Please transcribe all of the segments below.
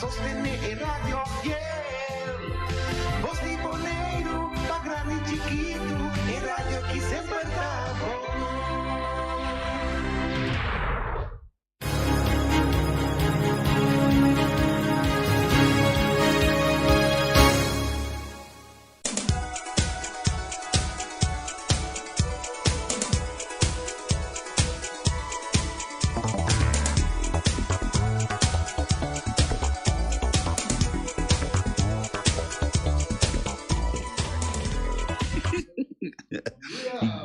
sostené e radio fiel. Bos di Boneiru, pa grandi chikitu, e radio ki semper ta bon.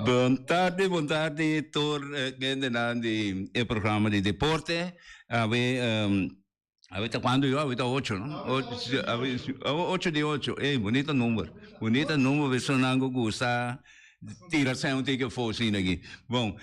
Bon tardi, bon tardi tur gentenan di e programa di deporte. Awe Awe ta cuando yo? Awe ta ocho, no? Ocho di ocho. Ey, bonito number. Bonito number personan cu gusta tira sen un tiki afo asina aki. Bon,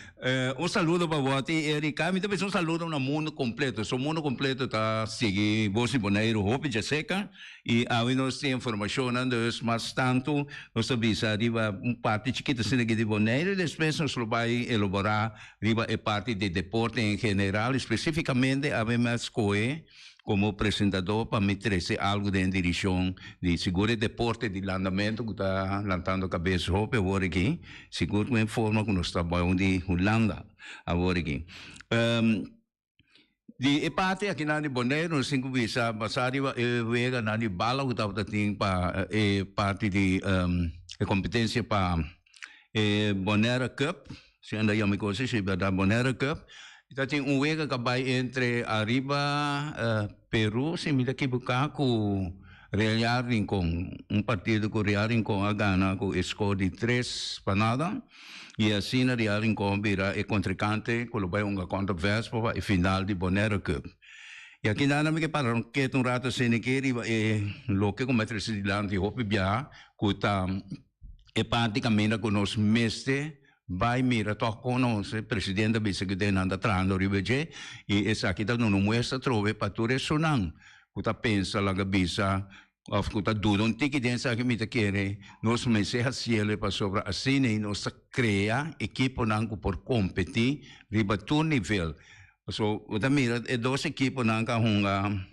un saludo pa bo a ti, Erika. Mi ta bisa un saludo na mundo completo. So mundo completo ta sigui Bos di Boneiru hopi djaseca. Y awe nos tin informacionnan, dus mas tanto nos ta bisa riba un parti chikito asina aki di Boneiru y despues nos lo bay elabora Riba e parti di deporte en general, específicamente awe mi a scohe como presentador pa mi trece algo den direccion di sigur e deporte di landamento cu ta lantando cabes hopi awor aki, sigur cu e forma cu nos ta bou di Hulanda awor aki. Di e parti akinan di Boneiru nos tin ku bisa basá riba e weganan di bala ku tabata tin pa e parti di e kompetensia pa e Bonaire Cup, si anda yama e kos así, bèrdat Bonaire Cup. Ta tin un wega ku a bai entre ariba Peru, si mi ta ekiboká, ku Real Rincon. Un partido ku Real Rincon a gana ku e skor di tres pa nada. I asina Real Rincon bira e kontrinkante ku lo bai hunga kontra Vespa pa e final di Bonaire Cup. I aki nan mi ke para un ketu un rato asina ke riba e loke ku mi a trese dilanti hopi biaha ku ta e parti kaminda ku nos mester bai mira tòg kon nos presidente a bisa ku den nan ta trahando riba dje i esaki ta duna un muestra atrobe pa tur esunnan ku ta pensa laga bisa Of ku ta duda un tiki den esaki mi ta kere nos mester hasiel pasobra asina ei nos ta krea ekiponan ku por kompetí riba tur nivel. Pasobra bo ta mira e dos ekiponan ku a hunga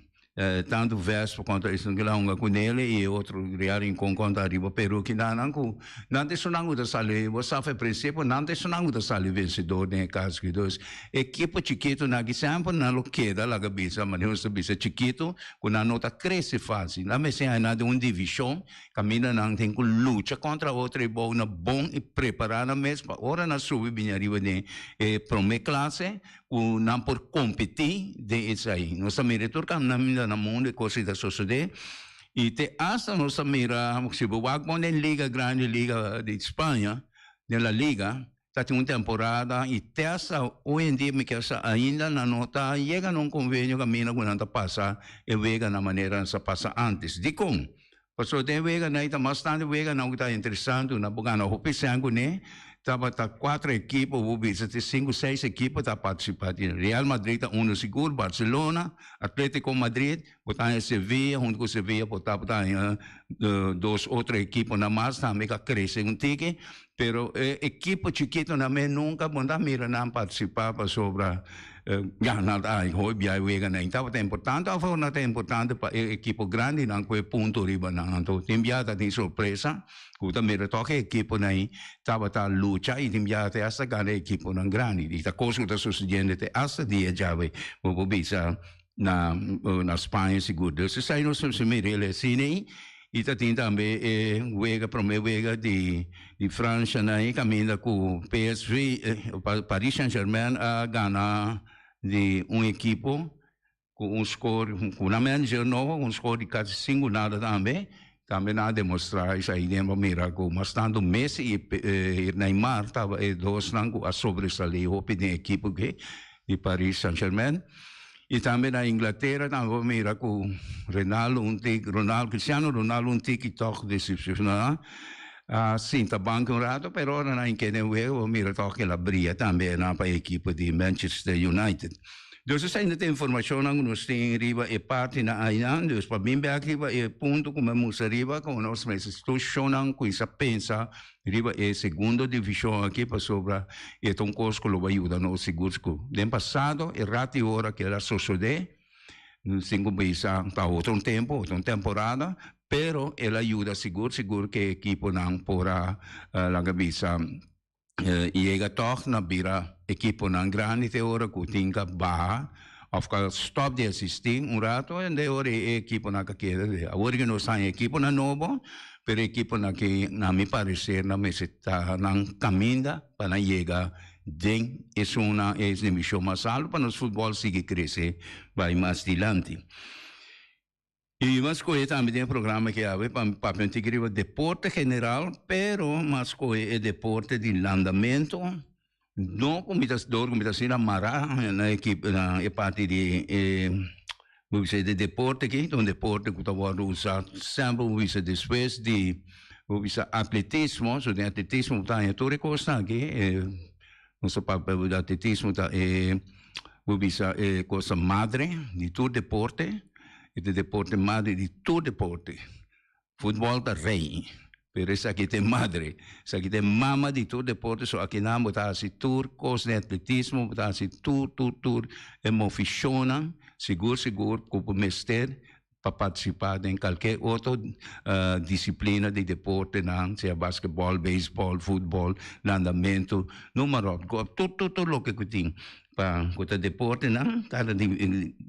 tantu Vespa kontra esun ku el a hunga ku Nele i e otro Real Rincon kontra Ariba Peru kinanan ku nan ta esunnan ku ta sali bo sa for prinsipio nan ta esunnan ku ta sali vensedor den e kas aki. Dus ekipo chikitunan aki semper nan lo keda laga bisa manera nos ta bisa chikitu ku nan no ta krese fásil. Nan mester haña den un divishon kaminda nan tin ku lucha kontra otro i bou na bon i prepará nan mes pa ora nan subi bini ariba den e promé klase ku nan por kompetí den esei. Nos ta mira tur kaminda na mundu e kos ei ta sosodé i te asta nos ta mira si bo wak bon den liga grandi, liga di Spaña, den La Liga, Ta tin un temporada y te hasta hoy en dia mi kier sa ainda nan no ta yega na un convenio caminda cu nan ta pasa e wega na manera nan sa pasa antes. Dicon? Pasobra den weganan y ta mas tanto weganan cu ta interesante cu nan por gana hopi cen cune, tabata cuatro ekipo bo bisa te cinco seis ekipo ta participa. Real Madrid ta uno sigur, Barcelona, Atletico Madrid, Bo ta haña Sevilla, huntu ku Sevilla por ta bo ta haña dos otro ekiponan mas tambe ku a krese un tiki, pero e ekipo chikitonan mes nunka bo no ta mira nan partisipá pasobra ya nan ta haña hopi bia e weganan. I tabata importante òf no ta importante pa e ekipo grandinan ku e punto riba nan. Anto tin bia ta tin sorpresa ku ta mira tòg e ekiponan ei tabata lucha i tin bia te asta gana e ekiponan grandi. I ta kos ku ta susediendo te asta dia djawe bo por bisa na na Spaña sigur. Dus esei nos ta mira el asina ei i ta tin tambe e wega prome wega di di Francia na e kaminda ku PSV Paris Saint Germain a gana di un ekipo ku un skor ku nan manager nobo un skor di kasi sinku nada tambe. Tambe nan a demostra esei den pa mira ku mas tantu Messi i Neymar tabata e dosnan ku a sobresalí hopi den ekipo ke di Paris Saint Germain. I tambe na Inglatera tambe bo mira ku Ronaldo un tiki, Ronaldo, Cristiano Ronaldo un tiki tòg desepshoná, a sinta banki un rato, pero ora nan keda den wega bo mira tòg el a bria tambe nan pa e ekipo di Manchester United. Dus esei no ta e informashonnan ku nos tin riba e partinan ainan, dus pa bin bèk riba e punto ku mi a mustra riba ku nos mester institushonnan kuminsá pensa Riba e segundo divishon aki pasobra e ta un kos ku lo bai yuda nos sigur ku den pasado e rat i ora ku el a sosodé. Sin ku bisa ta otro un tempu, otro un temporada, pero el a yuda sigur sigur ku e ekiponan por a laga bisa yega tòg na bira ekiponan grandi te ora ku tin ka baha òf ka stòp di asistí un rato en de ora e ekiponan ka keda. Awor ku nos haña ekiponan nobo, pero e ekiponan aki na mi pareser nan mester ta nan kaminda pa nan yega Den esunnan e divishon mas alto pa nos futbòl sigui krese bai mas dilanti. I mas skohe tambe den e programa aki awe pa papia un tiki riba deporte general, pero mas skohe e deporte di landamentu, no ku mi ta dor ku mi ta asina mará na ekip na e parti di e bo bisa di deporte aki, ta un deporte ku ta wòrdu usá semper bo bisa despues di bo bisa atletismo, so den atletismo bo ta haña tur e kosnan aki, e nos ta papia di atletismo ta e bo bisa e cosa madre di tur deporte, e ta e deporte madre di tur deporte. Futbòl ta rei, pero esaki ta e madre, esaki ta e mama di tur deporte, so akinan bo ta hasi tur kos den atletismo, bo ta hasi tur tur tur e movishonnan sigur sigur ku bo mester pa partisipá den kalke otro disiplina di deportenan, sea basketbòl, beisbòl, futbòl, landamentu, numa ròt, tur tur tur loke ku tin. Pa ku ta deportenan, kada di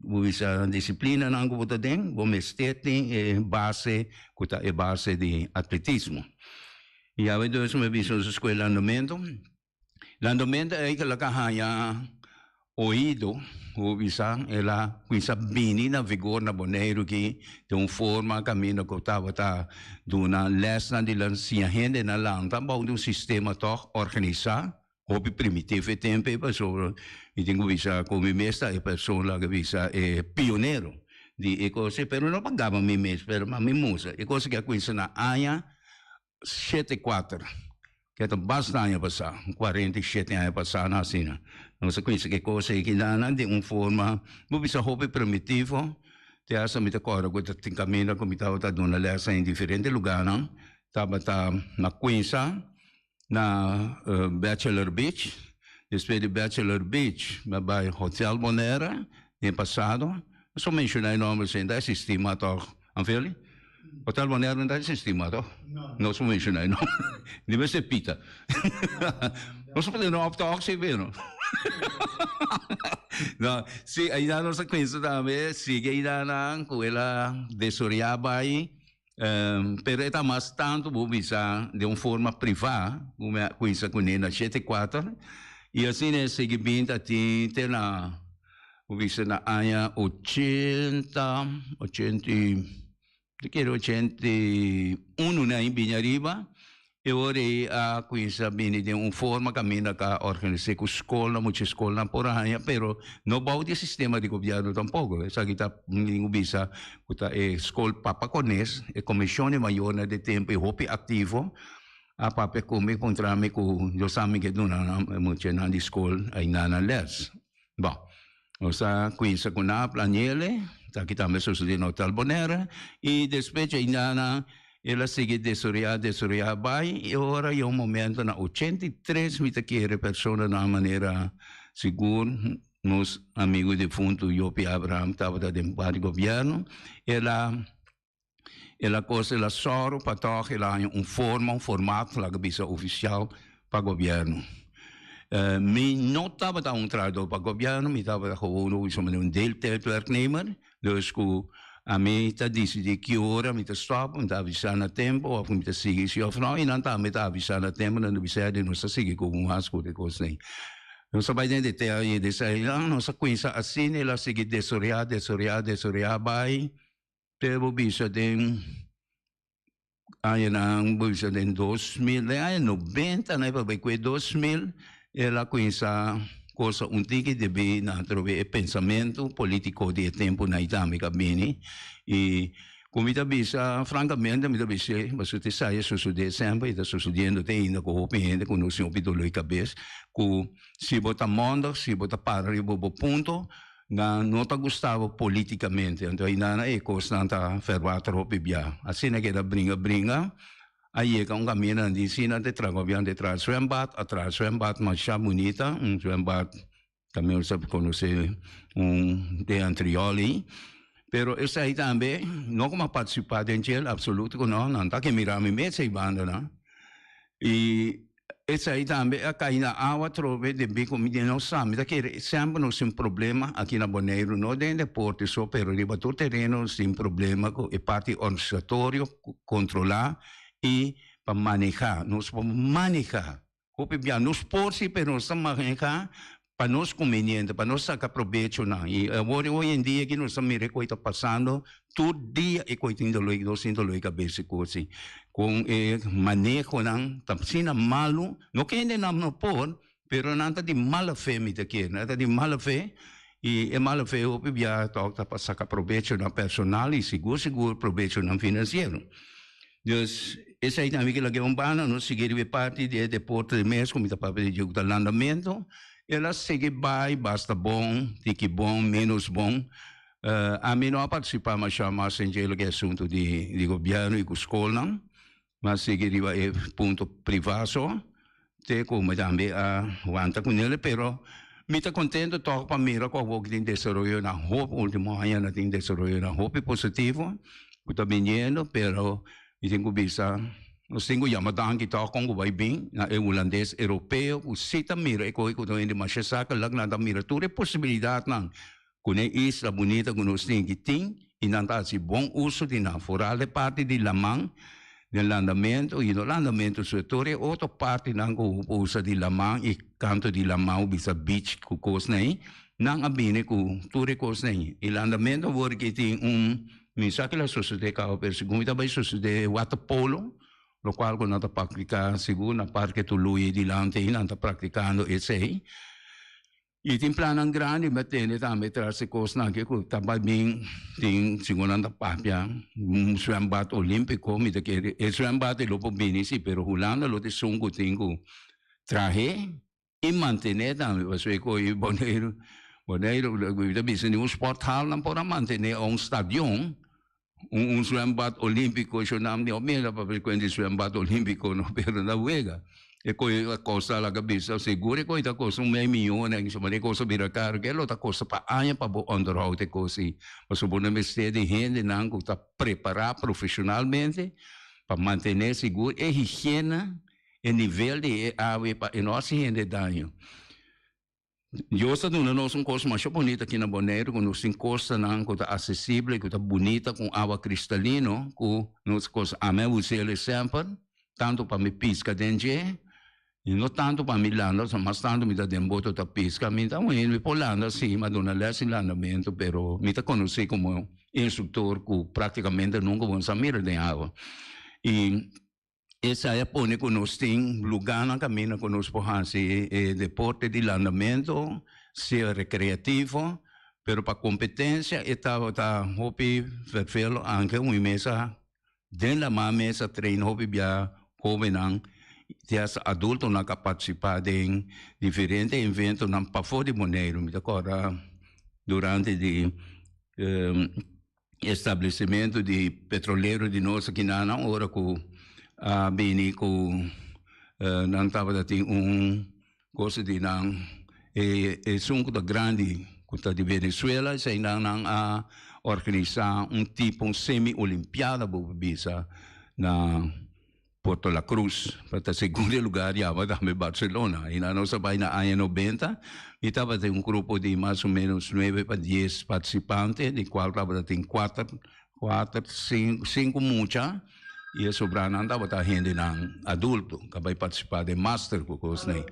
bo bisa disiplinanan ku bo ta den, bo mester tin e base ku ta e base di atletismo. I awe dus mi a bisa nos a skohe landamentu. Landamentu ei ku a haña oido, bo bisa el a kuminsá bini na vigor na Boneiru aki den un forma kaminda ku tabata duna lèsnan di lan siña hende na lanta bou di un sistema tòg organisá. Hopi primitivo e tempo ei pasobra mi tin ku bisa ku mi mes ta e persona ku bisa e pionero di e kos ei, pero no pa gaba mi mes pero pa mi musa e kos aki a kuminsa na aña 74 ke ta basta aña pasá, 47 aña pasá na asina nos a kuminsa ku e kos ei kinan den un forma bo bisa hopi primitivo te hasta mi ta kòrda ku ta tin kaminda ku mi tabata duna lès den diferente lugarnan tabata na kuinsa. Na Bachelor Beach, despues di Bachelor Beach mi a bai Hotel Bonaire den pasado, mi so menciona e nomber sin ta existi mas toch, Anfeli? Hotel Bonaire no ta existi mas toch? No so menciona e nomber, di mester pita. Nos a pone op toch si pero. No, si aina nos a cuminsa tambe sigui aina nan cu el a desoria bai. Pero e ta mas tantu bo bisa den un forma privá ku mi a kuinsa kuné na 74 i asina e sigui bin ta tin te na bo bisa na aña 80, 80 i, mi kere 81 nan bini ariba. E ora ei a kuminsá bini den un forma kaminda ta organis'é ku skolnan, mucha skolnan por a haña, pero no bou di e sistema di gobièrnu tampoko. Esaki ta ningun bisa ku ta e skol Papa Kones, e komishon di mayornan di tempu ei hopi aktivo a papia ku mi, puntra mi ku yo sa mi ke duna nan e muchanan di skol ainda nan lès. Bon, nos a kuminsá ku nan a plani'el, esaki tambe a sosodé na Hotel Bonaire i despues dje ainda nan El a sigui desoreá, desoreá bai i ora i un momento na 83 mi ta kere personanan manera sigur nos amigo defunto Jopie Abraham tabata den parti gobierno, el a el a kos el a sòru pa tòg el a haña un forma, un formato laga bisa ofisial pa gobierno. Mi no tabata un trahador pa gobierno, mi tabata gewoon un deeltijdwerknemer, Dus ku ami ta disidí ki ora mi ta stòp, mi ta avisá na tempu òf mi ta sigui si òf nò, i nan tambe ta avisá na tempu, nan ta bisa di nos ta sigui ku un has ku e kosnan. Nos a bai den detaye di esei, nos a kuminsá asina, el a sigui desoreá, desoreá, desoreá bai te bo bisa den añanan, bo bisa den 2000, den aña 90 nan e papia ku e 2000 el a kuminsá kosa un tiki debí na atrobe e pensamentu polítiko di e tempunan ei tambe ku a bini i ku mi ta bisa frankamente mi ta bis'é pasobra ta esei a sosodé semper i ta sosodiendo te ainda ku hopi hende ku nos tin hopi doló di kabes ku si bo ta mòndig si bo ta para riba bo punto Nan no ta gusta bo politicamente, anto ayina e cosnan ta verwater hopi bia. Asina keda bringa bringa, a yega un caminda nan di si nan ta traha gobierno ta traha zwembad, a traha zwembad masha bunita, un zwembad tambe nos a conoce un den Antriol ey. Pero esei tambe no ku mi a partisipá den djel, apsoluto ku no, nan ta ke mira mi mes ei bandanan. I esei tambe a kai na awa atrobe debí ku mi no sa, mi ta kere semper nos tin problema aki na Boneiru, no den deporte so, pero riba tur tereno nos tin problema ku e parti organisatorio, kontrolá i pa manehá. Nos por manehá Hopi bia nos por si pero nos ta maneha pa nos conveniente, pa nos saca probechonan. Y awor hoy en dia aki nos ta mira e koe ta pasando tur dia e koe tin dolor, nos tin dolor di cabes y cos si. Con e manehonan ta asina malo, no ke hendenan no por, pero nan ta di mala fe mi ta kere, nan ta di mala fe y e mala fe hopi bia tok ta pa saca probechonan personal y sigur sigur probechonan financiero. Dus, esei tambe ke lag'é un banda, nos sigui riba e parti di e deporte di mes ku mi ta papia di dje ku ta landamentu. El a sigui bai basta bon, tiki bon, ménos bon. Ami no a partisipá mashá mas den dje loke e asuntu di di gobièrnu i ku skolnan. Mi a sigui riba e punto privá so, te ku mi tambe a wanta ku nel, pero mi ta kontento tòg pa mira ku awor tin desaroyonan hopi, ultimo añanan tin desaroyonan hopi positivo ku ta biniendo, pero mi tin ku bisa nos tin ku yama danki tòg kon ku bai bin na e hulandes europeo ku si ta mira e kohe ku ta hende masha sakelak, nan ta mira tur e posibilidatnan ku n'e isla bunita ku nos tin ki tin i nan ta hasi bon uso di nan, foral e parti di laman den landamentu i no landamentu so, tur e otro partinan ku bo usa di laman i kantu di laman bo bisa beach ku kosnan ei, nan a bini ku tur e kosnan ei. I landamentu awor ki tin un, mi sa kila sosodé kaba pero segun mi ta bai sosodé waterpolo, lokual ku nan ta praktiká sigur na Parke Tului dilanti ei nan ta praktikando esei. I tin plannan grandi mi a tende tambe tras e kosnan aki ku ta bai bin tin segun nan ta papia un zwembad olimpiko mi ta kere e zwembad ei lo por bini si pero Hulanda lo ta esun ku tin ku trahe i mantene tambe pasobra ku e Boneiru Boneiru mi ta bisa ni un sporthal nan por a mantene o un stadion un zwembad olimpico sho nam di mira papia cuenta di zwembad olimpico no pero na wega e coy a costa laga bisa sigur e coy ta costa un mei miyon en so e cosa bira caro ke lo ta costa pa aña pa bo onderhoud e cos ei pasobra bo no mester di hendenan cu ta prepara profesionalmente pa mantene sigur e higiena e nivel di e awe pa e no haci hende daño. Dios ta duna nos un kos masha bunita aki na Boneiru ku nos tin kostanan ku ta asesible, ku ta bunita ku awa kristalino ku nos kos ami a us'el semper tantu pa mi piska den dje i no tantu pa mi landa mas tantu mi ta den boto ta piska mi ta un hende mi por landa si mi a duna les di landamentu pero mi ta konosí komo instruktor ku praktikamente nunka bo no sa mira den awa i Esei a pone ku nos tin lugánan kaminda ku nos por hasi e deporte di landamentu, sea rekreativo, pero pa kompetensia e tabata hopi ferfelo anke un mesa den lamá mes a train hopi bia hóbennan te hasta adultonan ka partisipá den diferente eventonan pafó di Boneiru. Mi ta kòrda durante di Establecimentu di petrolero di nos aki nan ora cu a bini cu nan tabata tin un cosa di nan e esun cu ta grandi cu ta di Venezuela esey nan nan a organisa un tipo un semi olimpiada bo por bisa na Puerto La Cruz, pa ta segundo e lugar yama tambe Barcelona. I nan nos a bai na aña nobenta, mi tabatin un grupo di mas o menos nuebe pa dies partisipante, di kual tabata tin kuater, kuater, sinku, sinku mucha, i e sobranan tabata hendenan adulto ku a bai partisipá den master ku kosnan.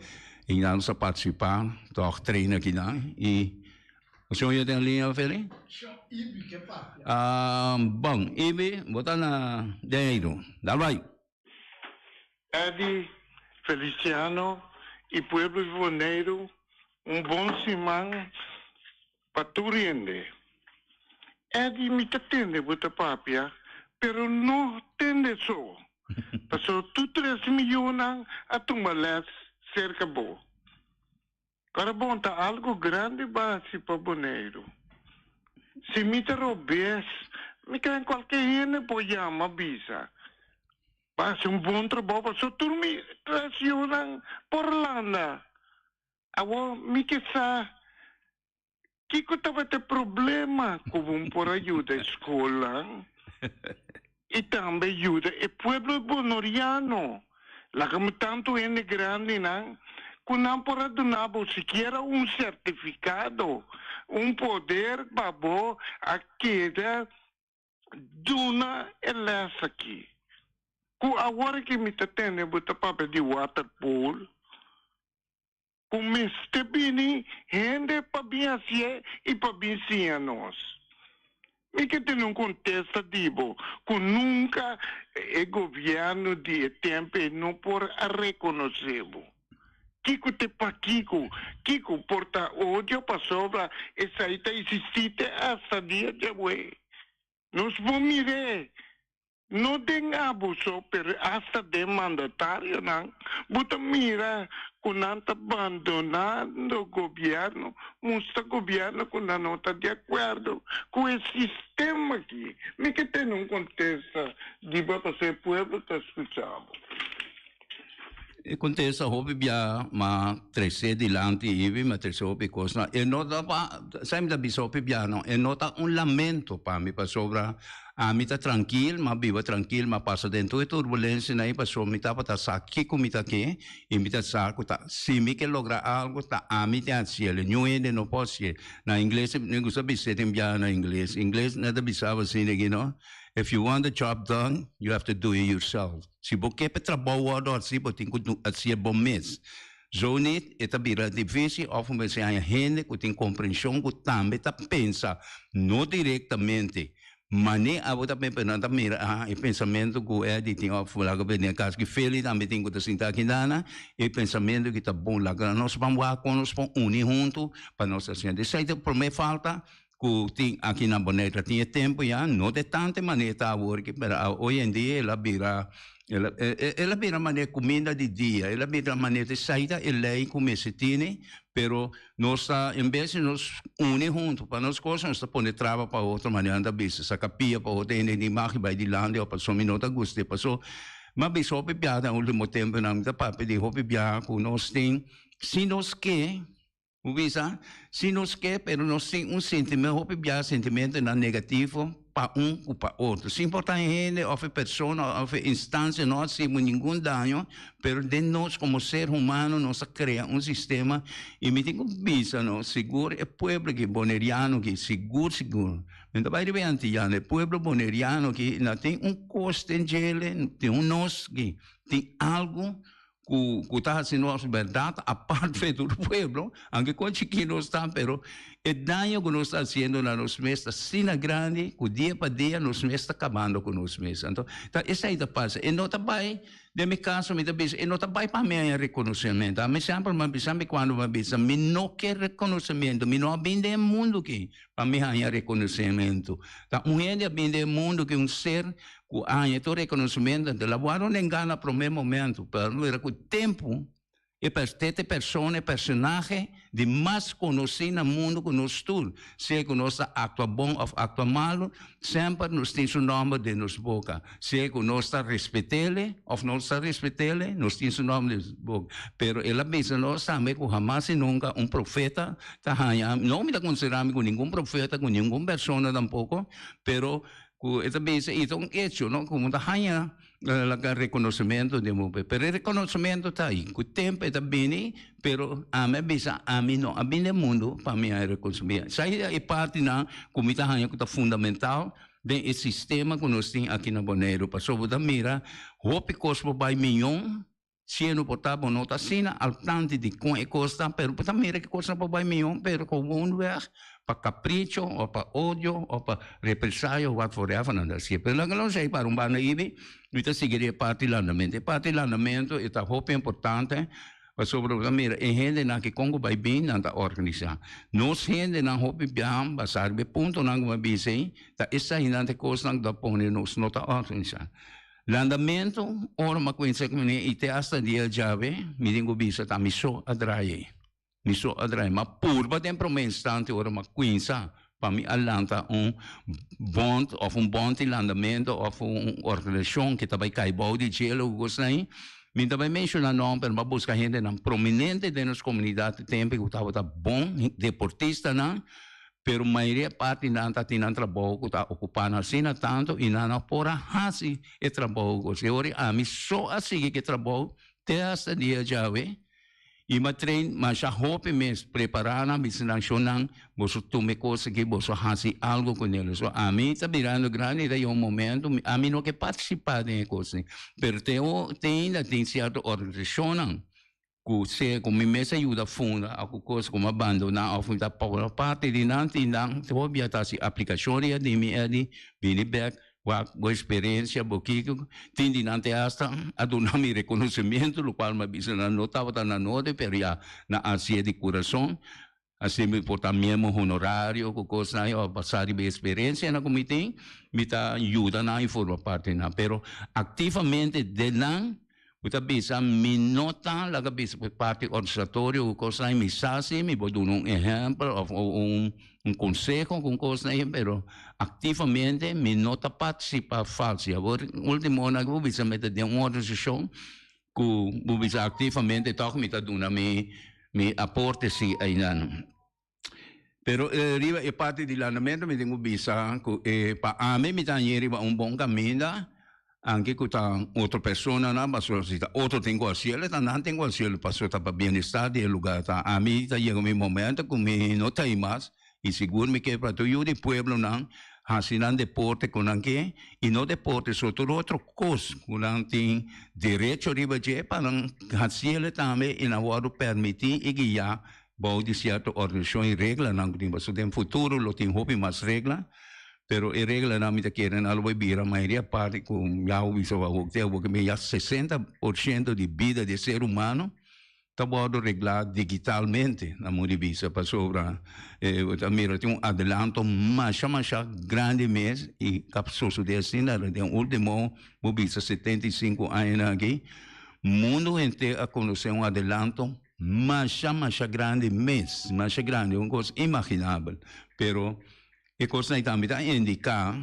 I nan nos a partisipá tòg train akinan i O señor ya ten liña Feli? Sho Ibi ke papia. Ah, bon, Ibi, bo ta na Deiru. Dal bai. Eddy Feliciano y pueblo di Boneiru un bon siman pa tur hende. Eddy mi ta tende bo ta papia pero no tende so pasobra tur tres miyonnan a tuma les serka bo. Ora bon ta algo grandi basi pa Boneiru. Si mi ta robes, mi kren kualke hende por yama bisa. Bo hasi un bon trabou paso tur mi tres yunan por landa. Awor mi ke sa. Kiko tabata e problema ku bo por a yuda e skolnan i tambe yuda e pueblo bonoriano? Laga mi tantu hende grandinan ku nan por a duna bo sikiera un sertifikado, un poder pa bo a keda duna e les aki. Ku awor ki mi ta tende bo ta papia di waterpolo, ku mester bini hende pa bin hasié i pa bin siña nos. Mi ke tene un kontesta di bo ku nunka e gobièrnu di e tempu ei no por a rekonosé bo. Kiko te pakiko? Kiko por ta odio pasobra esei ta eksistí te asta dia djawe? Nos por mir'é No den abo so, pero asta den mandatarionan, bo ta mira cu nan ta bandonando gobierno, mustra gobierno cu nan no ta di acuerdo cu e sistema aki. Mi ke tene un contesta di bo pasobra e pueblo ta scucha bo. E contesta hopi bia ma trece dilanti ibi, ma trece hopi cosnan. E no ta pa, sa mi ta bisa hopi bia no, e no ta un lamento pa mi pasobra ami ta trankil, m'a biba trankil, m'a pasa den tur e turbulencianan ei pasobra mi tabata sa kico mi ta ke i mi ta sa cu ta si mi ke logra algo ta ami tin haciel, niun hende no por haciel. Na ingles mi gusta bisa tin bia na ingles, ingles nan ta bisa asina aki no, if you want the job done, you have to do it yourself. Si bo ke p'e trabou wòrdu hasí, bo tin ku hasié bo mes. Zo nit, e ta bira difísil òf bo mester haña hende ku tin komprenshon ku tambe ta pensa, no direktamente, manera abo ta pensa, pero nan ta mira, aha, e pensamentu ku Eddie tin òf laga bini e kas ku Feli tambe tin ku ta sinta aki dana, e pensamentu ki ta bon. Laga nos ban wak kon nos por uni huntu pa nos hasié. Esei ta e promé falta ku tin aki na Bonaire. Tin e tempu ya, no de tante manera ta awor aki, pero hoy en dia el a bira, el a, el a bira manera kuminda di dia, el a bira manera esei ta e lei ku mester tene, pero nos ta en bes di nos uni huntu pa nos kos, nos ta pone traba pa otro manera, nan ta bisa saka pia pa otro hende di mag bai dilanti òf pasobra mi no ta gust'é, paso mi a bisa hopi biaha den ultimo tempunan, mi ta papia di hopi biaha ku nos tin, si nos ke. Bo bisa, si nos ke, pero nos tin un sentiment, hopi biaha sentimentonan negativo pa un ku pa otro. Sin importa e hende òf e persona òf e instansia no a hasibo ningun daño, pero den nos komo ser humano nos a krea un sistema i mi tin ku bisa no, sigur e pueblo aki boneriano aki, sigur sigur, mi ta bai riba e antiyano, e pueblo boneriano aki na tin un kos den djele, tin un nos aki, tin algu ku ku ta hasi nos bèrdat apart fe tur pueblo, aunke kon chikí nos ta, pero e daño ku nos ta hasiendo na nos mes ta asina grandi ku dia pa dia nos mes ta kabando ku nos mes. Anto ta esei ta pasa. E no ta bai, den mi kaso mi ta bisa, e no ta bai pa mi haña rekonosementu. Ami semper mi a bisa, mi kuando mi a bisa, mi no ke rekonosementu, mi no a bin den e mundu aki pa mi haña rekonosementu. Ta un hende a bin den e mundu aki, un ser Ku aña tur rekonosementu anto la wòrdu nengá na promé momentu, pero mira ku tempu e tete persona, e personahe di mas konosí na mundu ku nos tur, sea ku nos ta aktua bon òf aktua malu, semper nos tin su nòmber den nos boka. Sea ku nos ta respet'é òf no ta respet'é, nos tin su nòmber den nos boka. Pero el a bisa nos tambe ku hamas i nunka un profeta ta haña, no mi ta konsiderá mi ku ningun profeta, ku ningun persona tampoko, pero Ku e ta bisa i ta un echo no ku bo ta haña laga rekonosementu den bo pe pero e rekonosementu ta ahi ku tempu e ta bini pero ami a bisa ami no a bini den mundu pa mi haña rekonosementu esaki ta e partinan ku mi ta haña ku ta fundamental den e sistema ku nos tin aki na Boneiru pasobra bo ta mira hopi kos por bai miyon Siendo por ta bo no ta asina al tanti di con e cos ta, pero bo ta mira ki cosnan por bay miho, pero gewoon weg pa capricho of pa odio of pa represalia of wat forever nan ta hacié. Pero loke nos ei para un banda ibi, mi ta sigui di e parti landamento. E parti landamento e ta hopi importante pasobra bo ta mira e hendenan ki con cu bay bin nan ta organisa. Nos hendenan hopi biaha basa riba e puntonan cu mi a bisa ei, ta esainan ta e cosnan cu ta pone nos no ta organisa. Landamentu, ora mi a kuminsá ku mi i te asta dia djawe, mi tin ku bisa ta mi so a draai ei. Mi so a draai. Ma purba den promé instante ora mi a kuminsá pa mi a lanta un bond òf un bond di landamentu òf un organisashon ku ta bai kai bou di dje loke kosnan ei, mi ta bai menshoná nòmber, mi a buska hendenan prominente den nos komunidat e tempu ku tabata bon deportistanan. Pero mayoria parti nan ta tin nan trabou ku ta okupá nan asina tantu i nan no por a hasi e trabou ku si ora ami so a sigui ku e trabou te hasta dia djawe i mi a train masha hopi mes prepará nan bisa nan shon nan boso tuma e kos aki boso hasi algu ku nel so ami ta birando grandi ta yega un momento ami no ke partisipá den e kos pero te ainda tin sierto organisashonnan Ku sea ku mi mes a yuda funda òf ku kos ku mi a bandoná òf mi ta forma parti di nan, tin nan hopi a ta hasi aplikashon riba di mi Eddie, bini bèk, wak bo eksperensia, bo kiko, tin di nan te asta a duna mi rekonosementu, lokual mi a bisa nan no tabata na nodi, pero ya nan a hasié di kurason, asina mi por ta miembro honorario ku kosnan ei òf basá riba e eksperensianan ku mi tin, mi ta yuda nan i forma parti di nan, pero aktivamente den nan. Bo ta bisa, Mi no ta laga bisa ku e parti organisatorio ku kosnan ei, mi sa si mi por duna un ehèmpel òf un un konseho ku un kosnan ei, pero aktivamente mi no ta partisipá fásil. Awor último ora ku bo bisa mi ta den un organisashon ku bo bisa aktivamente tòg mi ta duna mi mi aporte si einan. Pero riba e parti di landamento mi tin ku bisa ku e pa ami mi ta hañ'é riba un bon kaminda, anke ku ta otro personanan pasobra si ta otro tin ku hasiel ta nan tin ku hasiel pasobra ta pa bienestar di e lugar ta. Ami ta yega mi momento ku mi no ta ei mas i sigur mi ke pa tur yu di pueblonan hasi nan deporte ku nan ke i no deporte so tur otro kos ku nan tin derecho riba dje pa nan hasiel tambe i nan wòrdu permití i guiá Bou di sierto ordenashon i reglanan ku tin pasobra den futuro lo tin hopi mas regla, pero e reglanan mi ta kere nan lo bai bira mayoria parti ku ya bo bisa awor te awor ke ya 60% di bida di e ser humano ta wòrdu reglá digitalmente na modo di bisa pasobra bo ta mira tin un adelanto masha masha grandi mes i ta sosodé asina den ultimo bo bisa 75 añanan aki mundu henter a konosé un adelanto Masha masha grandi mes, masha grandi, un kos imaginabel. Pero e kosnan ei tambe ta indiká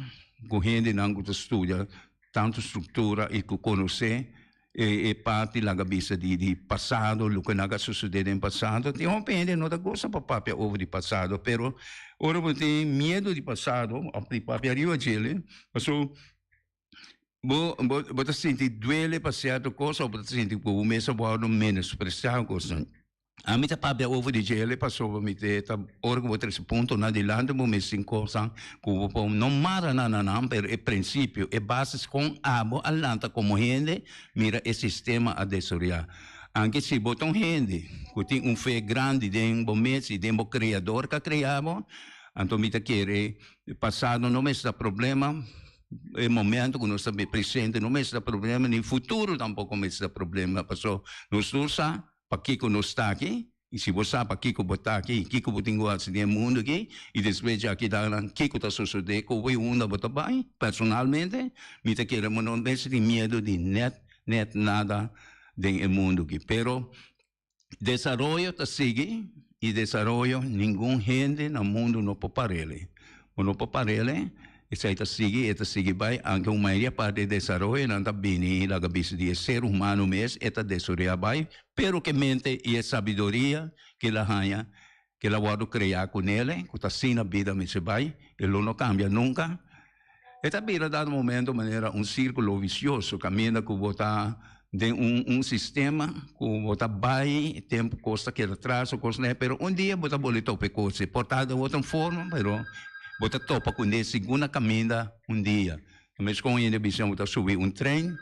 ku hendenan ku ta studia tantu struktura i ku konosé e e parti laga bisa di di pasado, loke nan a sosodé den pasado. Tin hopi hende no ta gusta pa papia over di pasado, pero ora bo tin miedu di pasado òf di papia riba djele, pasobra Bo bo bo ta sinti duele pa sierto kos òf bo ta sinti ku bo mes a wòrdu menospresiá òf kosnan. Ami ta papia over di djele pasobra mi te ta ora ku bo trese puntonan dilanti bo mes tin kosnan ku bo por no mara nan na nan pero e prinsipio e basis kon abo a lanta komo hende mira e sistema a desaroyá. Anke si bo ta un hende ku tin un fe grandi den bo mes i den bo Kreador ku a krea bo anto mi ta kere pasado no mester ta problema. E momento ku nos ta presente no mester ta problema ni futuro tampoko mester ta problema paso nos tur sa pakiko nos ta aki i si bo sa pakiko bo ta aki i kiko bo tin ku hasi den e mundu aki i despues dje aki dagnan kiko ta sosode ku bo i unda bo ta bai personalmente mi ta kere bo no mester tin miedu di net net nada den e mundu aki pero Desaroyo ta sigui y desaroyo ningun hende na mundo no por parele. Bo no por parele, esey ta sigui, e ta sigui bay, aunke un mayoria parti e desaroyonan ta bini laga bisa di e ser humano mes, e ta desaroya bay, pero ke mente y e sabiduria ke el a haña, ke el a wordo crea cu nele, cu ta asina bida mester bay, e lo no cambia nunca. E ta bira dado momento manera un círculo vicioso caminda cu bo ta den un un sistema cu bo ta bay tempo cos ta keda tras o cos pero un dia bo ta bolbe topa e cos e por ta den otro forma pero bo ta topa cune segun na caminda un dia. Mescon hende bisa bo ta subi un trein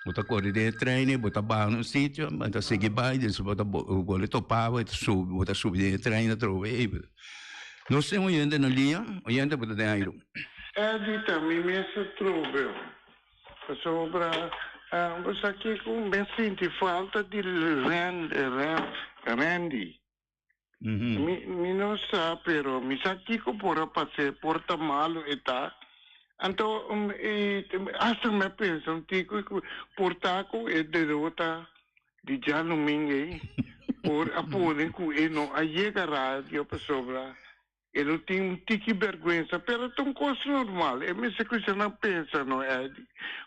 bo ta core den e trein bo ta baha na un sitio bo ta sigui bay despues bo ta bolbe topa bo subi bo ta subi den e trein atrobe. Nos tin un hende na liña, oyente bo ta den airu. Eddie ta mi mes a trobe pasobra bo sa kiko mi a sinti falta di Randy mi no sa pero mi sa kiko por a pas'é por ta malo e ta anto hasta mi a pensa un tiko por ta ku e derota di djadumingu ei por a pone ku e no a yega radio pasobra E lo tin un tiki bergwensa, pero ta un kos normal. E mester kuminsá na pensa no, Eddie,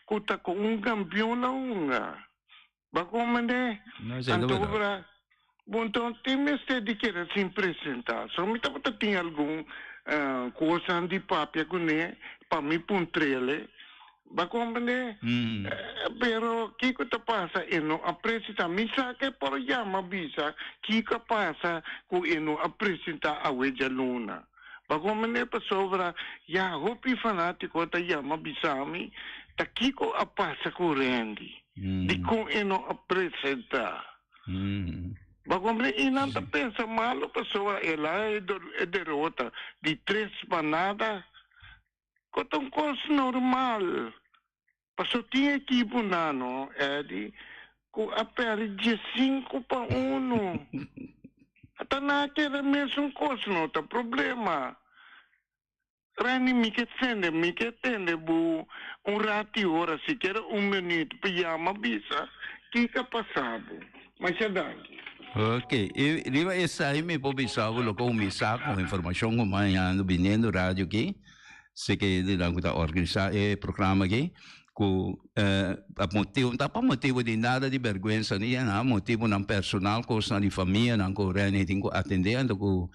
ku ta ku un kampion la hunga. Bo a komprendé? No, esei ta Anto berdad. bra, bo nton tin mester di keda sin presentá. So mi tabata tin algun. Kosan di papia kuné pa mi puntrele. Bo a komprendé? Pero kiko ta pasa e no a presentá. Mi sa ku e por yama bisa kiko a pasa ku e no a presentá awe djaluna. Bo a komprendé? Pasobra ya hopi fanátiko ta yama bisa mi ta kiko a pasa ku Randy. Dikon e no a presentá? Bo a komprendé? I nan ta pensa malu pasobra el a e derota di tres pa nada. Ku ta un kos normal. Paso tin ekiponan no, Eddy, ku a pèrdè diesinku pa unu. Ata nan a keda mesun kos, no ta problema. Randy, mi ke sende, mi ke tende bo un rati ora, sikiera un minuut, pa yama bisa kiko a pasa bo. Masha danki. Ok, i riba esai mi por bisa bo loke mi sa ku informashon ku mi a hañando biniendo radio aki, si ke di nan ku ta organisa e programa aki, ku pa motibu, ta pa motibu di nada di berguensa ni nada, motibunan personal, kosnan di famianan ku Renny tin ku atende, anto ku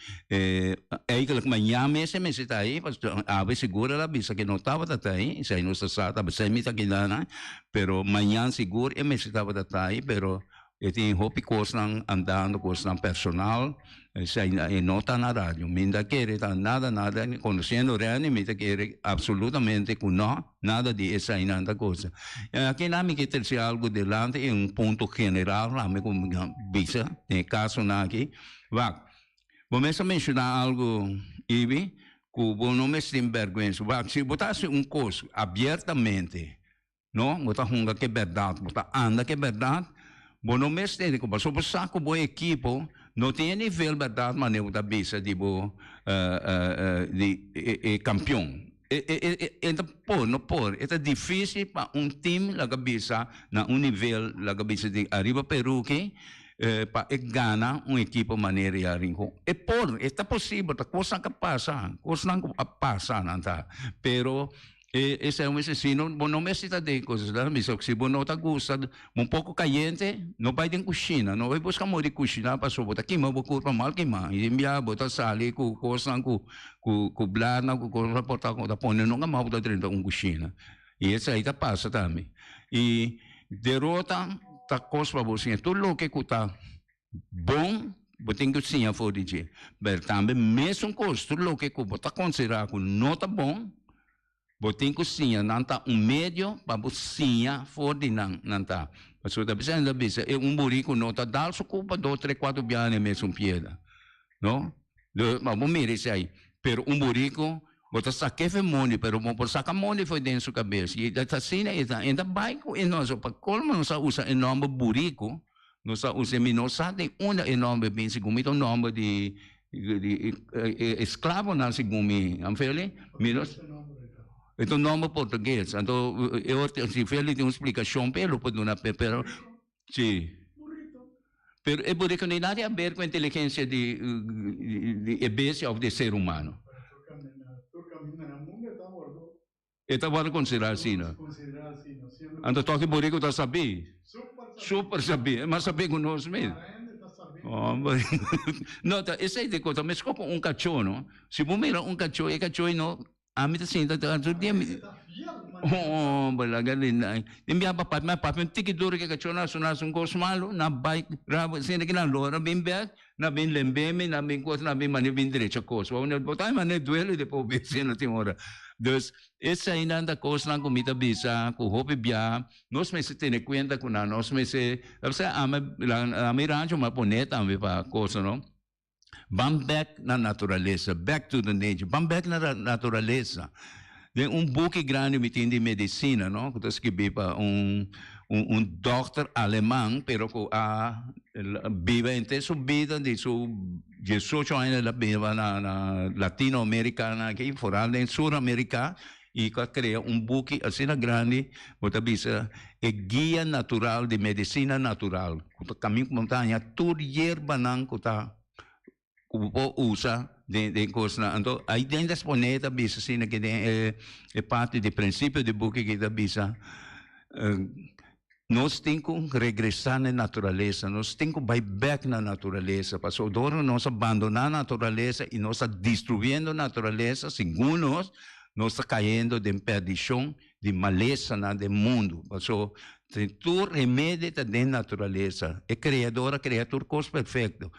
eigenlijk mañan mes e mester ta ahi, pasobra awe sigur el a bisa ke no tabata ta ahi, esei nos ta sa, tabata esei mi ta keda nan. Pero mañan sigur e mester tabata ta ahi, pero e tin hopi kosnan andando, kosnan personal, esei e no ta na radio. Mi ta kere ta nada nada, konosiendo Renny mi ta kere absolutamente ku no, nada di eseinan ta kosa. Akinan mi ke trese algu delante e un punto general ami ku mi a bisa den e kasonan aki. Wak, bo mes a menshoná algu Ibi, ku bo no mester tin bèrgwensa. Wak, si bo ta hasi un kos abiertamente, No, bo ta hunga ku e bèrdat, bo ta anda ku e bèrdat, bo no mester di ku pasobra bo sa ku bo ekipo no tin e nivel bèrdat manera bo ta bisa di bo di e kampion. E ta por, no por, e ta difisil pa un tim laga bisa na un nivel laga bisa di ariba Peru aki pa e gana un ekipo manera ya Rincon. E por, e ta posibel, ta kosnan ku a pasa, kosnan ku a pasa nan ta, pero E esei un mester si no bo no mester ta den cosas la bisa si bo no ta gusta un poco cayente no bay den cushina no bay busca modo di cushina pasobra bo ta kima bo curpa mal kima y den bia bo ta sali cu cosnan cu cu cu blarnan cu cosnan por ta cu ta pone nunca mas bo ta drenta un cushina y esei ta pasa tambe y derota ta cos pa bo siña tur loke cu ta Bon, bo tin ku siña for di dje. Pero tambe mesun kos, tur loke ku bo ta konsiderá ku no ta bon, bo tin ku siña. Nan ta un medio pa bo siña for di nan. Nan ta. Pasobra ta bisa nan ta bisa, e un buriku no ta dal su kupa dos, tres, kuater biaha na e mesun piedra. No? Ma bo mira esei. Pero un buriku, bo ta sak'é for e mondi, pero bo por saka mondi for den su kabes. I ta asina e ta. E ta bai ku e nos. Pa kolmo nos a usa e nòmber buriku. Nos a usa mi no sa den unda e nomber bin segun mi ta un nomber di di e esclavonan segun mi am feli mi no e ta un nomber portugues anto e ora si feli tin un splicacion p'e lo por duna p'e pero si pero e buriko no tin nada di haber cu inteligencia di di e bestia of di e ser humano. E ta wòrdu konsiderá asina. Anto tòg e buriku ta sabí. Super sabí. E mas sabí ku nos mes. Homber. No, ta esei di kos. Ta meskos ku un kachó, no? Si bo mira un kachó, e kachó ei no, ami ta sinta ta tur dia mi. Homber, laga di nan. Tin bia papá, mi a papia un tiki duru ku e kachó nan a suna un kos malu, nan bai rabo, sinta ki nan lora bin bèk. Na bin lembé mi, na bin kos, na bin manera bin drecha kos. Wou bo ta manera duele de por bes no tin ora. Dus eseinan ta kosnan ku mi ta bisa ku hopi bia nos mester tene kuenta ku nan, nos mester, osea ami ami rancho mi a pone tambe pa kos no. Ban bek na naturalesa, back to the nature, ban bek na naturalesa. Den un buki grandi mi tin di medisina no, ku ta skibí pa un un dòkter aleman pero ku a biba henter su bida di su diesocho aña el a biba na na Latinoamerika nan aki foral den Suramerica i ku a krea un buki asina grandi bo ta bisa e guia natural di medisina natural ku ta kaminda ku bo ta haña tur yerbanan ku ta ku bo por usa den den kosnan. Anto ai den ta exponé ta bisa asina ke den e e parti di prinsipio di buki ke ta bisa. Nos tin ku regresá na e naturalesa, nos tin ku bai bèk na naturalesa, pasobra dor ku nos a bandoná naturalesa i nos ta destruyendo naturalesa, segun nos, nos ta kayendo den pèrdishon di malesanan den mundu, pasobra tur remedi ta den naturalesa, e Kreador a krea tur kos perfekto.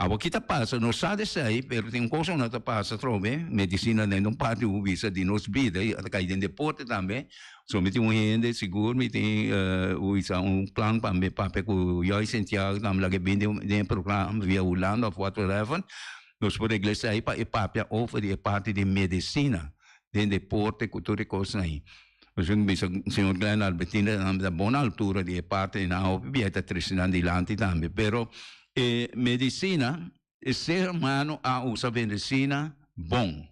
Awor ki ta pasa? Nos sa di esei, pero tin un kos ku no ta pasa atrobe, medisina den un parti ku bisa di nos bida i a ta kai den deporte tambe. So mi tin un hende sigur mi tin bisa un plan pa mi papia ku Joy Santiago tambe laga e bin den e programa via Hulanda of whatever. Nos por regla esei pa e papia over di e parti di medisina den deporte ku tur e kosnan ei. Nos tin bisa señor Glenn Albertina tambe ta bon altura di e parti nan hopi bia ta trese nan dilanti tambe, pero E medicina, e ser humano a usa medicina bon,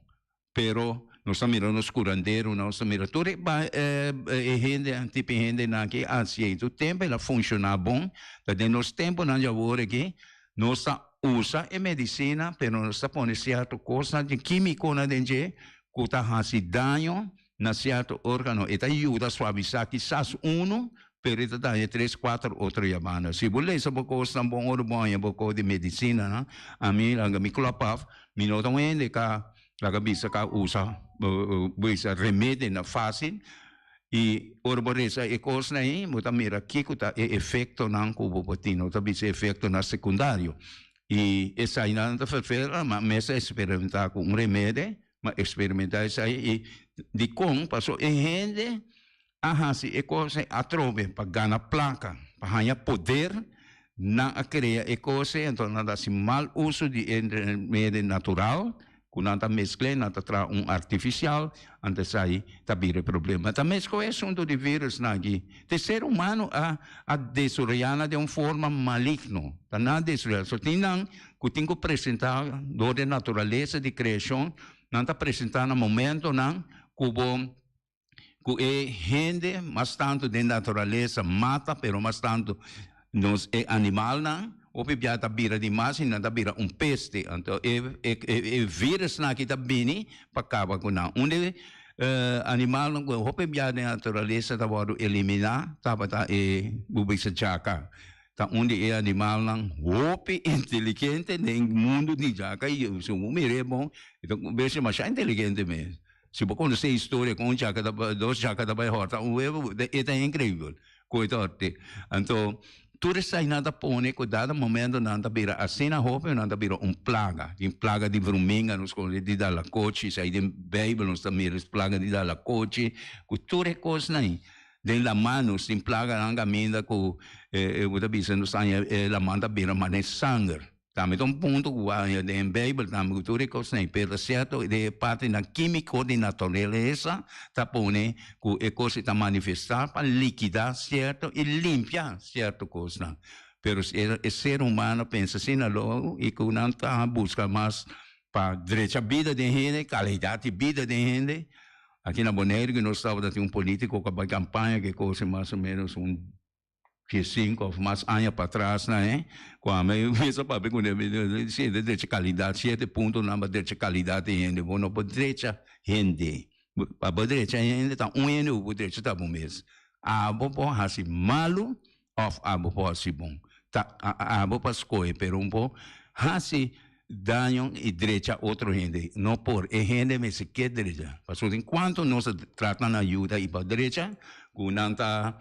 pero nos ta mira nos curanderonan, nos ta mira tur e e hende, tipo hendenan ki haci ei tur tempo el a funciona bon, ta den nos temponan di awor aki nos ta usa e medicina pero nos ta pone cierto cosnan den quimiconan den dje cu ta haci daño na cierto organo. E ta yuda suavisa kisas uno, pero e ta daña tres, cuater otro yabanda. Si bo lesa bo cosnan bon ora bo haña bo cos di medicinanan, ami laga mi klop af, mi no ta un hende ka laga bisa ka usa bisa remedionan facil, y ora bo resa e cosnan ahi bo ta mira kico ta e efectonan cu bo por tin, no ta bisa efectonan secundario. Y esainan ta ferfera, ma mes a experimenta cu un remede. Ma eksperimentá esei i dikon? Paso e hende a hasi e kos ei atrobe pa gana plaka, pa haña poder, nan a krea e kos ei, anto nan ta hasi mal uso di e remedi natural ku nan ta meskl'é, nan ta traha un artifisial, anto esei ta bira e problema. Ta meskos e asuntu di virusnan aki. Te ser humano a a desaroyá nan den un forma maligno, ta nan a desaroyá. So tin nan ku tin ku presentá dor di e naturalesa di kreashon, nan ta presentá na momentonan ku bo ku e hende mas tantu den naturalesa mata, pero mas tantu nos e animalnan hopi bia ta bira di mas i nan ta bira un peste. Anto e e virusnan aki ta bini pa kaba ku nan. Un di e animalnan ku hopi bia den naturalesa ta wòrdu eliminá tabata e bubisa djaka. Ta un di e animalnan hopi inteligente den mundu di djaka i si bo mir'é bon e ta un bestia masha inteligente mes. Si bo konosé e historia kon un djaka ta dos djaka ta bai hòrta un webu e ta inkreibel ku e ta hòrt'é. Anto tur esainan ta pone ku dado momento nan ta bira asina hopi nan ta bira un plaga. Tin plaga di vruminga nos konosé di dalakochi esei den beibel nos ta mira plaga di dalakochi ku tur e kosnan ei. Den laman nos tin plaganan kaminda ku bo ta bisa nos haña e laman ta bira manera sanger. Tambe ta un punto ku bo haña den Beibel tambe ku tur e kosnan ei. Pero ta sierto den e partinan kímiko di naturalesa ta pone ku e kos ei ta manifestá pa likidá sierto i limpia sierto kosnan. Pero e ser humano pensa asina lo i ku nan ta buska mas pa drecha bida den hende, kalidat di bida den hende. Aki na Boneiru ku nos tabata tin un politiko ku a bai kampaña ku e kos mas o menos un diesinku òf mas aña patras na e, ku ami mes a papia kuné mi di si e drecha kalidat siete puntonan pa drecha kalidat di hende bo no por drecha hende pa bo drecha hende ta un hende ku por drecha ta bo mes abo por hasi malu Of abo por hasi bon. Ta abo pa skohe, pero un por hasi daño i drecha otro hende. No por. E hende mester ke drecha. Pasobra den kuanto nos a trata na yuda i pa drecha, ku nan ta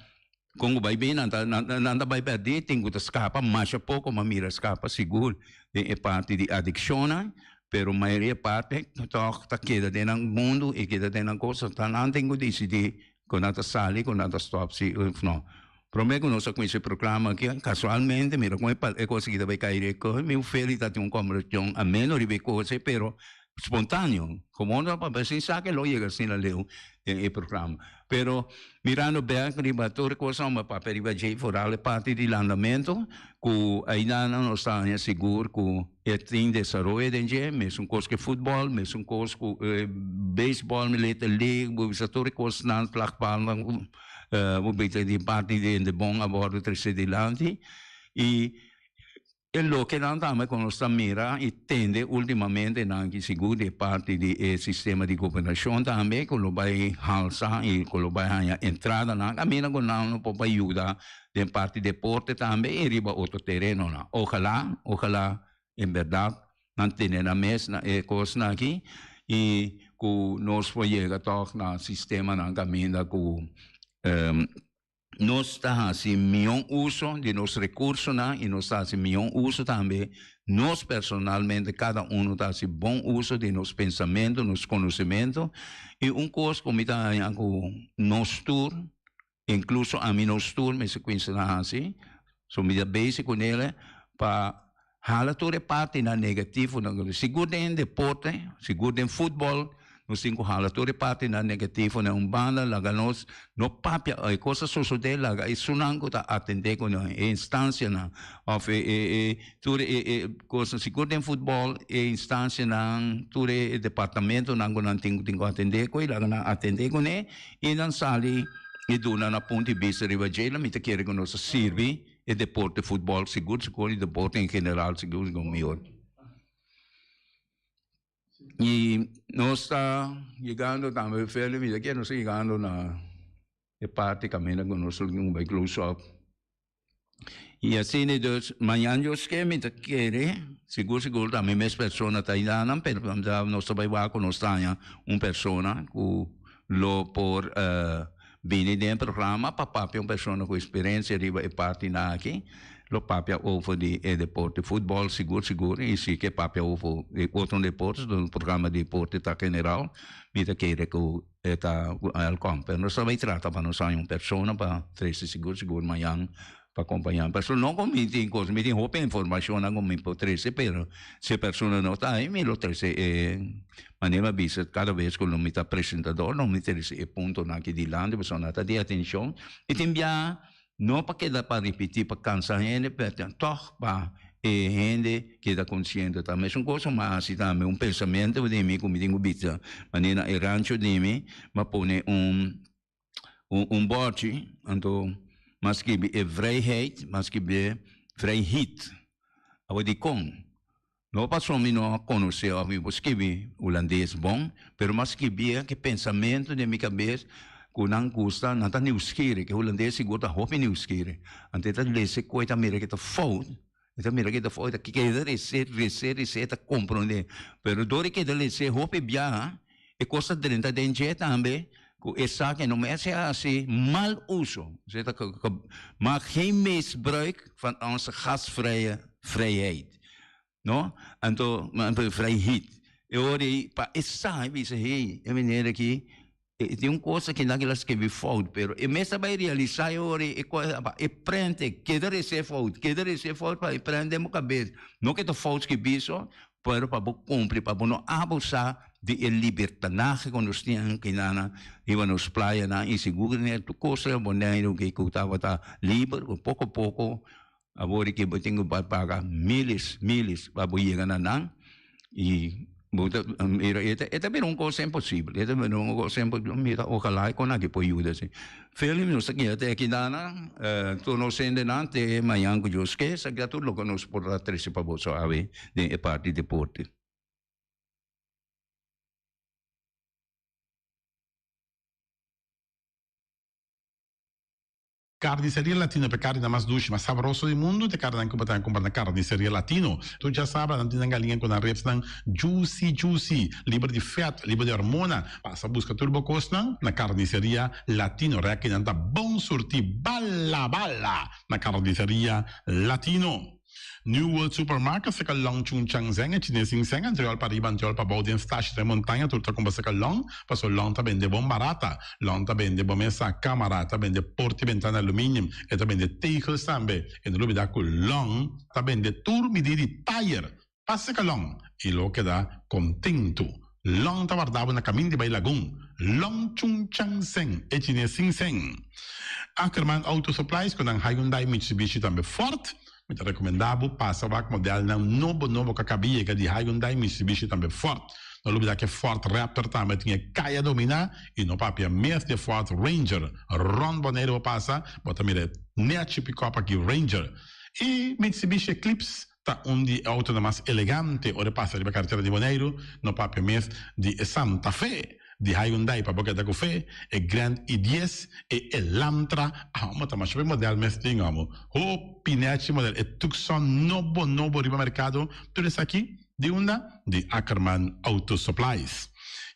kon ku bai bin nan ta nan ta bai pèrdí, tin ku ta skapa masha poko, ma mira skapa sigur den e parti di adikshonnan, pero mayoria parti tòg ta keda den nan mundu i keda den nan kos. Ta nan tin ku disidí Ku nan ta sali, ku nan ta stòp si òf no. Promé ku nos a kuminsá e programa aki, kasualmente mira kon e kos aki ta bai kai riba e kos. Mi Feli ta tin un kòmbersashon ameno riba e kos ei, pero spontáneo. Komo no papia sin sa ke lo yega asina leu den e programa. Pero mirando bèk riba tur e kosnan bo a papia riba dje, foral e parti di landamentu, ku ainda nos ta haña sigur ku E tin desaroyo den dje, mesun kos ku e futbòl, mesun kos ku e beisbòl, Little League, bo bisa tur e kosnan, slagbalnan ku bo bisa di parti di hende bon a wòrdu trese dilanti. I E lokenan tambe ku nos ta mira i tende ultimamente nan ki sigur di e parti di e sistema di gobernashon tambe ku lo bai halsa i ku lo bai haña entradanan kaminda ku nan lo por bai yuda den parti deporte tambe i riba otro terenonan. Ojalá, ojalá en bèrdat nan tene nan mes na e kosnan aki i ku nos por yega tòg na sistemanan kaminda ku Nos ta hasi mion uso di nos rekursonan i nos ta hasi mion uso tambe, nos personalmente, kada unu ta hasi bon uso di nos pensamentu, nos konosementu. I un kos ku mi ta haña ku nos tur, inkluso ami nos tur mester kuminsá na hasi, so mi ta bezig kuné pa hala tur e partinan negativonan, sigur den deporte, sigur den futbol, nos tin ku hala tur e partinan negativo na un banda, laga nos no papia e kos a sosodé, laga esunnan ku ta atendé ku nan, e instansianan òf e e e tur e e kosnan, sigur den futbol e instansianan, tur e departamentonan ku nan tin ku tin ku atendé ku e, laga nan atendé kuné i nan sali i duna nan punto di bista riba dje, mi ta kere ku nos a sirbi. E deporte futbol sigur sigur y deporte en general sigur sigur mihor. Y nos ta yegando tambe Feli mira ke nos ta yegando na e parti kaminda ku nos lo bai close up. Y asina dus mañan Dios ke mi ta kere sigur sigur ta mi mes persona ta ayuda pero nos ta bai wak ku nos ta haña un persona ku lo por Bini den e programa pa papia un persona ku eksperensia riba e partinan aki. Lo papia over di e deporte futbòl sigur sigur i si ke papia over di otro deportes un programa di deporte ta general mi ta kere ku e ta wèlkòm. Pero nos ta bai trata pa nos haña un persona pa trese sigur sigur mañan Pa kompañá. Pasobra no ku mi tin kos, mi tin hopi informashonnan ku mi por trese, pero si e persona no ta ahí, mi lo trese e manera mi a bisa kada bes ku mi ta presentador, lo mi trese e puntonan aki dilanti pasobra nan ta di atenshon. I tin biaha no pa keda pa ripití, pa kansa hende, pero tòg pa e hende keda konsiente. Ta mesun kos ku mi a hasi tambe, un pensamentu di mi ku mi tin ku bisa manera e rancho di mi, mi a pone un. Un bòrchi, anto m'a skibi e vrijheid, m'a skibi e vrijheid. Awor dikon? No pasobra mi no a konosé òf mi por skibi hulandes bon, pero m'a skibié ku e pensamentu den mi kabes ku nan gusta, nan ta nieuwsgierig. E hulandes sigur ta hopi nieuwsgierig. Anto e ta lesa e kos, e ta mira ke ta fout, e ta mira ke ta fout, e ta keda resé, resé, resé, e ta komprondé. Pero dor e keda lesé hopi biaha, E kos ta drenta den dje tambe ku esaki no mester hasi mal uso, maak geen misbruik van onze gastvrije vrijheid, no? Anto, vrijheid. E ora ei pa e sa e bisa, hey, e meneer aki e tin un kos aki nan ke la skirbi fout, pero e mes ta bai realisa e ora ei e kos e prente, keda rese fout, keda rese fout pa e prente den bo kabes, no ke ta fout skirbi so, Pero pa bo cumpli, pa bo no abusa di e libertanahe cu nos tin aki riba nos playanan y sigur den tur cos riba Boneiru cu tabata liber, cu poco poco awor aki bo tin cu bay paga miles, miles pa bo yega na nan y bo ta mira e ta bira un cos imposibel, e ta bira un cos imposibel, mira ojalá con aki por yuda si. Feli nos ta keda te aki dana, tur nos hendenan te mañan ku Dios ke, esaki ta tur loke nos por a trese pa boso awe den e parti deporte. Carniceria Latino pa e carninan mas dushi, mas sabroso di mundu, ta e carninan cu bo ta cumpra na Carniceria Latino. Tur djasabra nan tin nan galiña cu nan ribsnan juicy juicy, liber di vet, liber di hormona. Pasa busca tur bo cosnan na Carniceria Latino. Rekinan ta bon surti bala bala na Carniceria Latino. New World Supermarket seka long Chung Chang Zeng e chines sin seng antriol pa riba antriol pa bou den stashi den montaña tur ta kumpra seka long paso long ta bende bon barata long ta bende bo mesa kamara ta bende porti bentana aluminium e ta bende tegels tambe e no lubida ku long ta bende tur midi di tayer pa seka long i lo keda kontentu long ta warda bo na kamin di bai lagun long Chung Chang Zeng e chines sin seng Ackerman Auto Supplies ku nan Hyundai Mitsubishi tambe Ford Mi ta rekomendá bo pasa wak modelnan nobo nobo ku a kaba yega di Hyundai, Mitsubishi tambe Ford. No lubidá ku e Ford Raptor tambe tin e kaya dominá i no papia mes di e Ford Ranger. Rònt Boneiru bo pasa, bo ta mira e nechi pikòp aki Ranger. I Mitsubishi Eclipse. Ta un di e autonan mas elegante ora e pasa riba karetera di Boneiru, no papia mes di e Santa Fe di Hyundai pa bo keda ku fe, e Grand i dies, e Elantra, amo ta masha hopi model mes tin amo, hopi nechi model, e Tucson nobo nobo riba merkado, tur esaki di unda? Di Ackerman Auto Supplies.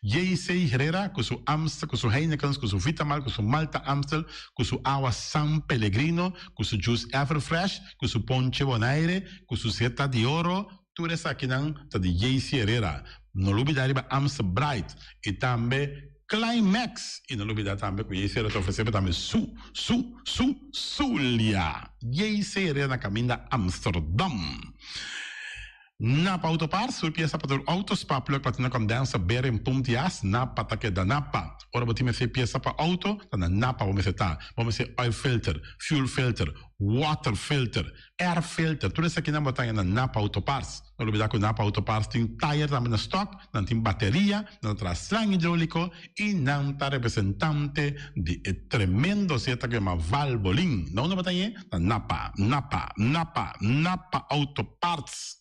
JC Herrera ku su Amstel, ku su Heinekens, ku su Vitamal, ku su Malta Amstel, ku su awa San Pellegrino, ku su juice Everfresh, ku su ponche Bonaire, ku su seta di oro, tur esakinan ta di JC Herrera. No lubida riba Amstel Bright i tambe Climax! I no lubida tambe ku JC Herrera ta ofresé bo tambe su, su, su Zulia! JC Herrera na kaminda Amsterdam. Napa Autoparts, tur piesa pa tur auto, spark plug, platina condenser, bearing, pump di as, Napa ta keda Napa. Ora bo tin mester piesa pa auto, ta na Napa bo mester ta. Bo mester oil filter, fuel filter, water filter, air filter, tur esakinan bo ta haña na Napa Autoparts. No lubida ku Napa Autoparts tin tayer tambe na stock, nan tin bateria, nan ta traha slang hidroliko i nan ta representante di e tremendo zeta ku yama Valvoline. Na unda bo ta hañ'e? Na Napa, Napa, Napa, Napa Autoparts.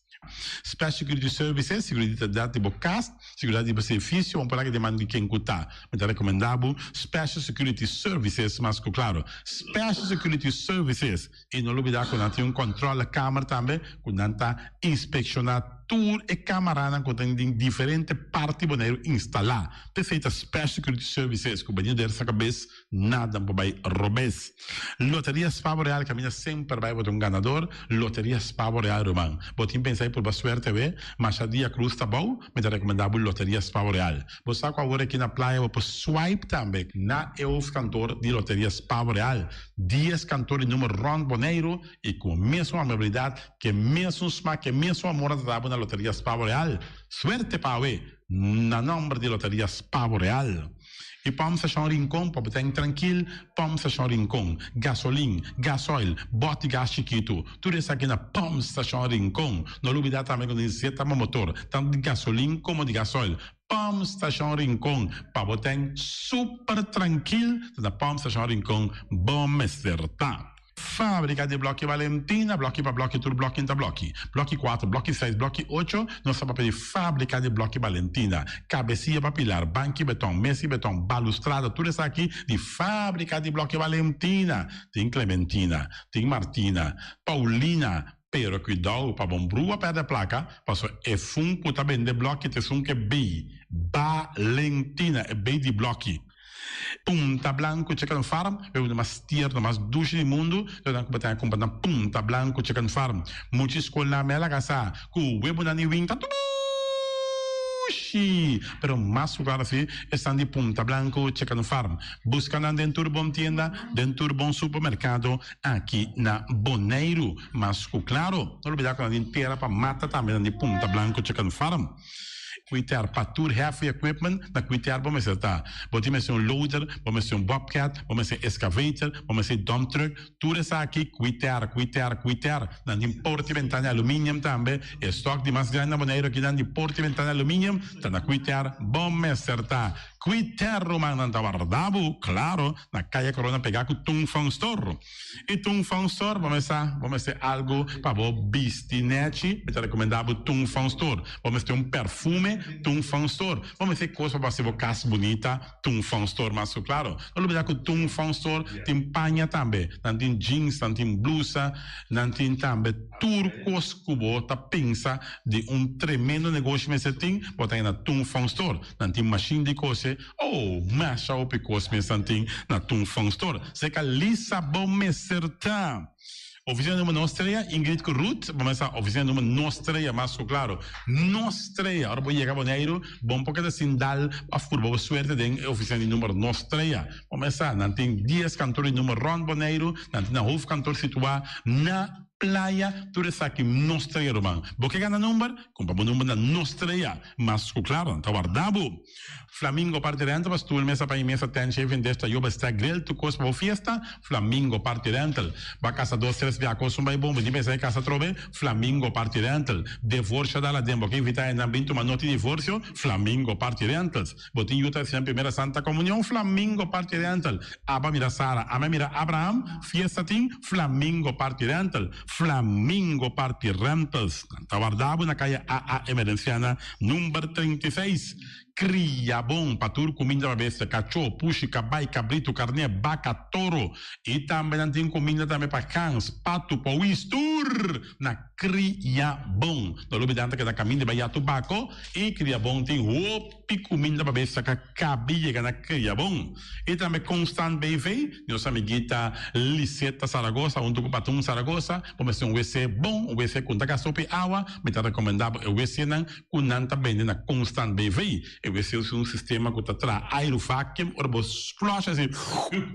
Special Security Services, seguridat di bo kas, seguridat di bo servicio, bo por laga den man di ken ku ta. Mi ta rekomendá bo Special Security Services mas ku klaro. Special Security Services. I no lubidá ku nan tin un kòntròlekamer tambe ku nan ta inspekshoná tur e kamaranan ku tin den diferente parti Boneiru instalá. P'esei ta Special Security Services ku bini der sa kabes Nada por bai robes. Loteria Spa Boreal caminda semper bai bo ta un ganador. Loteria Spa Boreal ruman. Bo tin pensa di purba suerte awe? Masha dia cruz ta bou, mi ta recomenda bo Loteria Spa Boreal. Bo sa cu awor aki na playa bo por swipe tambe na e hoofdkantoor di Loteria Spa Boreal. Dies kantoor di numero rond Boneiru y cu mesun amabilidad, ke mesun smak, ke mesun amor nan ta da bo na Loteria Spa Boreal. Suerte pa awe na nomber di Loteria Spa Boreal. I Pump Station Rincon pa bo ten trankil, Pump Station Rincon, gasolin, gasoil, bòt di gas chikitu, tur esaki na Pump Station Rincon. No lubidá tambe ku nos zeta pa motor, tantu di gasolin komo di gasoil. Pump Station Rincon, pa bo ten super trankil, ta na Pump Station Rincon bo mester ta. Fábrika di blòki Valentina, blòki pa blòki tur blòki ta blòki. Blòki kuater, blòki seis, blòki ocho, nos ta papia di fábrika di blòki Valentina. Kabesia pa pilar, banki beton, mesa di beton, balustrada, tur esaki di fábrika di blòki Valentina. Tin Clementina, tin Martina, Paulina, pero kuidou pa bon brua pèrdè plaka, pasobra e fun ku ta bende blòki ta esun ku e bei, Valentina, e bei di blòki. Punta Blanco Chicken Farm, e bebida mas tierno, mas dushi di mundu, lo nan ku bo ta kumpra na Punta Blanco Chicken Farm. Mucha skolnan me a laga sa ku webonan di win ta dushi, pero mas ku klaro si esnan di Punta Blanco Chicken Farm. Buska nan den tur bon tienda, den tur bon supermerkado aki na Boneiru. Mas ku klaro, no lubida ku nan tin tera pa mata tambe nan di Punta Blanco Chicken Farm. Kuiter pa tur heavy equipment na kuiter bo mester ta. Bo tin mester un loader, bo mester un bobcat, bo mester excavator, bo mester dump truck, tur esaki kuiter, kuiter, kuiter. Nan tin porta y bentana di aluminium tambe. E stock di mas grandi na Boneiru akinan di porta y bentana di aluminium ta na kuiter bo mester ta. Kuiter ruman nan ta warda bo, claro, na Kaya Corona pega ku Tung Fong Store. I Tung Fong Store bo mester bo mester algu pa bo bisti nechi, mi ta rekomendá bo Tung Fong Store. Bo mester un perfume, Tung Fong Store. Bo mester kos pa bo hasi bo kas bunita, Tung Fong Store mas ku klaro. No lubidá ku Tung Fong Store tin paña tambe. Nan tin jeans, nan tin blusa, nan tin tambe tur kos ku bo ta pensa di un tremendo negoshi mester tin, bo ta haña na Tung Fong Store. Nan tin mashin di kose. Oh, masha hopi kos mes nan tin na Tung Fong Store. Seka Lisa bo mester ta. Oficina numero nos trea, Ingrid ku Ruth, bo mester oficina numero nos trea, mas ku klaro. Nos trea. Ora bo yega Boneiru, bon por keda sin dal of purba bo suerte den e oficina di numero nos trea. Bo mester sa, nan tin dies kantor di numero rond Boneiru, nan tin nan hoofdkantoor situa na Playa, tur esaki nos trea ruman. Bo ke gana number? Kumpra bo number na nos trea. Mas ku klaro, nan ta warda bo. Flamingo Party Rental pa stoel, mesa pa mesa, tent, shaving dish, tayoba, stack, grill, tur kos pa bo fiesta. Flamingo Party Rental. Ba kasa dos, tres bia kos un bai bon, bo tin pensa e kasa atrobe? Flamingo Party Rental. Devorsio dal aden, bo ke invita hendenan bin tuma noti divorsio? Flamingo Party Rentals. Bo tin yu ta hasi nan primera Santa Comunion? Flamingo Party Rental. Aba mira Sara, ame mira Abraham, fiesta tin? Flamingo Party Rental. Flamingo Party Rentals. Nan ta warda bo na Kaya AA Emerenciana number 36. Kriabon pa tur kuminda pa bestia, kachó, pushi, kabai, kabritu, karné, baka, toro. I tambe nan tin kuminda tambe pa gans, patu, powis, tur na Kriabon. No lubida nan ta keda kaminda bai ya tubako i Kriabon tin hopi kuminda pa bestia ka kabi yega na Kriabon. I tambe Constant BV, nos amiguita Liseta Zaragoza huntu ku Patun Zaragoza, bo mester un wc bon, un wc ku no ta gasta hopi awa, mi ta rekomendá bo e wcnan ku nan ta bende na Constant BV. E wc usa un sistema ku ta traha airu vacuum, ora bo flush asi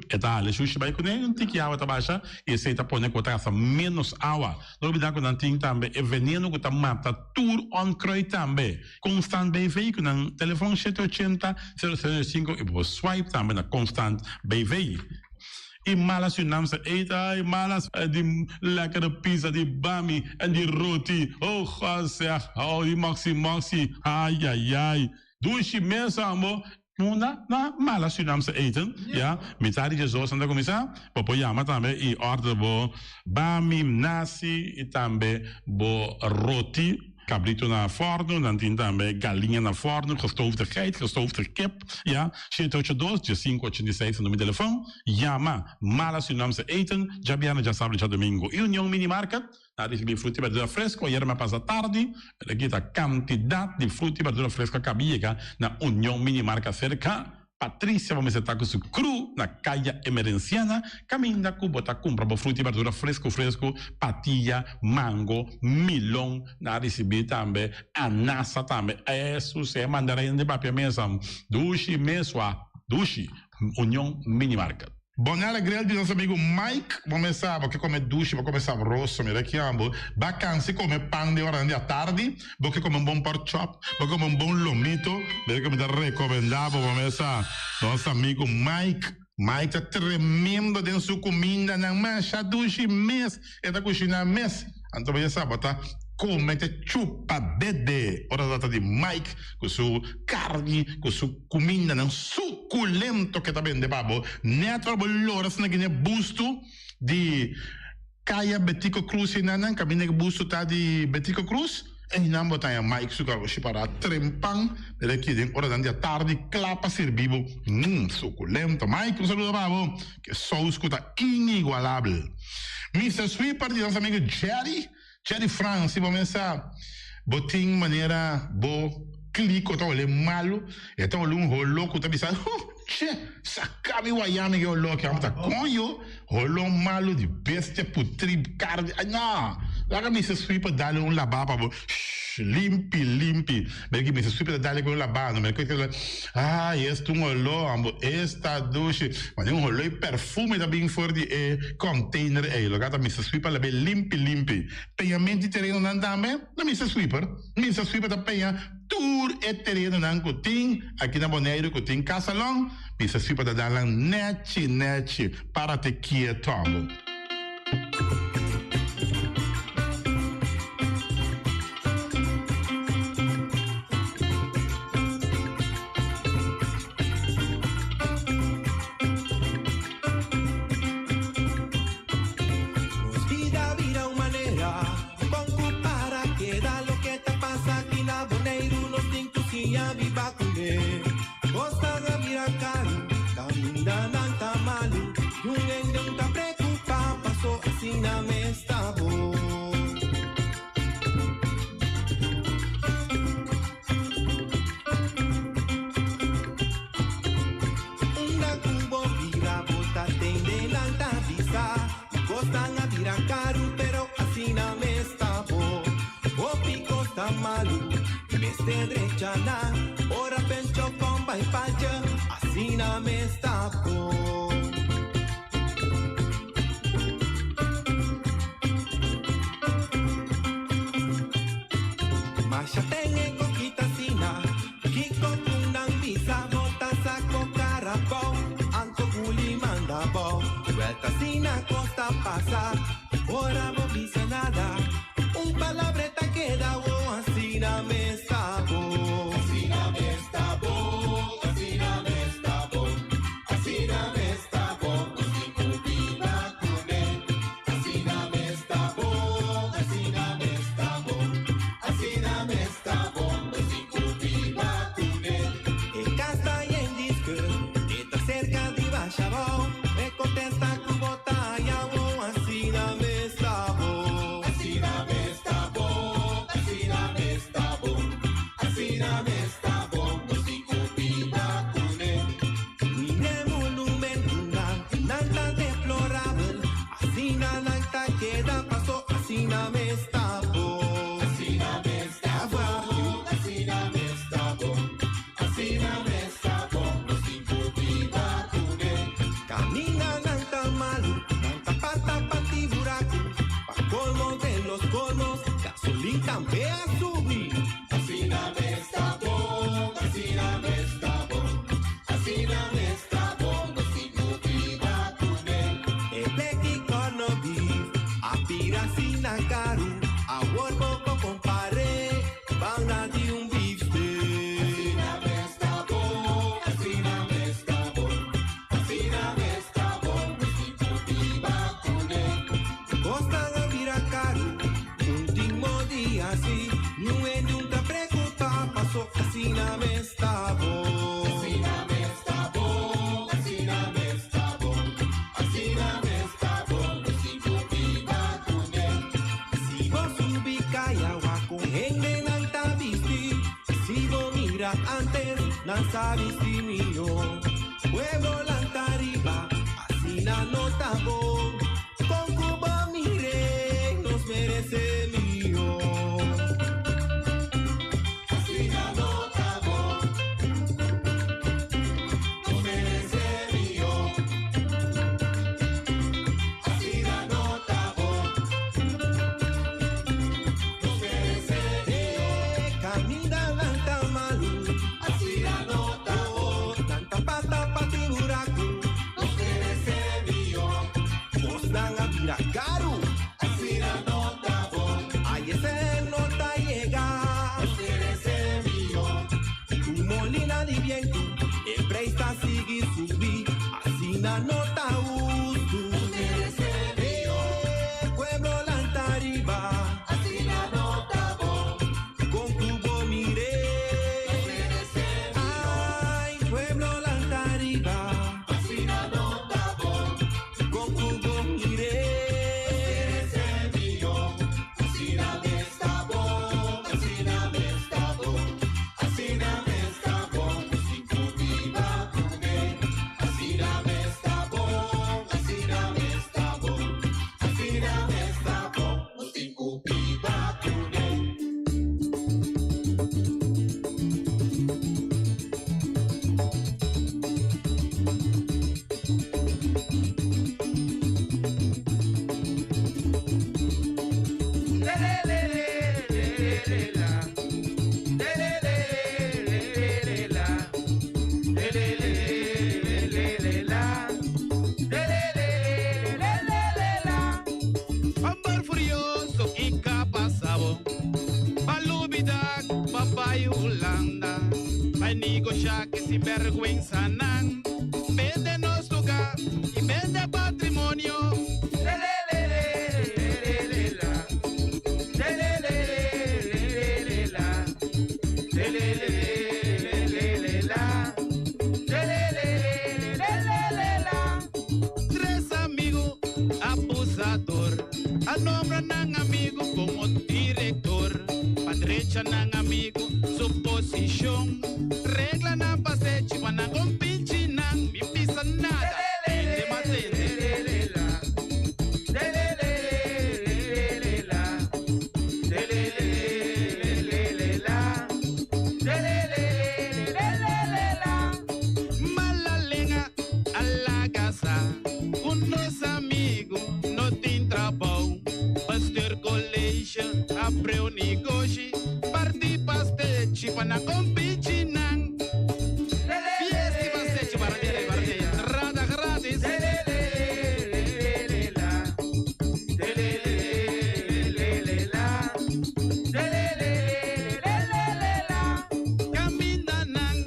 e ta hala e shushi bai kuné, un tiki awa ta basha i esei ta pone ku bo ta gasta ménos awa. No olbidá ku nan tin tambe e veneno ku ta mata tur onkruid tambe. Constant BV ku nan telefòn shete ochenta, sero sero sinku i bo por swipe tambe na Constant BV. I malas Surinaamse eten, ai malas di lekkere pizza di bami en di roti, oh God zeg, oh di moxi moxi, ai ai ai, dushi mes ambo. Munda na malas Surinaamse eten, ya, mitad di djesdos nan ta kuminsá, bo por yama tambe i order bo bami, nasi i tambe bo roti. Cabrito na forno, nan tin tambe galiña na forno, gestoofde geit, gestoofde kip, ya, shete ocho dos, diesinco ochenta i seis ta numero di telefon, yama Mala Surinaamse Eten, djabièrnè, djasabra, djadomingo. I Union Mini Market, nan ricibi fruta i berdura fresco, ayera mi a pasa tardi, pero aki ta cantidad di fruta i berdura fresco a caba yega na Union Mini Market cerca. Patricia bo mester ta ku su kru na Kaya Emerenciana kaminda ku bo ta kumpra bo fruta i berdura fresku fresku, patia, mango, milon, nan a risibí tambe anasa tambe, esu si e mandarin di papia mesa dushi mesua dushi, Union Mini Market. Bonella Grill di nos amigo Mike, bo mes sa bo ke come dushi, bo come sabroso, mira ki ambo, ba cansi come pan den oranan di atardi, bo ke come un bon pork chop, bo ke come un bon lomito, mira ke mi ta recomenda bo, bo mes sa nos amigo Mike, Mike ta tremendo den su cumindanan, masha dushi mes e ta cushina mes. Anto bo ya sa bo ta come te chupa dede ora ta trata di Mike cu su carni cu su cumindanan suculento ke ta bende pa bo. Net ora bo lora asina gine busto di Caya Betico Cruz enanan caminda ke busto ta di Betico Cruz einan bo ta haña Mike su garoshi para trempan mira aki den oranan di atardi cla pa sirbi bo. Mmm suculento Mike un saludo pa bo. Ke sous ku ta inigualabel. Mister Sweeper di nos amigo Jerry, Jerry Frans, si bo mes sa bo tin manera bo kliko ta ole malu, e ta ole un holo ku ta bisa, huh, che, saka mi waya mi ke holo aki, amo ta koño, holo malu di bestia putri karni, ay no, laga Mister Sweeper dale un laba pa bo, shh, limpi, limpi. Mira ki mester super ta dale ku un labano. Mira ku ay es ta un oló ambo esta dushi. Mane un oló y perfume ta bin for di e container ey. Loke ta Mister Sweeper labe limpi limpi. Peñamento di terenonan tambe na Mister Sweeper. Mister Sweeper ta peña tur e terenonan ku tin aki na Boneiru ku tin Casalon. Mister Sweeper ta dal nan nechi nechi. Parate kieto ambo. Nos bida bira un manera bon ku para keda loke ta pasa aki na Boneiru nos tin ku siña biba kuné. Kosnan a bira karu, kamindanan ta malu, un hende un ta preocupa paso asina. los colmos, gasolina tambe a subi. Asina mes ta bon, asina mes ta bon, asina mes ta bon, nos tin ku biba kuné. E bleki corno beef, a bira asina karu, awor bo por kompar'é, banda di un beefsteak. Asina mes ta bon, asina mes ta bon, asina mes ta bon, nos tin ku biba kuné. Kosnan a bira karu, último dia sí, niun hende no ta preokupá, paso asina mes ta bon. Asina mes ta bon, asina mes ta bon, asina mes ta bon, nos tin ku biba kuné. Si bo subi kaya wak kon hendenan ta bisti, si bo mira antes, nan sa bisti mihó. Pueblo lanta riba, asina no ta bon. Kon ku bo mir'é, nos meresé mihó. Asina no ta bon, nos meresé mihó. Asina no ta bon, nos meresé mihó. Kamindanan ta malu, asina no ta bon. Nan ta pata pati buraku, nos meresé mihó. Kosnan a bira karu, asina no ta bon. Ai ese no ta yega, nos meresé mihó. Ku molina di bientu, e preis ta sigui subi, asina no ta hustu. Nos meresé mihó. Pueblo lanta riba, asina no ta bon. Kon ku bo mir'é, nos meresé mihó. Ai, pueblo lanta riba, asina no ta bon. Kon ku bo mir'é, nos meresé mihó. Asina mes ta bon, asina mes ta bon, asina mes ta bon, nos tin ku biba kuné. Asina mes ta bon, asina mes ta bon, asina mes ta bon, nos tin ku biba kuné. Amor furioso i kapasabo Palubida papai Holanda Bai negoshá ku sinbèrgwensanan Bende nos lugá i bende patrimonio. Tres amigu abusador a nombra nan amigu komo direktor pa drecha nan amigu su posishon regla nan pasechi pa nan kompinchinan mi bisa nada tende ma tende. Mala lenga a laga sa ku nos amigu no tin trabou. Bestuurcollege a breu negoshi parti pastechi pa nan kompinchinan. Fiesta i pastechi barate barate entrada gratis. Kamindanan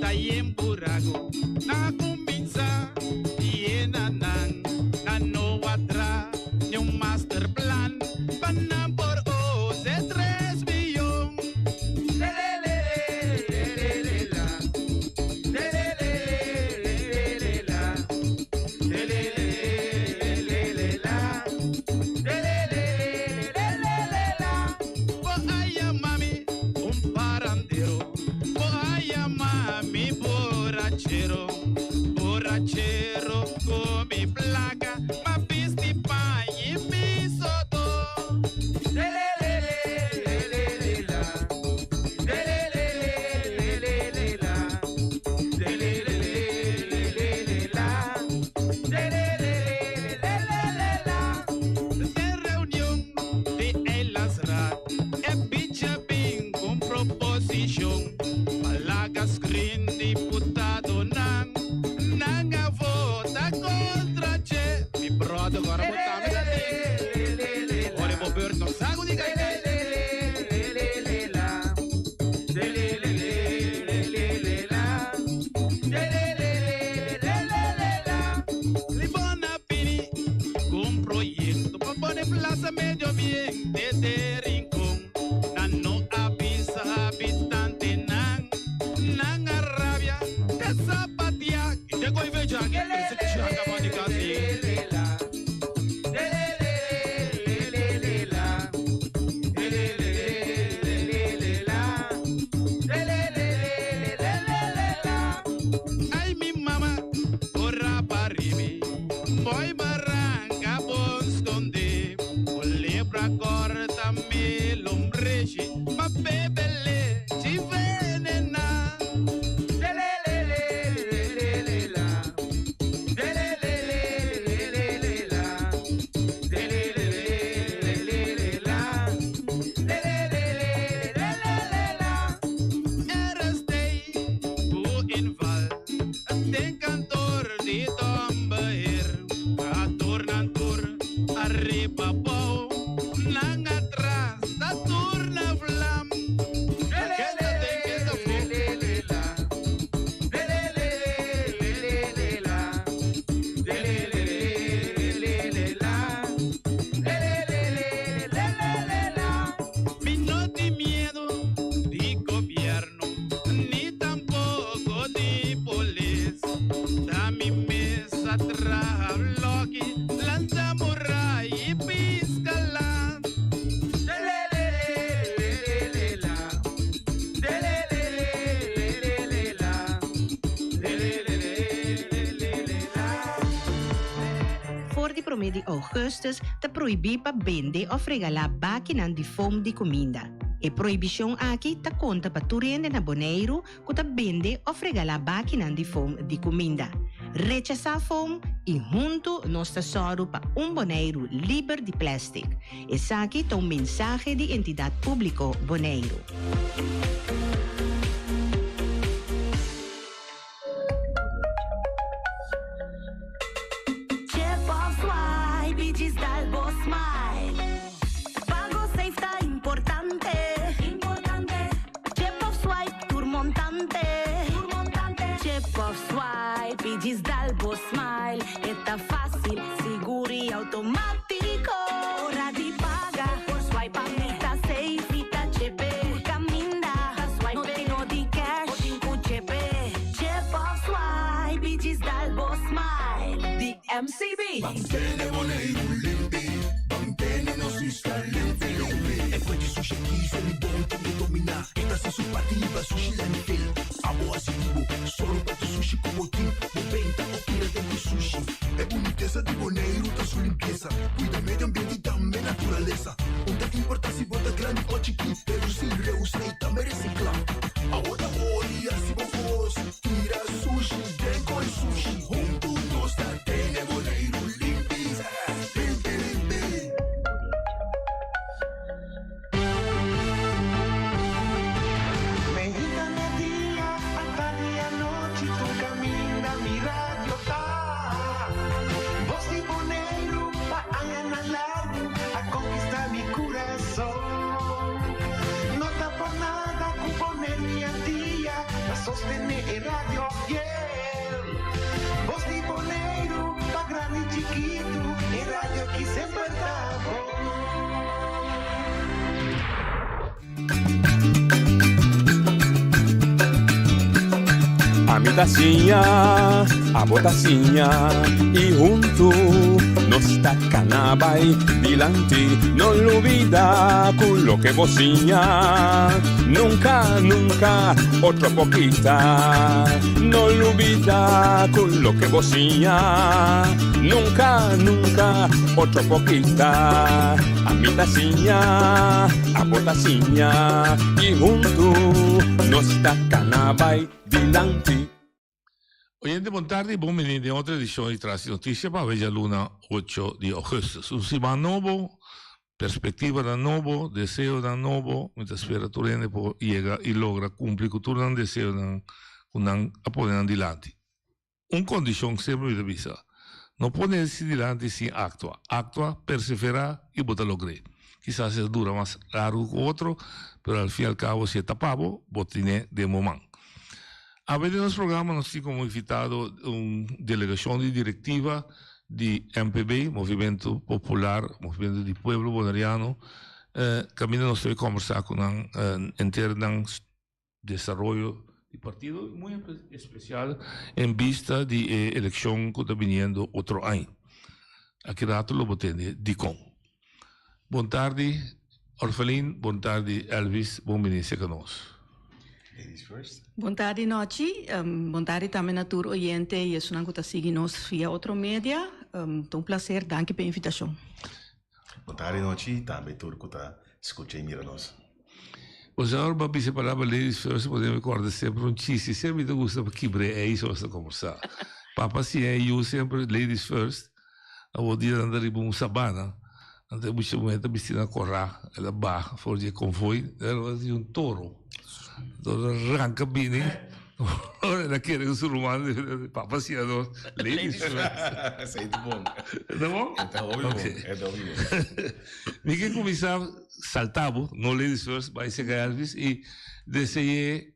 ta yen buraku, nan a kuminsá yena nan. Nan no a traha niun masterplan pa nan por ose 3 biyon. For di promé di ougùstùs ta prohibí pa bende òf regalá bakinan di foam di kuminda. E prohibishon aki ta konta pa tur hende na Boneiru ku ta bende òf regalá bakinan di foam di kuminda. Rechasá foam i huntu nos ta sòru pa un Boneiru liber di plèstik. Esaki ta un mensahe di Entidat Públiko Boneiru. Chip of swipe y djis dal bo smile. Pago safe ta importante. Importante. Chip of swipe tur montante. Tur montante. Chip of swipe y djis dal bo smile. E ta facil, sigur y automatico. Ora di paga por swipe a mi ta safe. Mi ta chepe. Tur caminda ta swipe. No tin no di cash. Bo tin cu chepe. Chip of swipe y djis dal bo smile. Di MCB. Mantene Boneiru limpi, mantene nos isla limpi limpi. E fuente sushi aki Selibon tin e dominá. E ta hasi su parti riba sushi landfill. Abo hasi di bo, sòru pa tur sushi ku bo tin. Bo benta òf tira den ku sushi. E bunitesa di Boneiru ta su limpiesa. Kuida medio ambiente i tambe naturalesa. Un ta importá si bo ta grandi o chikí, redusí, reusá i tambe resiklá. Abo ta hori hasi bo kos, tira sushi den koi sushi. Huntu nos ta tene Boneiru limpi, limpi, limpi. Meinta media, atardi anochi, tur caminda mi radio ta. Voz di Boneiru pa añanan largu a conquista mi curason. No ta por nada cu Boneiru y Antia ta sostene e radio fiel. Voz di Boneiru pa grandi y chikitu, e radio ki semper ta bon. Ami ta siña, abo ta siña y huntu nos ta cana bay dilanti. No lubida cu loke bo siña nunca, nunca otro por kita. No lubida cu loke bo siña nunca, nunca otro por kita. Ami ta siña, abo ta siña y huntu nos ta cana bay dilanti. Oyente bon tardi y bon bini den otro edicion di Tras di Noticia pa awe djaluna ocho di augustus. Un siman nobo, perspectivanan nobo, deseonan nobo, mi ta spera tur hende por yega y logra cumpli cu tur nan deseonan cu nan a pone nan dilanti. Un kondishon semper mi ta bisa, no pone si dilanti sin aktua. Aktua, perseverá i bo ta logr'é. Kisas e ta dura mas largu ku otro, pero al fin y al cabo si e ta pa bo, bo tine den bo man. Awe den nos programa nos tin komo invitado un delegashon di direktiva di MPB, Movimento Popular, Movimento di Pueblo Boneriano, kaminda nos ta bai kombersá ku nan henter nan desaroyo di partido y muy especial en bista di e eleccion cu ta biniendo otro aña. Aki rato lo bo tende dicon. Bon tardi Orfelin, bon tardi Elvis, bon bini seca nos. Ladies first. Bon tardi Nochi, bon tardi tambe na tur oyente y esunnan cu ta sigui nos via otro media. Ta un placer, danki pa e invitacion. Bon tardi Nochi, tambe tur cu ta scucha y mira nos. Bo sa ora bo a bisa e palabra ladies first bo debe corda semper un chiste. Semper mi ta gusta pa kibra e ijs ora ta combersa. Papa siña e yu semper ladies first. Awor dia nan ta riba un sabana, anto e mucha muher ta bisti na corá, el a baha for di e convoy, el a haci un toro. Toro a ranca bini, ora el a kere cu su ruman, papa siña nos ladies first. Esey ta bon. E ta bon? E ta hopi bon, e ta hopi bon. Mi ke kuminsá saltá bo, no ladies first, bai serka Elvis i dese'é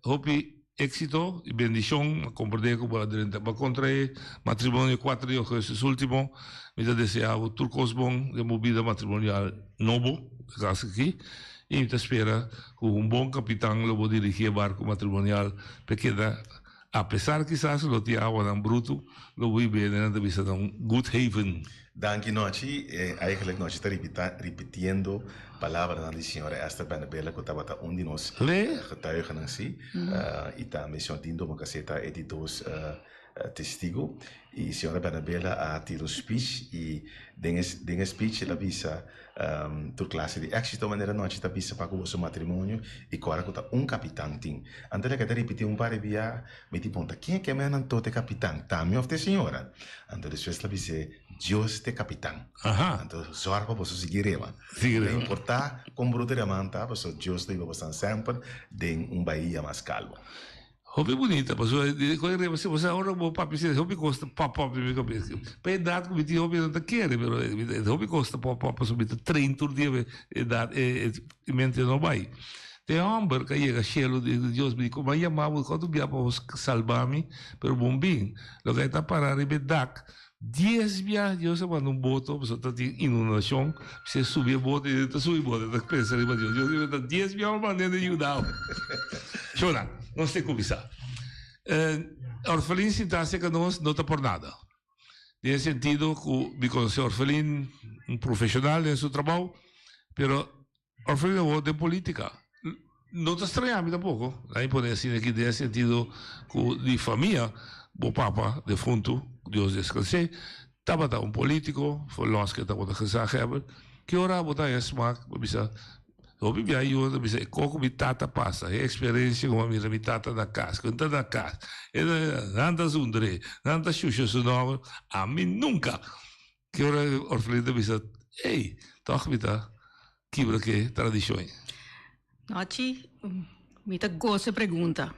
hopi éksito i bendishon. A komprendé ku bo a drenta bo a kontraé matrimonio kuater di ougùstus último. Mi ta deseá bo tur kos bon den bo bida matrimonial nobo, e kas aki, i mi ta spera ku un bon kapitan lo bo dirigí e barku matrimonial pa e keda Apesar kisas lo tin awanan brutu, lo bo hib'é nan ta bisa na un good haven. Danki Nochi, eigenlijk Nochi ta ripita ripitiendo palabranan di señora Esther Bernabela ku tabata un di nos getuigenan si, i tambe señor Dindo Mocaseta e di dos testigo. I señora Bernabela a tira un speech i den e den e speech el a bisa Tur klase di éksito manera nochi ta bisa pa ku boso matrimonio i kòrda ku ta un kapitan tin. Anto el a keda ripití un par di bia, Mi di punta, Ken ke men anto ta e kapitan, ta mi òf ta e señora? Anto despues el a bis'é, Dios ta e kapitan. Anto zòrg pa boso sigui rema. No importá kon brutu e reman ta, pasobra Dios lo hiba boso semper den un bahia mas kalmo. Hopi bunita pasobra di koe reba si boso ora bo papia si hopi kos ta pop up den mi kabes pa edat ku mi tin hopi no ta kere pero hopi kos ta pop up pasobra mi ta train tur dia pa edat e mente no bai te homber ka yega shelu di Dios mi di komo a yama bo koto bia pa bo salba mi pero bon bin loke a ta para riba e dak dies bia Dios a manda un boto pasobra ta tin inundacion si e subi e boto e ta subi boto e ta pensa riba Dios Dios di ta dies bia bo manda hende yuda bo shona nos tin cuminsa Orfelin sinta cerca nos no ta por nada den e sentido cu mi conoce Orfelin un profesional den su trabao pero Orfelin awor den politica no ta straña mi tampoco, laat mi pone asina aki den e sentido cu di famia bo papa defunto, Dios descans'é, tabata un politico, for los ke tabata gezaghebber, ki ora bo ta haña smak bo bisa, hopi bia yu ta bisa e koko mi tata pasa, e experiencia ku mi a mira mi tata na cas, ku ta na cas, nan ta zundr'é, nan ta shusha su nomber, ami nunca! Ki ora Orfelin ta bisa, Ey, tòg mi ta kibra ku e tradishon ei. Nochi, mi ta gosa e pregunta.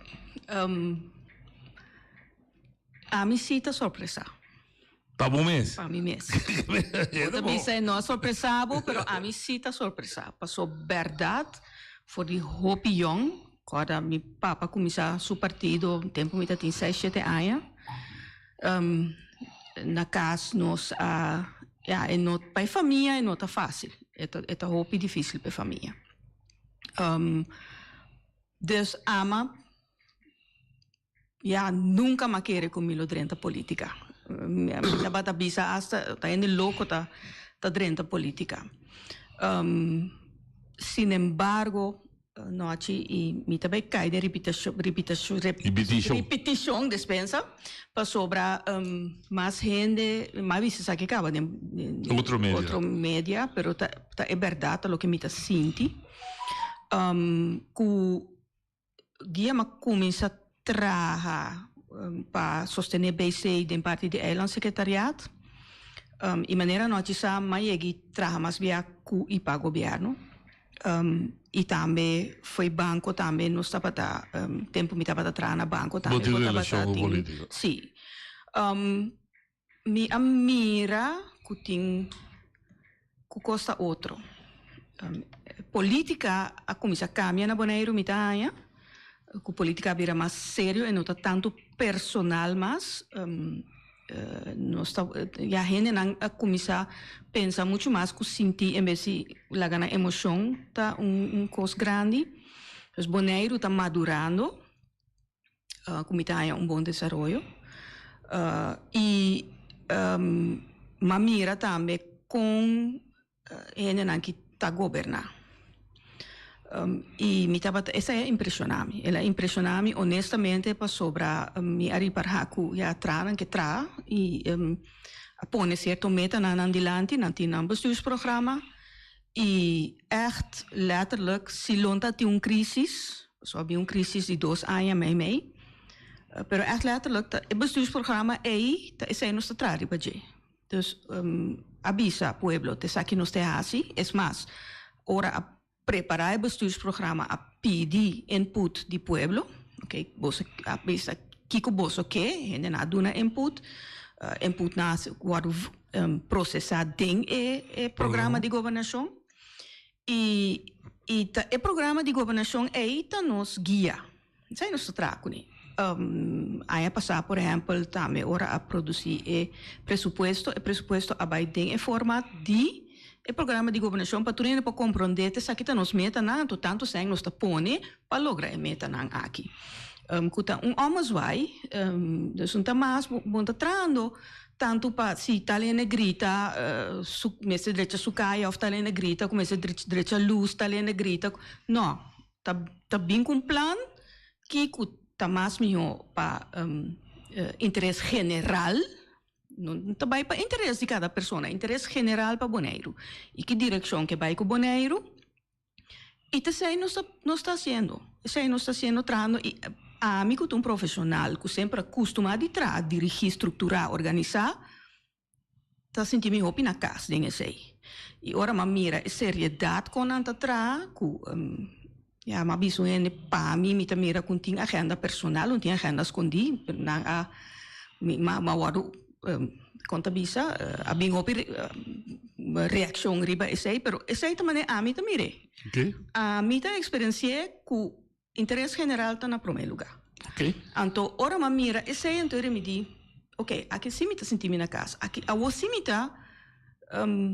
Ami sí ta sorpresá. Pa bo mes? Pa mi mes. Bo ta bisa e no a sorpresá bo, pero ami sí ta sorpresá. Paso bèrdat, for di hopi yòn, kòrda mi papa kuminsá su partido tempu mi ta tin seis, shete aña. Na cas nos a, ya, e no, pa e famia e no ta facil, e ta, e ta hopi dificil pa e famia. Dus ama, ya, nunca m'a kere cu mi lo drenta politica. Mi tabata bisa hasta ta hende loco ta, ta drenta politica. Sinembargo, Nochi i mi ta bai kai den ripitashon, ripitashon, Ripitishon. ripitishon, despensa, pasobra mas hende, mi a bisa esaki kaba den den Otro media. otro media, pero ta ta e bèrdat, ta loke mi ta sinti, ku dia mi a kuminsá traha pa sostené BC den parti di eilandsekretariaat, i manera nochi sa mi a yega i traha mas bia ku i pa gobièrnu. I tambe fo'i banco tambe nos tabata, tempo mi tabata traha na banco tambe Bo tin bo tabata relashon ku tin, politica? si. Mi a mira ku tin ku kos ta otro. Polítika a kuminsá kambia na Boneiru mi ta haña ku polítika a bira mas serio e no ta tantu personal mas. Nos ta ya hendenan a kuminsá pensa muchu mas ku sinti en bes di laga nan emoshon ta un kos grandi. Dus Boneiru ta madurando ku mi ta haña un bon desaroyo i m'a mira tambe kon hendenan ki ta goberná. I mi tabata, esei a impreshoná mi. El a impreshoná mi honestamente pasobra mi a ripará ku ya tranan ke traha i a pone sierto metanan nan dilanti, nan tin nan bestuursprogramma i ègt letterlijk si lo ta tin un crisis, pasobra a bin un crisis di dos aña meimei, pero ègt letterlijk ta e bestuursprogramma ei ta esei nos ta traha riba dje. Dus a bisa pueblo t'esaki nos ta hasi. Es mas, ora a prepará e bestuursprogramma a pidi input di pueblo. Oké, boso a bisa kiko boso ke, hendenan a duna input. Inputnan a wòrdu prosesá den e programa di gobernashon. I i ta e programa di gobernashon ei ta nos guia. Esei nos ta traha kuné. Aña pasá, por ehèmpel, tambe ora a produsí e presupuesto, e presupuesto a bai den e forma di e programa di gobernashon pa tur hende por komprondé ta esaki ta nos metanan, anto tantu sèn nos ta pone pa logra e metanan aki. Ku ta un òmezwaai, dus un ta mas bo ta trahando tantu pa si tal hende grita su mester drecha su kaya òf tal hende grita ku mester drecha lus, tal hende grita, no. Ta ta bin ku un plan kiko ta mas mihó pa interes general, no ta bai pa interes di kada persona, interes general pa Boneiru. I ki direkshon ke bai ku Boneiru i ta esei nos ta nos ta hasiendo, esei nos ta hasiendo trahando i ami ku ta un profeshonal ku semper a kustumá di traha, dirigí, strukturá, organisá, Ta sinti mi hopi na kas den esei. I ora m'a mira e seriedat kon nan ta traha ku ya m'a bisa un hende pa mi mi ta mira ku tin agenda personal un tin agenda skondí nan a mi m'a wòrdu kon ta bisa a bin hopi reakshon riba esei pero esei ta manera ami ta mir'é. Ami ta eksperensi'é ku Interes general ta na promé lugá. Anto ora m'a mira esei anto e remidí, ok, aki sí mi ta sinti mi na kas. Aki awor sí mi ta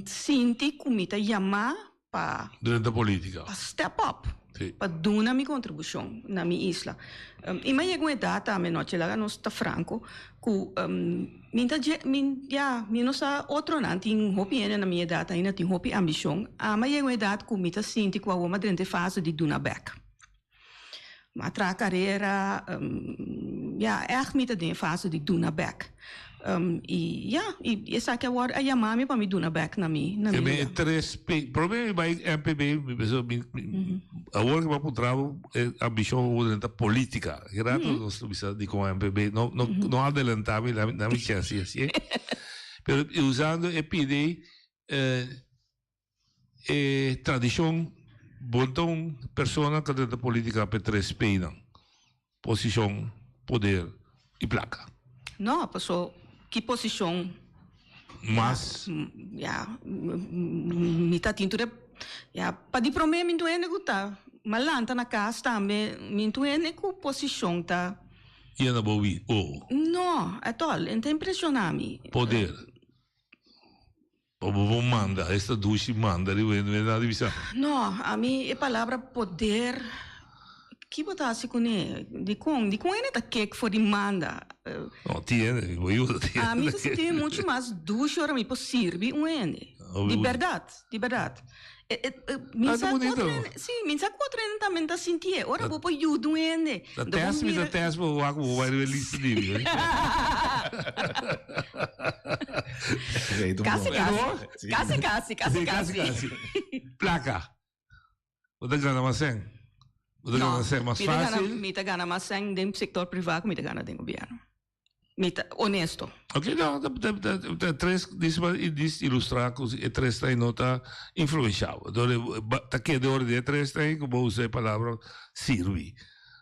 sinti ku mi ta yamá pa. Drenta polítika. Pa step up. Pa duna mi kontribushon na mi isla. I m'a yega un edat tambe, nochi laga nos ta franko, ku mi ta dje, mi, ya, mi no sa otronan tin hopi hende na mi edat ainda tin hopi ambishon. Ami a yega un edat ku mi ta sinti ku awor m'a drenta e fase di duna bèk. M'a traha karera, ya, ègt mi ta den e fase di duna bèk. I ya, i esaki awor a yama mi pa mi duna bèk na mi, na mi Keme lugá. e tres P. Prome mi bai MPB, mi pensa mi, awor ke mi a puntra bo e ambishon bo drenta politika. Ki rato nos ta bisa dikon MPB, no, no, no adelanta mi, dami, dami chèns si, eh. Pero usando e pidi E tradishon bon ta un persona ka drenta politika p'e tres P'nan, posishon, poder i plaka. No, paso ki posishon Mas. Ya, mi ta tin tur e, ya, pa di promé mi duende ku ta malanta na kas tambe, mi duende ku posishon ta. Yena bo wi, oh. No, at all, e ta impreshoná mi. Poder. Pa bo por manda, esta dushi manda riba hende, mi a bisa. No, ami e palabra poder, ki bo ta hasi kuné? Dikon? Dikon hende ta kek for di manda? No, tin hende, bo yuda tin hende. Ami ta sinti mi muchu mas dushi ora mi por sirbi un hende. Di bèrdat, di bèrdat. Mi sa ku otro hende, si, mi sa ku otro hende tambe ta sintié. Ora bo por yuda un hende. Ta test mi ta test bo wak bo bai riba e lista di mi. Kasi kasi, kasi kasi, kasi kasi. Kasi Plaka. Bo ta gana mas sèn. Bo ta gana sèn mas fásil. Mi ta gana mas sèn den sektor privá ku mi ta gana den gobièrnu. Mi ta honesto. Ok, no, ta, ta, ta, ta tres, dis, dis ilustra ku e tres ta no ta influenciado. Dore, ta kede ora di e tres ta ku bo usa e palabra sirbi.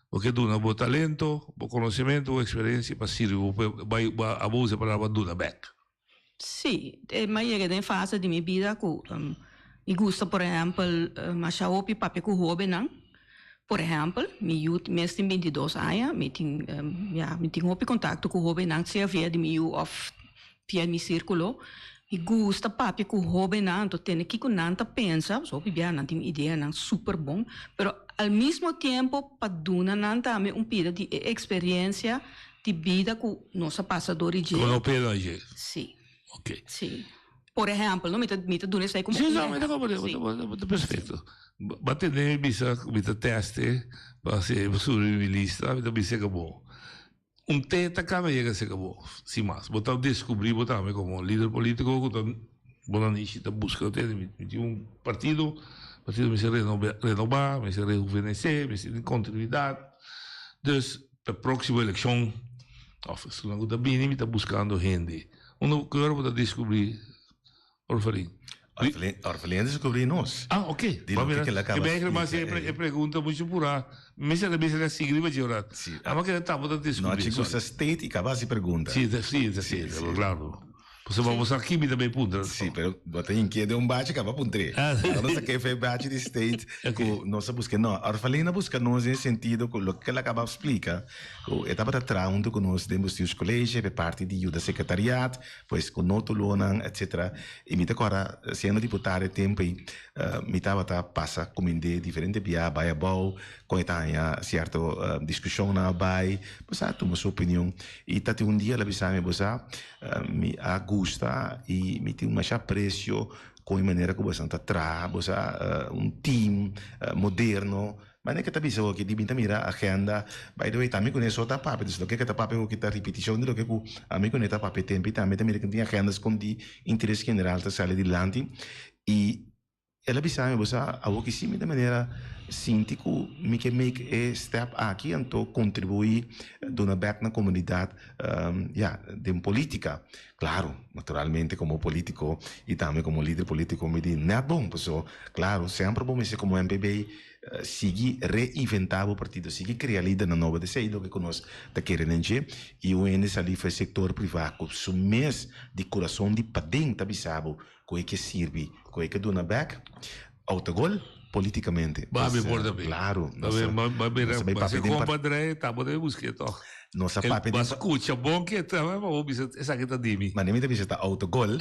Bo ke duna bo talento, bo conocimento, bo experiencia pa sirbi bo bai abo usa e palabra duna bek. Sí, e m'a yega den fase di mi bida ku. Mi gusta por ehèmpel masha hopi papia ku hóbennan. Por ehèmpel, mi yu mes tin bintidos aña, mi tin ya mi tin hopi kontakto ku hóbennan sea via di mi yu òf via mi sírkulo. Mi gusta papia ku hóbennan, anto tende kiko nan ta pensa, pasobra hopi bia nan tin ideanan super bon, pero al mismo tiempo pa duna nan tambe un pida di e eksperensia di bida ku nos a pasa dor di dje. Ku no peda dje. Sí. Ok. Sí. Por ehèmpel, no, mi ta mi ta duna esei komo Sí, un no, mi ta ehèmpel. komprendé, Sí. bo ta perfekto. Bo a tende mi bisa ku mi ta tèste pa hasi pa subi mi lista, mi ta bisa ke bo. Un te ta kaba yega serka bo, sin mas. Bo ta deskubrí bo tambe komo lider polítiko ku ta bo nan ishi ta buska te. Mi tin un partido, partido mester renobá, mester rehuvenesé, mester tin kontinuidat. Dus pa e próksimo elekshon òf esunnan ku ta bini mi ta buskando hende. Unda ku ora bo ta deskubrí Orfelin? Orfelin, Orfelin a descubrí nos. Ah, ok. Di loke ke el a caba Ke eigenlijk mas explica, e pregunta mucho pura. Mester a bisa sigui riba dje ora. Sí. Ama keda tabo ta descubrí. No, chico, sa state y caba haci pregunta. Sí, sí, sí, sí, claro. Pasobra bo sa ki mi ta bay puntra. Sí, pero bo ta hinkié den un bachi caba puntr'é. Ah, sí. Nos a kefe e bachi di state cu nos a busca. No, Orfelin a busca nos den sentido cu loke el a caba splica, cu e tabata traha hunto cu nos den Bestuurscollege, pe parti di yuda secretariat, Pues cu notulonan etc. Y mi ta corda siendo diputado e tempo ey mi tabata pasa cumind'é diferente bia bay abao con e ta haña cierto discusionnan a bay bo sa tuma su opinion y ta tin un dia el a bisa mi bo sa mi a gusta y mi tin masha aprecio con e manera cu boso ta traha bo sa un team moderno. Manera ke ta bisa hoki di mi ta mira agenda, by the way tambe ku ne so ta papia, dus loke ke ta papia hoki ta ripitishon di loke ku ami ku ne ta papia tempu i tambe ta mira ku tin agenda skondí, interes general ta sali dilanti i el a bisa mi bo sa awoki si mi ta manera sinti ku mi ke make e step aki anto kontribuí duna bek na komunidat ya den politika. Claro, naturalmente como politico y tambe como lider politico mi di net bon, paso claro semper bo mester como MPB sigui reinventa bo partido, sigui crea lidernan nobo, esey loke cu nos ta kere den dje y un hende sali for e sector priva cu su mes di curason di paden ta bisa bo cu e ke sirbi, cu e ke duna bek, autogol politicamente. Ba mi por tambe. Claro, nos a bay papia den compadre, tabo debe busque toch. Nos a papia den. Scucha bon ke ta, ma bo bisa esaki ta di mi. Ma mi ta bisa ta autogol.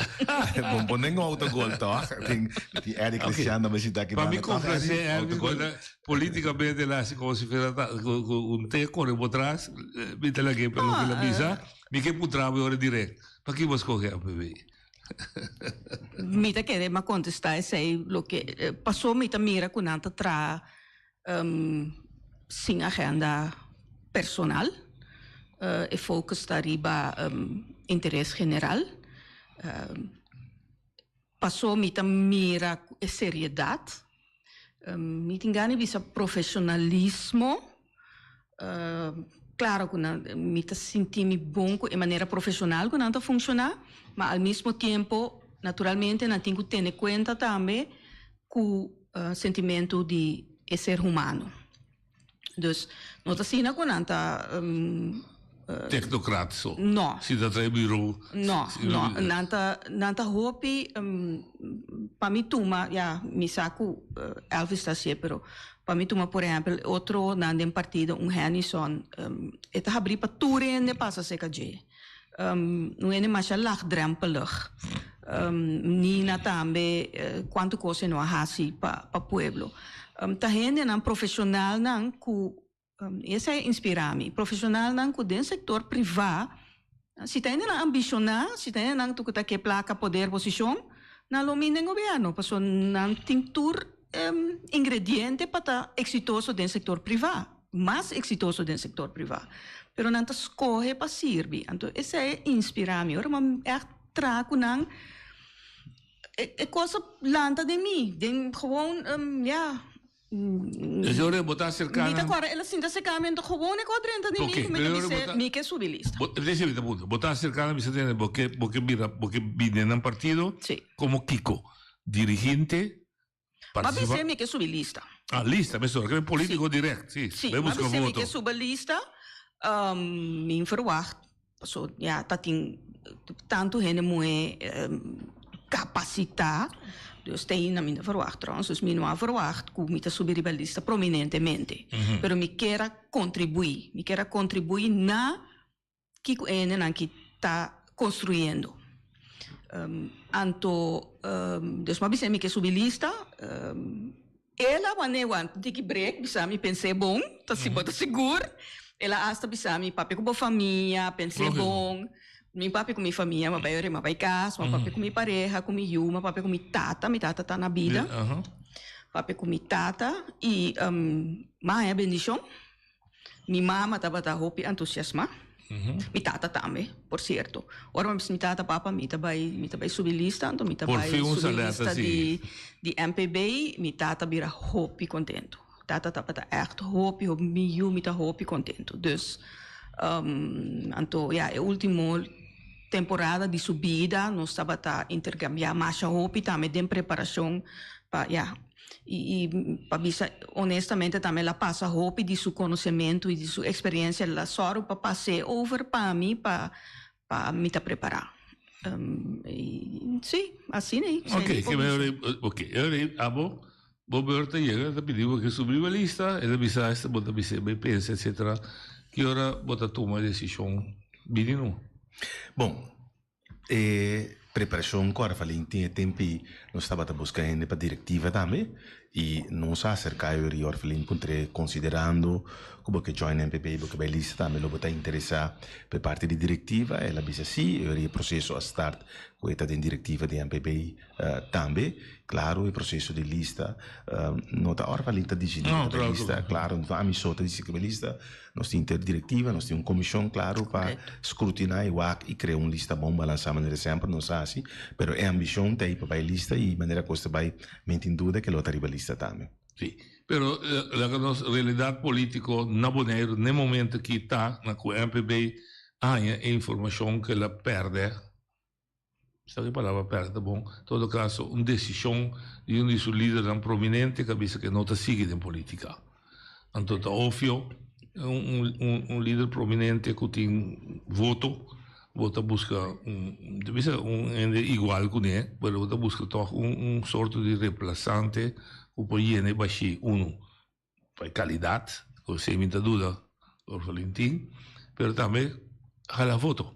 Bon pone un autogol toch. Tin tin Eric Cristiano ta bishita aki Pa mi complace Elvis politicamente el a haci como si fuera ta un te corre bo tras, mi ta lag'e pa loke el a bisa, mi ke puntra bo e ora direct, paki bo a scoge APB? Mi ta kere ma contesta esey loke paso mi ta mira cu nan ta traha sin agenda personal. E focus ta riba interes general. Paso mi ta mira cu e seriedad. Mi tin gana di bisa profesionalismo. Claro cu nan, mi ta sinti mi bon cu e manera profesional cu nan ta funciona, ma al mismo tiempo naturalmente nan tin cu tene cuenta tambe cu sentimento di e ser humano. Dus no ta asina cu nan ta. Tecnocrat so. No. Si ta trae bureau. No, no. Nan ta, nan ta hopi, pa mi tuma, ya, mi sa cu Elvis ta hacié, pero pa mi tuma por ehempel otro nan den partido, un Hennyson, e ta habrí pa tur hende pasa cerca dje. Un hende masha laagdrempelig. Nina tambe, cuanto cos e no a haci pa pueblo. Ta hendenan profesionalnan cu Esei a inspirá mi. Profesionalnan ku den sektor privá, si ta hendenan ambishoná, si ta hendenan ku ta ke plaka, poder, posishon, nan lo min den gobièrnu pasobra nan tin tur ingrediente pa ta eksitoso den sektor privá, mas eksitoso den sektor privá. Pero nan ta skohe pa sirbi. Anto esei a inspirá mi. Ora mi a ègt traha ku nan, e kos a lanta den mi, den gewoon, ya. Desde ora bo ta acerca Mi ta nan. corda el a sinta acerca mi anto gewoon e ko drenta di mi Ok, ku mi ta pero ora bo bis'é ta mi ke subi lista. Bo desde mi ta puntra, bo ta acerca nan bisa tene bo ke bo ke bira bo ke bini den nan partido Sí. como kiko? Dirigente? M'a Participa bis'é mi ke subi lista. Ah lista mesora, ke men politico Sí. direct, sí, Sí, bai m'a busca bis'é mi voto. ke suba lista, mi verwacht paso ya ta tin tantu hende muhé kapasitá. Dus te ainda mi no verwacht trouwens, dus mi no a verwacht ku mi ta subi riba lista prominentemente. Pero mi kier a kontribuí, mi kier a kontribuí na kiko e hendenan ki ta konstruyendo. Anto, dus mi a bisa mi ke subi lista, el a wan'é wan tiki break bisa mi pens'é bon, ta si bo ta sigur. El a asta bisa mi papia ku bo famia, pens'é bon. Mi papia ku mi famia, mi a bai ora mi a bai kas, mi a papia ku mi pareha, ku mi yu, mi a papia ku mi tata, mi tata ta na bida. Papia ku mi tata i mi a haña bendishon. Mi mama tabata hopi entusiasmá. Mi tata tambe, por sierto. Ora mi bisa mi tata, Papa, mi ta bai, mi ta bai subi lista, anto mi ta Por bai fin un subi saleta lista si. di, di MPB. Mi tata bira hopi kontentu. Tata tabata ègt hopi, hopi, mi yu, mi ta hopi kontentu. Dus, anto, ya, e último temporada di su bida nos tabata interkambiá masha hopi tambe den preparashon pa, ya. I pa bisa honestamente tambe el a pasa hopi di su konosementu i di su eksperensia, el a sòru pa pas'é over pa mi pa pa mi ta prepará. I sí, asina ei. Oké, ke men ora oké, e ora ei abo bo beurt a yega, ta pidi bo ke subi bo lista, el a bisa esta, bo ta bis'é bai pensa etcetera. Ki ora bo ta tuma e desishon bini no? Bon, E preparashon ku Arvalin tin e tempi nos tabata buska hende pa direktiva tambe i nos a aserká e ori Orvalin puntr'é konsiderando ku bo ke join MPB bo ke bai lista tambe lo bo ta interesá pa e parti di direktiva el a bisa si e ori e proseso a start ku e ta den direktiva di MPB Tambe, claro, e proceso di lista no ta Orvalin ta dicidi No, ku ta claro. lista, claro, no ta ami so ta dicidi ku ta lista. Nos tin interdirectiva, nos tin un comision, claro, pa scrutina y wak y crea un lista bon balansa manera semper nos a haci, pero e ambicion ta ey pa bay lista y manera cos ta bay mi tin duda ke lo ta riba lista tambe. Sí, pero laga nos realidad politico na Boneiru n'e momento aki ta na cu MPB a haña e informacion ke el a perde. Sa ki palabra pèrdè ta bon. Todo kaso un desishon di un di su lidernan prominente ku a bisa ku e no ta sigui den politika. Anto ta opvio un lider prominente ku tin voto bo ta buska un ta bisa un hende igual kuné pero bo ta buska tòg un sorto di remplasante ku por yena e bashí unu. Pa e kalidat, ku esei mi ta duda Orvalin tin, pero tambe hala voto.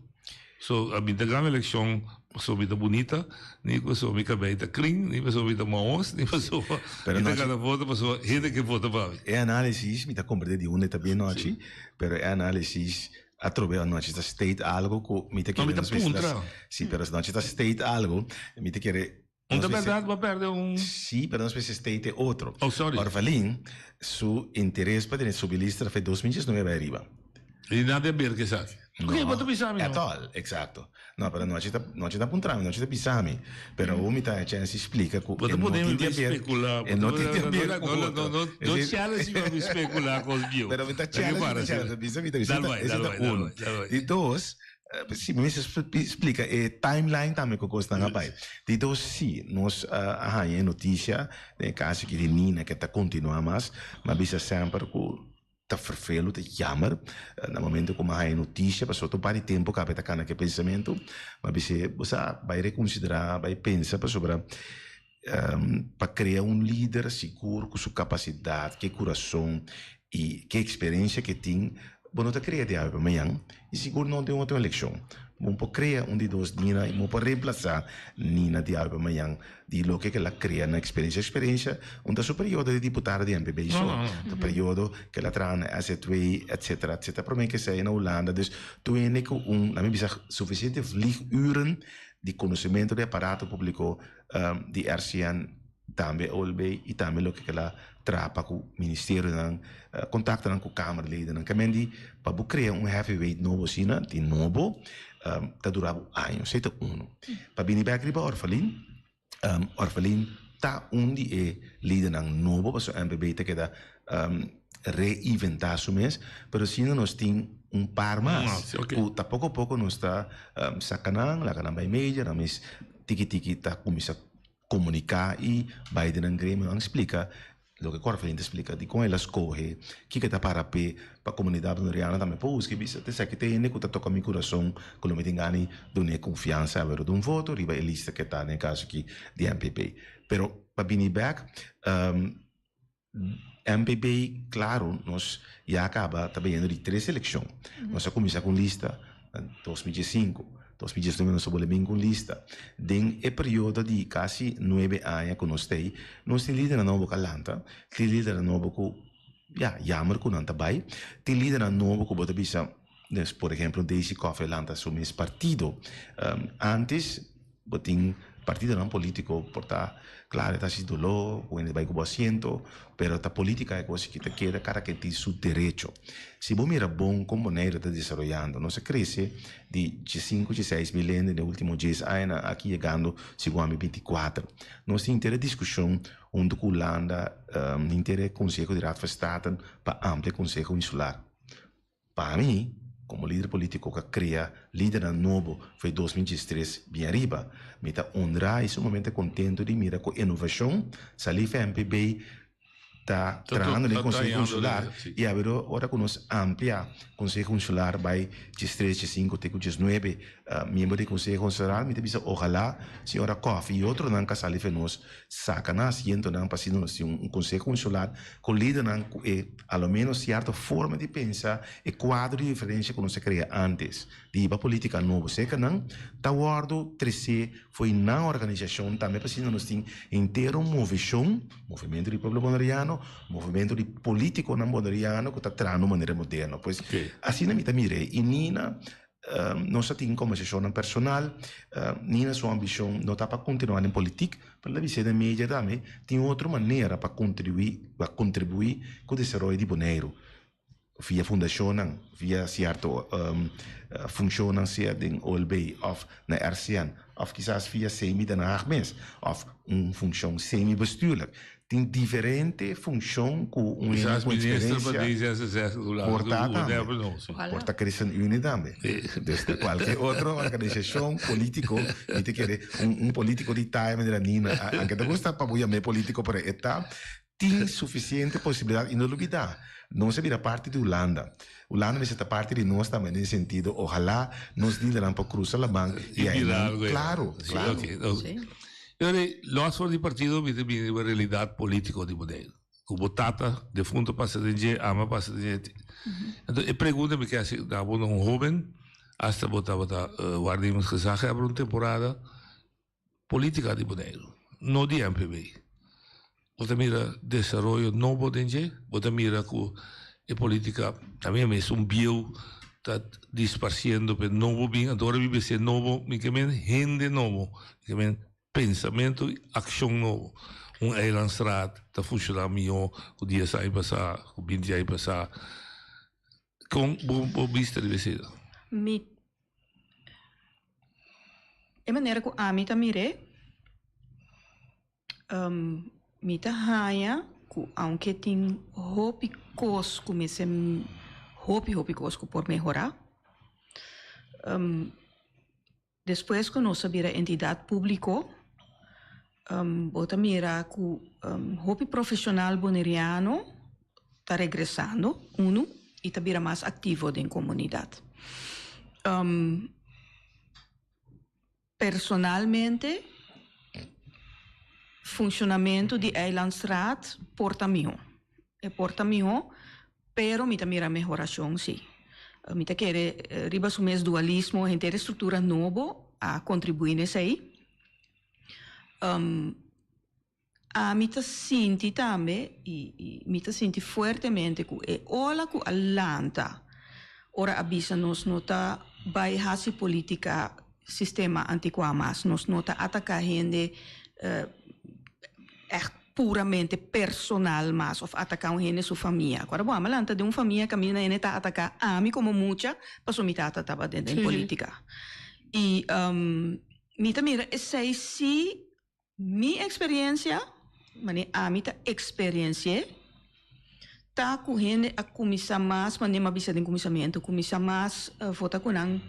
So a mi ta gana elekshon pasobra mi ta bunita, ni pasobra mi kabei ta krin, ni pasobra mi ta maos, ni pasobra mi ta gana voto pasobra hende ke vota pa mi. E análisis mi ta komprende di unda e ta bin anochi, pero e análisis atrobe anochi ta state algo ku mi ta No, kere mi ta puntra. Si, pero anochi ta state algo, mi ta kere Un ta berdad bo a perde un. Sí, pero nos mester state e otro. Oh, sorry. Orvalin su interes pa tene subi lista ta fe 2019 bay ariba. Y nada a ber cu esaki. No, Ok, bo ta bisa mi at no. all, exacto. No, pero nochi ta, nochi ta puntra mi, nochi ta bisa mi. Pero awo mi ta e chance di splica cu Bo e ta no pone tin mi di bay haber, specula. e no tin di haber cu No, no, otro. no, no, Es no decir, challenge mi pa mi specula cos bieu. Pero mi ta Laga challenge, mi para ta asina. challenge, bisa mi ta bisa, Dal bay, ese dal ta bay, dal uno. bay, dal bay. Di dos, Si, mi mester splika e timeline tambe ku kosnan a bai. Di dos, si, nos a haña e notisia den e kaso aki di Nina ke ta kontinuá mas, mi a bisa semper ku ta ferfelu, ta jammer, na momento ku mi a haña e notisia, pasobra ta un par di tempu kaba e ta kana ku e pensamentu, mi a bis'é, bo sa, bai rekonsiderá, bai pensa pasobra pa krea un lider sigur ku su kapasidat, ku e kurason i ku e eksperensia ku e tin, bo no ta krea di awe pa mañan i sigur no den otro elekshon. Bo por krea un di dos Nina i bo por remplasá Nina di awe pa mañan di loke ku el a krea na eksperensia. Eksperensia un ta su periodo di diputado di MPB so, ta periodo ku el a traha na SZW etcetera etcetera promé ku esei na Hulanda. Dus tur hende ku un, laat mi bisa, sufisiente vlieguren di konosementu di aparato públiko di RCN tambe OLB y tambe loke ke la traha pa ku ministerionan, kontaktonan ku kamerledennan. Ke men di pa bo krea un heavyweight nobo asina, di nobo, ta dura bo años. Esei ta uno. Pa bini bek riba Orphalin, Orphalin ta un di e lidernan nobo pasobra MPB ta keda reinventá su mes, pero asina nos tin un par mas ku ta poko poko nos ta saka nan, laga nan bai media, nan mes tiki tiki ta kuminsá komuniká i bai den nan gremionan splika. Loke Corvelin ta splika dikon el a skohe, kiko e ta para p'e, pa komunidat boneriano tambe por buska i bisa, T'esaki ta hende ku ta toka mi kurason, ku lo mi tin gana di dun'é konfiansa awe dun voto riba e lista ku e ta den e kaso aki di MPB. Pero pa bini bèk, MPB, klaro, nos ya kaba ta bayendo di tres elekshon. Nos a kuminsá ku un lista na 2005, 2019 nos a bolbe bin ku un lista. Den e periodo di kasi nuebe aña ku nos ta ei, nos tin lidernan nobo ku a lanta, tin lidernan nobo ku, ya, jammer ku nan ta bai, tin lidernan nobo ku bo ta bisa, dus por ehemplo Daisy Coffie a lanta su mes partido. Antes Bo tin partidonan politico por ta claro e ta haci dolor cu hende bay cu bo asiento pero ta politica e cos ki ta keda cada ken tin su derecho. Si bo mira bon con Bonaire ta desaroyando nos a crece di diescinco diesseis mil hende den ultimo dies añanan aki yegando segun ami 24. Nos tin henter e discusion hunto cu Hulanda henter e conseho di Raad van Staten pa amplia e conseho insular. Pa mi, komo lider polítiko ku a krea lidernan nobo for e 2013 bin ariba, mi ta honrá i sumamente kontentu di mira ku inovashon salí FNPB ta trahando den Konseho Insular i awe ora ku nos amplia Konseho Insular bai diestres, diesinku te ku diesnuebe miembro di Konseho Insular, mi ta bisa ohalá señora Coffie i otronan ku a sali for nos Saca nan asientonan pa asina nos tin un Conseho Insular cu lidernan cu e a lo menos cierto forma di pensa e cuadro di diferencia cu nos a crea antes di hiba politica nobo cerca nan ta wordo trece fo'i nan organisacion tambe pa asina nos tin henter un movecion, Movimento di Pueblo Boneriano, movimento di politiconan Boneriano cu ta traha na un manera moderno. Pues asina mi ta mira e y Nina Nos a tin kombersashonnan personal. Nina su ambishon no ta pa kontinuá den politik, pero el a bis'é den media tambe tin otro manera pa kontribuí pa kontribuí ku desaroyo di Boneiru, via fundashonnan, via sierto funshonnan sea den OLB òf na RCN òf kisas via semi Den Haag mes òf un funshon semi-bestuurlijk. Tin diferente funshon ku un hende Quizás ku minister pa eksperensia D66 lado por ta tambe. whatever no, sí. Por ta ChristenUnie tambe. Dus ta kualke otro organisashon polítiko mi ta kere un un polítiko di taya manera Nina anke ta gusta pa bo yam'é polítiko pero e ta tin sufisiente posibilidat i no lubidá nos a bira parti di Hulanda. Hulanda mester ta parti di nos tambe den sentido ohalá nos lidernan por krusa laman I i bira ainan algo ei. klaro Sí, klaro. oké. Yo di, los for di partido mi ta bini riba realidad politico di Boneiru. Cu bo tata defunto pasa den dje, ama pasa den dje. Enton e pregunta mi ke haci na bo un hoben, hasta bo tabata waarnemend gezaghebber un temporada, politica di Boneiru, no di MPB. Bo ta mira desaroyo nobo den dje, bo ta mira cu e politica tambe mes un bieu ta disparciendo pe nobo bin, anto ora mi bisa e nobo mi ke men hende nobo, mi ke men pensamento y accion nobo. Un eilandsraad ta funciona miho cu dies aña pasa, cu binti aña pasa. Con bo bista riba esei? Mi e manera cu ami ta mir'é. Mi ta haña ku aunke tin hopi kos ku mester hopi hopi kos ku por mehorá, despues ku nos a bira entidat públiko bo ta mira ku hopi profeshonal boneriano ta regresando unu i ta bira mas aktivo den komunidat. Personalmente, funshonamentu di Eilandsraad por ta mihó. E por ta mihó, pero mi ta mira mehorashon sí. Mi ta kere riba su mes dualismo, henter e struktura nobo a kontribuí na esei. Ami ta sinti tambe i mi ta sinti fuertemente ku e ola ku a lanta ora a bisa nos no ta bai hasi politica sistema anticuá mas, nos no ta ataca hende echt puramente personal mas of ataca un hende su famia. Awor bo a lanta den un famia caminda hende ta ataca ami como mucha pasobra mi tata tabata den politica. I mi ta mira esei si Mi experiencia, manera ami ta experienci'é, ta cu hende a cuminsa mas, manera mi a bisa den cuminsamentu, cuminsa mas vota cu nan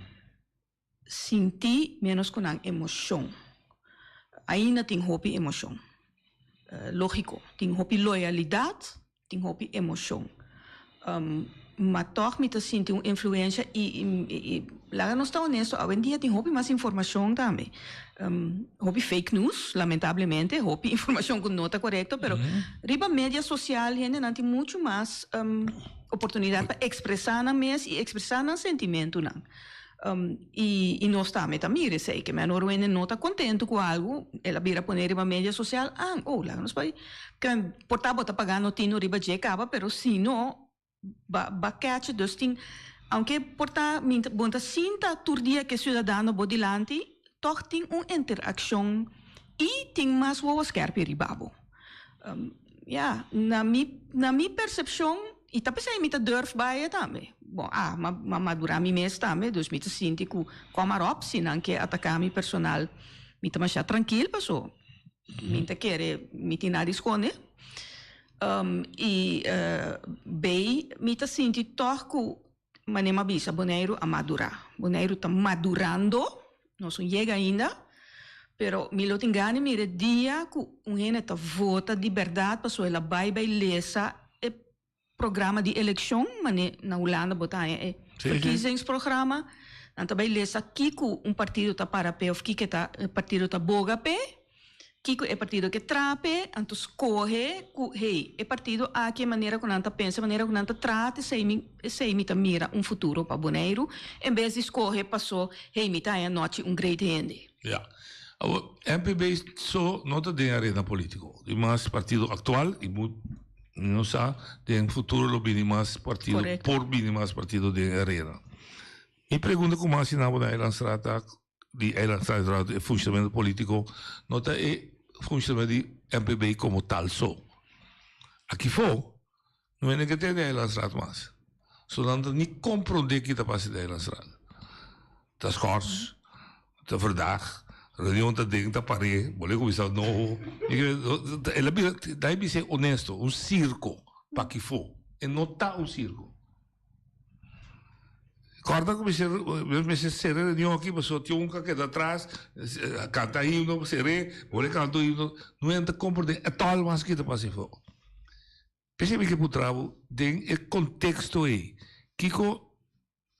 sinti menos cu nan emocion. Ainda tin hopi emocion. Lógiko, tin hopi loyalidat, tin hopi emoshon. Ma tòg mi ta sinti un influensha i i laga nos ta honesto, awendia tin hopi mas informashon tambe. Hopi fake news, lamentablemente, hopi informashon ku no ta korekto, pero riba media sosial hendenan tin muchu mas oportunidat pa ekspresá nan mes i ekspresá nan sentimentunan. I i nos tambe ta mira esei, ke men ora un hende no ta kontentu ku algu, el a bira pone riba media sosial, ah, oh, laga nos bai, ke por ta bo ta pagando tinu riba dje kaba, pero si no, ba ba catch it, dus tin, aunke por ta mi ta bo ta sinta tur dia ke siudadano bo dilanti, tòg tin un interakshon i tin mas wowo skèrpi riba bo. Ya, na mi na mi persepshon, i ta p'esei mi ta durf bai e tambe. Bon, a ma ma madurá mi mes tambe, dus mi ta sinti ku kòm aròp si nan ke ataká mi personal, mi ta mashá trankil paso mi ta kere mi tin nada di skonde. I bei mi ta sinti tòg ku manera mi a bisa Boneiru a madurá. Boneiru ta madurando, nos no yega ainda, pero mi lo tin gana di mira e dia ku un hende ta vota di bèrdat pasobra el a bai bai lesa e programa di elekshon, manera na Hulanda bo ta haña e verkiezingsprogramma, nan ta bai lesa kiko un partido ta para p'e òf kiko e partido ta boga p'e. Kiko e partido ke traha p'e, anto skohe ku, hey, e partido aki, e manera ku nan ta pensa, e manera ku nan ta traha, ta esei mi, esei mi ta mira un futuro pa Boneiru, en bes di skohe paso, hey, mi ta haña nochi un great hende. Ya. Awor, MPB so no ta den arena polítiko. Tin mas partido aktual i mu, mi no sa, den futuro lo bini mas partido, Korekto. por bini mas partido den arena. Mi pregunta ku mas asina bo na Eilandstraat ta, di Eilandstraat e funcionamento politico no ta e funcionamento di MPB como tal so. Aki fo no hende ke tende Eilandstraat mas. So nan ta ni comprende ki ta pasa den Eilandstraat. Ta schors, ta verdaag, reunion ta den ta pare, bo le cuminsa noho. El a bira, dai bisa honesto, un circo pa aki fo. E no ta un circo. Corda cu mester mester cera reunion aki pasobra tin un cu a keda atras canta himno cere bo le canta un himno no hende ta comprende at all mas ki ta pasa afo. P'esei mi ke puntra bo den e contexto ei kiko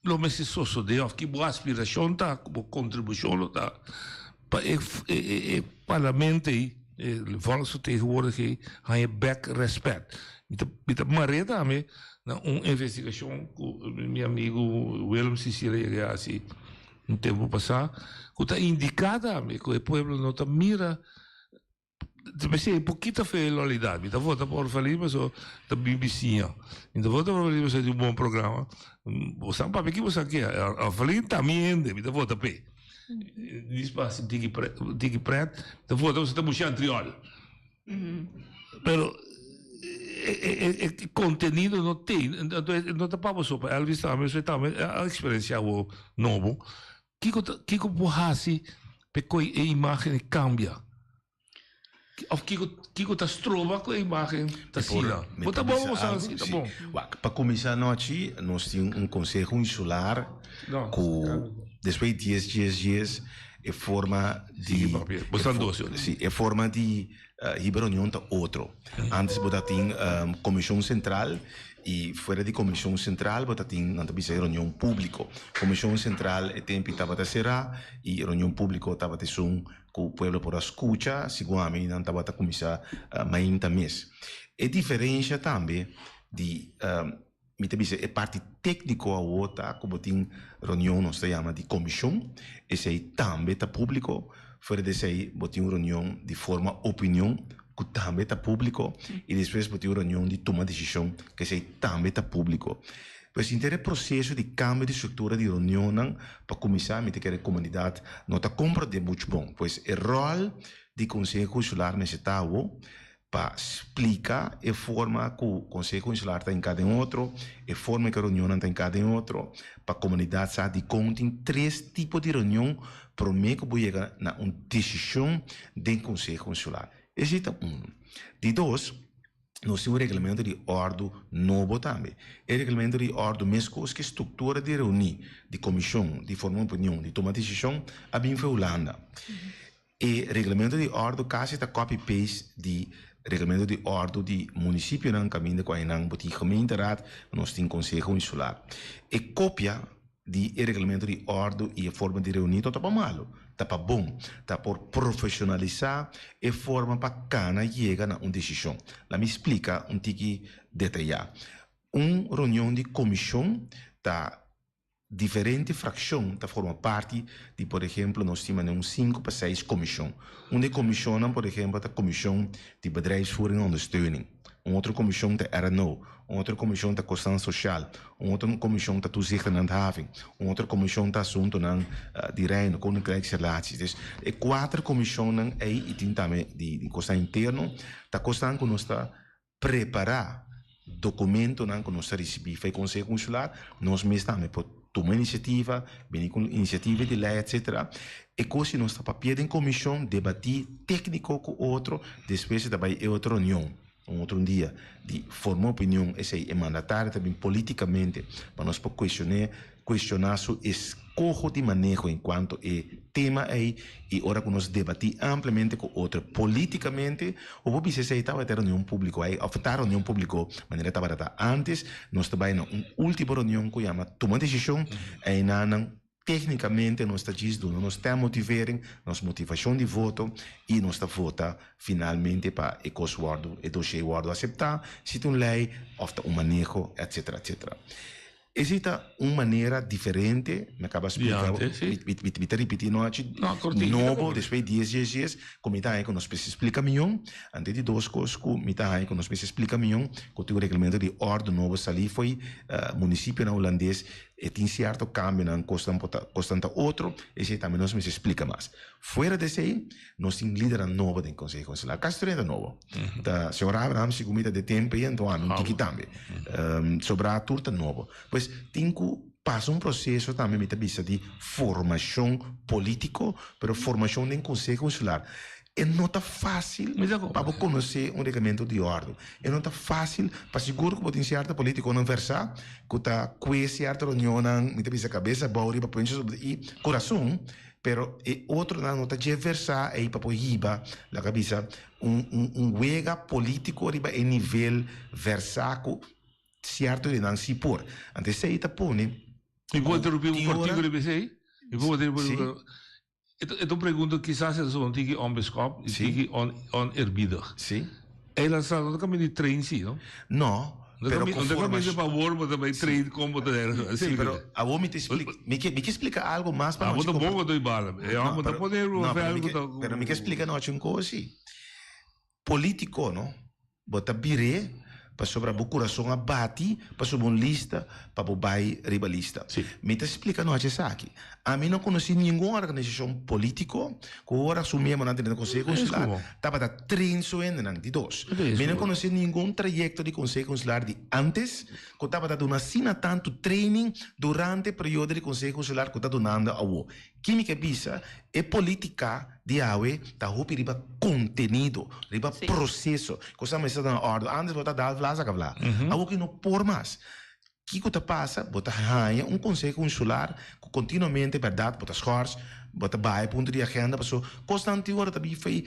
lo mester sosode of ki bo aspiracion ta ku bo contribucion lo ta pa e e parlamento ei e volksvertegenwoordiger ei haña bek respet. Mi ta mi ta mare tambe na un investigashon ku mi amigu Willem Cicilia yega a hasi un tempu pasá ku ta indiká tambe ku e pueblo no ta mira P'esei por kita fe e loyalidad. Mi ta vota pa Orfalin pasobra ta mi bisiña. Mi ta vota pa Orfalin pasobra tin un bon programa. Bo sa papia ki bo sa ke. Orfalin ta mi hende, mi ta vota p'e. Dis pa hasi tiki tiki pret, mi ta vota pasobra ta busha antriol. Pero e contenido no tin. Entonces no ta pa bo so, pa Elvis tambe, esei tambe a experiencia awor nobo. Kiko ta kiko bo hasi p'e koe e imagen e kambia? Of kiko kiko ta stroba ku e imagen ta Mi por asina? mi Bo ta por bon bisa bo sa algu? asi ta Si. bon. Wak, pa kuminsá anochi nos tin un konseho insular No, ku despues di dies dies dies e forma Sigui di papia. Bo e stan fo dos yora. si e forma di hiba reunion ta otro. Antes bo ta tin Komishon Sentral i fuera di Komishon Sentral bo ta tin nan ta bisa e reunion públiko. Komishon Sentral e tempi tabata será i reunion públiko tabata esun ku pueblo por a skucha segun ami nan tabata kuminsá mainta mes. E diferensha tambe di mi ta bisa e parti tékniko awor ta ku bo tin reunion nos ta yama di komishon, esei tambe ta públiko. Fuera di esei bo tin un reunion di forma opinion ku tambe ta públiko i despues bo tin un reunion di tuma desishon ku esei tambe ta públiko. Pues henter e proseso di kambio di struktura di reunionnan pa kuminsá mi ta kere komunidat no ta komprondé muchu bon. Pues e ròl di Konseho Insular mester ta awor pa splika e forma ku Konseho Insular ta hinká den otro, e forma ku e reunionnan ta hinká den otro, pa komunidat sa dikon tin tres tipo di reunion promé ku bo yega na un desishon den Konseho Insular. Esei ta unu. Di dos, nos tin un reglamento di òrdu nobo tambe. E reglamento di òrdu meskos ku e struktura di reuní, di komishon, di forma opinion, di tuma desishon, a bin for Hulanda. E reglamento di òrdu kasi ta copy paste di Reglamento di òrdu di munisipionan kaminda ku ainan bo tin gemeenteraad, nos tin konseho insular. E kopia di e reglamento di òrdu i e forma di reuní no ta pa malu, ta pa bon. Ta por profeshonalisá e forma pa kana yega na un desishon. Laat mi splika un tiki detayá. Un reunion di komishon ta Diferente frakshon ta forma parti di, por ehemplo, nos tin manera un sinku pa seis komishon. Un di e komishonnan, por ehemplo, ta komishon di bedrijfsvoering en ondersteuning. Un otro komishon ta RNO. Un otro komishon ta kosnan sosial. Un otro komishon ta toezicht en handhaving. Un otro komishon ta asuntunan di Reino, Koninkrijksrelaties. Dus e kuater komishonnan ei i tin tambe di kosnan interno ta kosnan ku nos ta prepará dokumentonan ku nos ta risibí for e Konseho Insular, nos mes tambe por tuma inisiativa, bini ku inisiativa di lei etsetera. E kos si nos ta papia den komishon, debatí tékniko ku otro, despues e ta bai e otro reunion, un otro dia di forma opinion, esei e mandatario ta bin polítikamente pa nos por kuestion'é cuestiona su escoho di maneho en cuanto e tema ey y ora cu nos debati ampliamente cu otro politicamente, o por bisa esey tabata e reunion publico ey of ta reunion publico manera tabata ta antes, nos ta bay na un ultimo reunion cu yama tuma decision, eynanan tecnicamente nos ta djis duna nos stemmotivering, nos motivacion di voto y nos ta vota finalmente pa e cos wordo, e dossier wordo acepta, si ta un ley of ta un maneho, etcetera, etcetera. Esei ta un manera diferente, mi a kaba splika, mi ta ripití no hachi nobo despues di dies dies dies ku mi ta haña ku nos mester splika mion. Anto e di dos kos ku mi ta haña ku nos mester splika mion ku tin un reglamento di òrdu nobo salí fo'i munisipionan hulandes e tin sierto kambionan kosnan por ta kosnan ta otro esei tambe nos mester splika mas. Fuera di esei Nos tin lidernan nobo den Conseho Consular. Casi tur hende ta nobo. Ta señor Abraham segun mi ta de tempo ei anto ami un tiki tambe. Sobra tur ta nobo. Pues tin cu pasa un proceso tambe mi ta bisa di formacion politico, pero formacion den Conseho Consular. E no ta facil pa bo conoce un reglamento di orde. E no ta facil pa sigur cu bo tin cierto politiconan versa cu ta cue cierto reunionnan, mi ta bisa cabeza abao riba puntje sobre i curason. Pero e otronan no ta dje versá ei pa por hiba, laga bisa, un un un wega polítiko riba e nivel versá ku sierto di nan sí por. Anto esei ta pone Mi por ku interrumpí un tin ora. kortiko riba esei? Mi por interrumpí Sí. E ta e ta un pregunta kisas e ta un tiki onbeskòp i tiki on oneerbiedig. Sí. Eilandstraat no ta kaminda di trein sí, no? No, pero No ta kaminda pa awor bo ta bai trein kon bo ta ergens. Sí, pero awor mi ta explica, mi ke mi ke explica algo mas pa Abo nochi ta bon ku ta bala. E hòmber ta pone No, pero mi ke pero mi ke explica nochi un kos sí. Politico no, bo ta bir'é pasobra bo kurason a bati pasobra un lista pa bo bai riba lista. Mi ta splika nochi esaki. Ami no konosí ningun organisashon polítiko ku ora su miembronan tene Konseho Konsular tabata train su hendenan. Di dos, mi no konosí ningun trayekto di Konseho Konsular di ántes ku tabata duna asina tantu training durante periodo di Konseho Konsular ku ta dunando awo. Ki mi ke bisa, e politica di awe ta hopi riba contenido, riba proceso. Cosa mester ta na ordo. Antes bo ta dal vla saca vla. Awo ki no por mas. Kico ta pasa? Bo ta haya un conseho insular cu continuamente berdad bo ta schors, bo ta baha e punto di agenda paso cosnan tin ora ta bin fey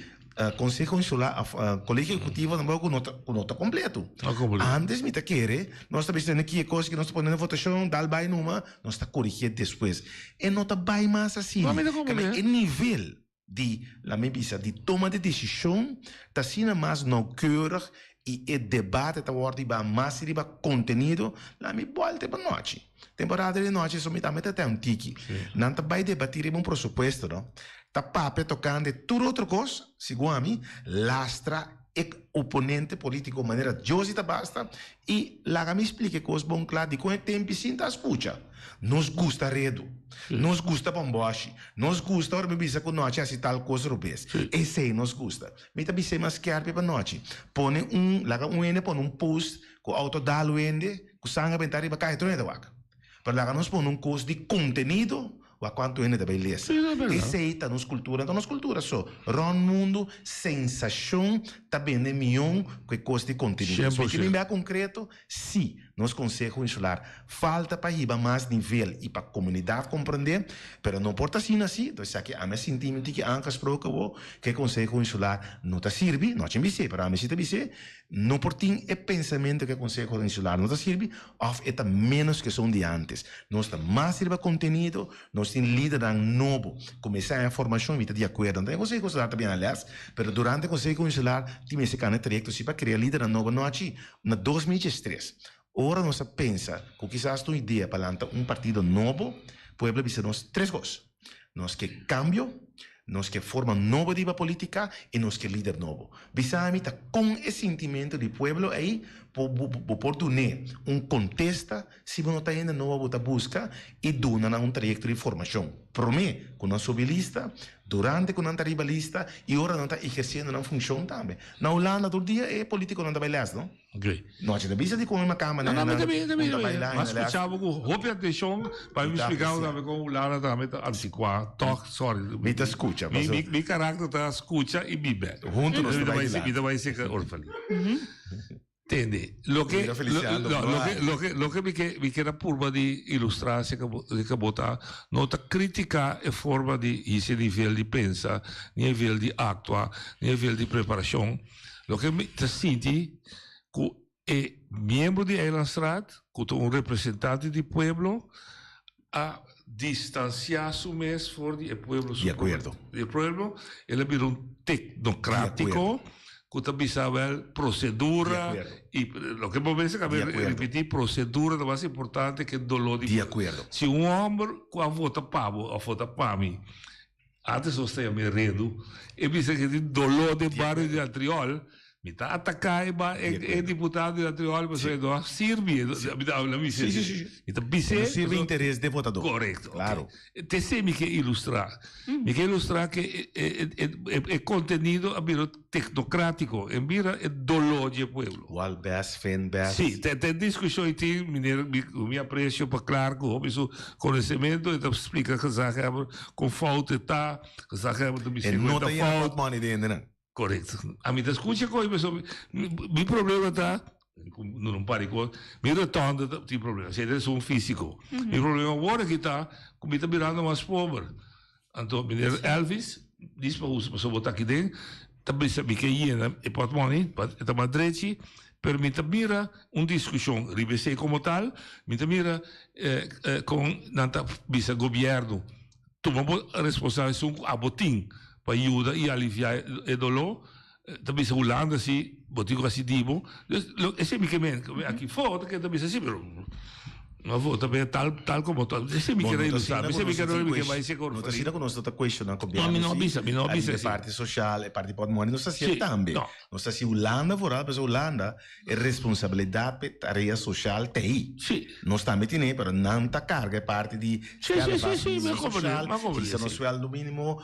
Conseho Insular of Colegio Ejecutivo tampoco cu no ta cu no ta completo. Antes mi ta kere nos ta bisa ki e cos ki nos ta pone na votacion dal bay numa nos ta corigie despues. E no ta bay mas asina. E nivel di la mi bisa di toma di decision ta asina mas nauwkeurig y e debate ta wordo hiba mas riba contenido la mi bolta e panochi. Temporada di nochi so mi tambe ta ten un tiki. Nan ta bai debati riba un presupuesto no. Ta papia tocante tur otro cos, segun ami, lastra e oponente politico manera Josie ta basta y laga mi splica e cos bon cla dicon e tempi sin ta scucha. Nos gusta redu. Nos gusta bomboshi. Nos gusta ora mi bisa cu nochi haci tal cos robes. Esey nos gusta. Mi ta bis'e mas skerpi pa nochi. Pone un, laga un hende pone un post cu auto dal un hende. Ku sangre bentá riba kaya tur hende ta wak. Pero laga nos pone un kos di kontenido wak kuantu hende ta bai lesa. Esei ta nos kultura. No ta nos kultura so. Rònt mundu sensashon ta bende mion ku e kos di kontenido. So e ke bin bia konkreto? Sí. nos Konseho Insular falta pa hiba mas nivel i pa komunidat komprendé, pero no por ta asina si, entonces esaki ami a sinti mi un tiki aangesproken awo, ku e Konseho Insular no ta sirbi, no a chin bis'é, pero ami si ta bis'é, no por tin e pensamentu ku e Konseho Insular no ta sirbi òf e ta ménos ku esun di ántes. Nos ta mas riba kontenido, nos tin lidernan nobo ku mester haña formashon, mi ta di akuerdo, no ta e Konseho Insular ta bini lès, pero durante e Konseho Insular tin mester kana e trayekto si pa krea lidernan nobo, no haci. Na 2013, ora nos a pensa ku kisas ta un idea pa lanta un partido nobo, pueblo a bisa nos tres kos, Nos ke kambio, nos ke forma nobo di hiba politika i nos ke lider nobo. Bisa mi ta kon e sintimentu di pueblo ei bo por dun'é un kontesta si bo no ta hende nobo bo ta buska i duna nan un trayekto di formashon promé ku nan subi lista, durante ku nan ta riba lista i ora nan ta ehersiendo nan funshon tambe. Na Hulanda tur dia e politikonan ta bai lès, no? Nochi ta bisa di kon e makamba nan nan mi ta bin, ta bai lès. M'a skucha bo ku hopi atenshon pa mi splika bo tambe kon Hulanda tambe ta antikuá. Tòg, sorry. Mi ta skucha. Mi karakter ta skucha i biba. Huntu nos ta bai dilanti. Mi ta bai seka Orfali. Tende, loke, loke, loke, loke mi ke, mi kier a purba di ilustrá acerca bo, acerca bo ta, no ta kritiká e forma di hisa e nivel di pensa, ni e nivel di aktua, ni e nivel di preparashon. Loke mi ta sinti ku e miembro di Eilandsraad, ku ta un representante di pueblo, a distansiá su mes for di e pueblo su Di akuerdo. Di e pueblo, el a bira un tecnocratico ku ta bisa wel procedura Di akuerdo. i loke bo mester Di kabe akuerdo. ripití procedura ta mas importante ke doló di Di akuerdo. Si un homber ku a vota pa bo of vota pa mi, antes nos ta yam'é redu, e bisa ke tin doló den bario di Antriol, Mi ta ataká e ba e e diputado di Antriol pasobra e no a sirbi. Mi ta habla mi Sí, sí, sí. Mi ta bis'é. No sirbi interes de votadó. Korekto. Klaro. Te esei mi ke ilustrá. Mi ke ilustrá ke e e e e e kontenido a bira teknokratiko. E bira e doló dje pueblo. Wal bes, fin bes. Sí, te te diskushon ei tin, meneer, mi mi apresio pa Clark ku hopi su konosementu, e ta splika gezaghebber kon fout e ta, gezaghebber ta E bis'é ku no e ta ta yena fout. portmòni di hendenan. Korekto. Ami ta skucha koe pasobra mi problema ta, no un par di kos, mi rotonda ta tin problema, si es un físiko. Mi problema awor aki ta ku mi ta birando mas pober. Anto meneer Elvis, dis pa usa pasobra bo ta aki den, ta bisa mi ke yena e pòtmòni, e ta mas drechi, pero mi ta mira un diskushon riba esei komo tal, mi ta mira kon nan ta bisa gobièrnu. Tuma bo responsabilisacion cu abo tin pa yuda y alivia e dolor. Ta bisa Hulanda si bo tin cu haci di bo. Dus esey mi ke men. Aki for ta keda bisa si pero no for ta bira tal tal como tal. Esey mi Bon, kere no ta ilustra. asina Esey cu mi nos kere tin mi ke cues- bay seca No ta orfalí. asina cu nos no ta cuestiona No, gobierno mi no si. bisa, mi no Ariba bisa e así. parti social, e parti portmoni, nos ta hacié Sí, tambe. no. Nos ta haci Hulanda vooral, pasobra Hulanda e responsabilidad p'e tarea social ta ei. Sí. Nos tambe tine, pero nan ta carga e parti di Sí, stèl sí, e sí, base sí, mínimo mi a comprende, social, mi a comprende, hisa nos sí. sueldo mínimo,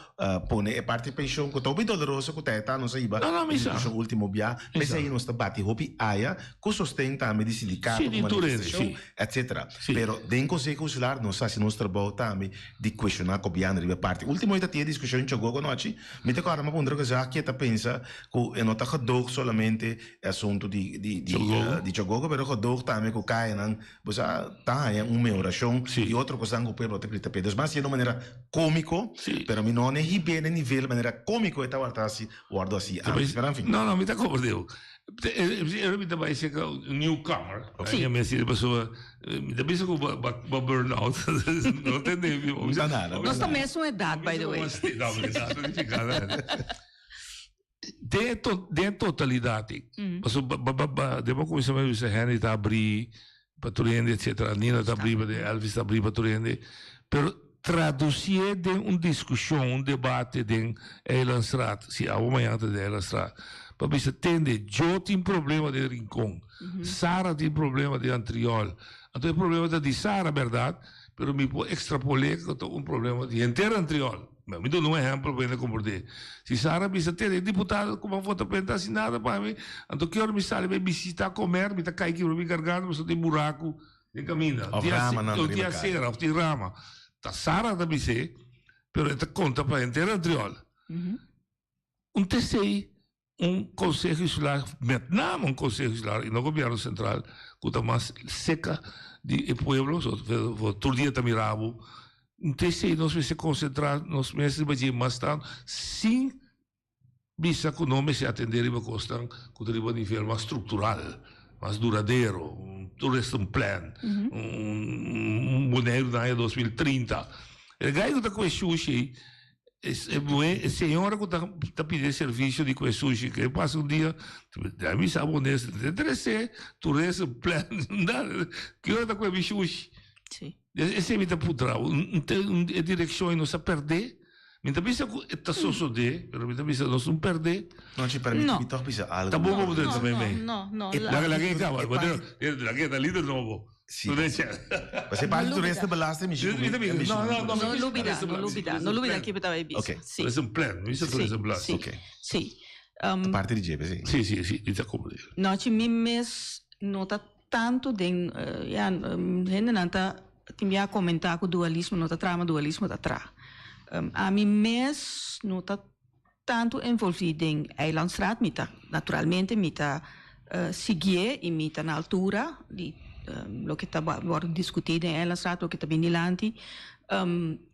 pone e parti pensioen cu ta hopi doloroso cu ta e ta nos a hiba No, no, mi sa. discusion ultimo bia. Mi sa. P'esei nos ta bati hopi aya cu sosten tambe di sindicato, Sí, cu di tur hende, manifestacion, sí. etcetera. Sí. Pero den Conseho Insular nos a haci nos trabou tambe di cuestiona gobièrnu riba e parti. Ultimo e ta tin e discusion Chogogo anochi, mi ta corda mi a puntra cu esaki e ta pensa cu e no ta gedoog solamente e asuntu di di di Chogogo. di Chogogo pero gedoog tambe cu cayanan bo sa ta haya un mehoracion Sí. y otro cosnan cu pueblo ta grita p'e. Dus mas haciendo manera comico Sí. pero mi no ne hib'e na nivel manera comico e tabata haci wordo haci antes. Pero enfin. No, no, mi ta comprende bo. Ora mi ta bai cerca un newcomer, Sí. mi a mester pasobra mi ta bisa cu bo bo burn out. No tende mi. No ta nada. Nos ta mesun edad, by the way. No, mi ta significa nada. Den e to den e totalidad ei. Pasobra ba ba ba den bo cuminsa mi a bisa Henry ta abri pa tur hende etcetera, Nina ta abri pa Elvis ta abri pa tur hende, pero traducié den un discusion, un debate den Eilandstraat, si awo mañana ta den Eilandstraat, pa bisa tende, yo tin problema den Rincon, Sara tin problema den Antriol, anto e problema ta di Sara berdad, pero mi por extrapol'é cu ta un problema di henter Antriol. Mi duna un ehempel pa hende comprende. Si Sara bisa tende, e diputado cu a vota pa e no ta haci nada pa mi, anto ki ora mi sali bai bisita comer, mi ta cay kibra mi garganta pasobra tin buracu Den kaminda. Of ramanan Tin riba kaya. acera of tin rama. Ta Sara ta bis'é, pero e ta konta pa henter Antriol. Un tesei, Un konseho insular, met name un konseho insular i no gobièrnu sentral ku ta mas seka di e pueblo, so tur dia ta mira bo. Nta esei nos mester konsentrá nos mes riba dje mas tantu sin bisa ku no mester atendé riba kosnan ku ta riba nivel mas struktural, mas duradero, un tourism plan, un Boneiru na aña 2030. E gai ku ta ku e shushi ei E muhé, e señora ku ta ta pidi e servisio di kue sushi, ke pasa un dia, a mi sa bo nes, te tresé tourism plan, ki ora ta kue mi shushi? Sí. Esei mi ta puntra bo, e direkshon ei nos a pèrdé? Mi ta bisa ku e ta sosodé, pero mi ta bisa nos no pèrdé. No, si permití mi tòg bisa algu. Ta bon bo ta mei mei. No, no, no. Laga laga e kaba, laga e ta lider nobo. Sí. Pues e parte toeristenbelasting mi No, no, no, No lubida, no lubida, no lubida ki bo tabata bisa. Oké. Sí. Tourism plan, mi bisa toeristenbelasting. Oké. Sí. Parte di dje, sí. Sí, sí, sí, mi ta comprende. No, chi mi mes no ta tanto den, ja, hendenan ta tin bia comenta cu dualismo no ta traha, ma dualismo ta traha. Ami mes no ta tanto envolvi den Eilandstraat, mi ta naturalmente mi ta siguié y mi ta na altura di loke ta wordo discuti den Eilandstraat, loke ta bin dilanti,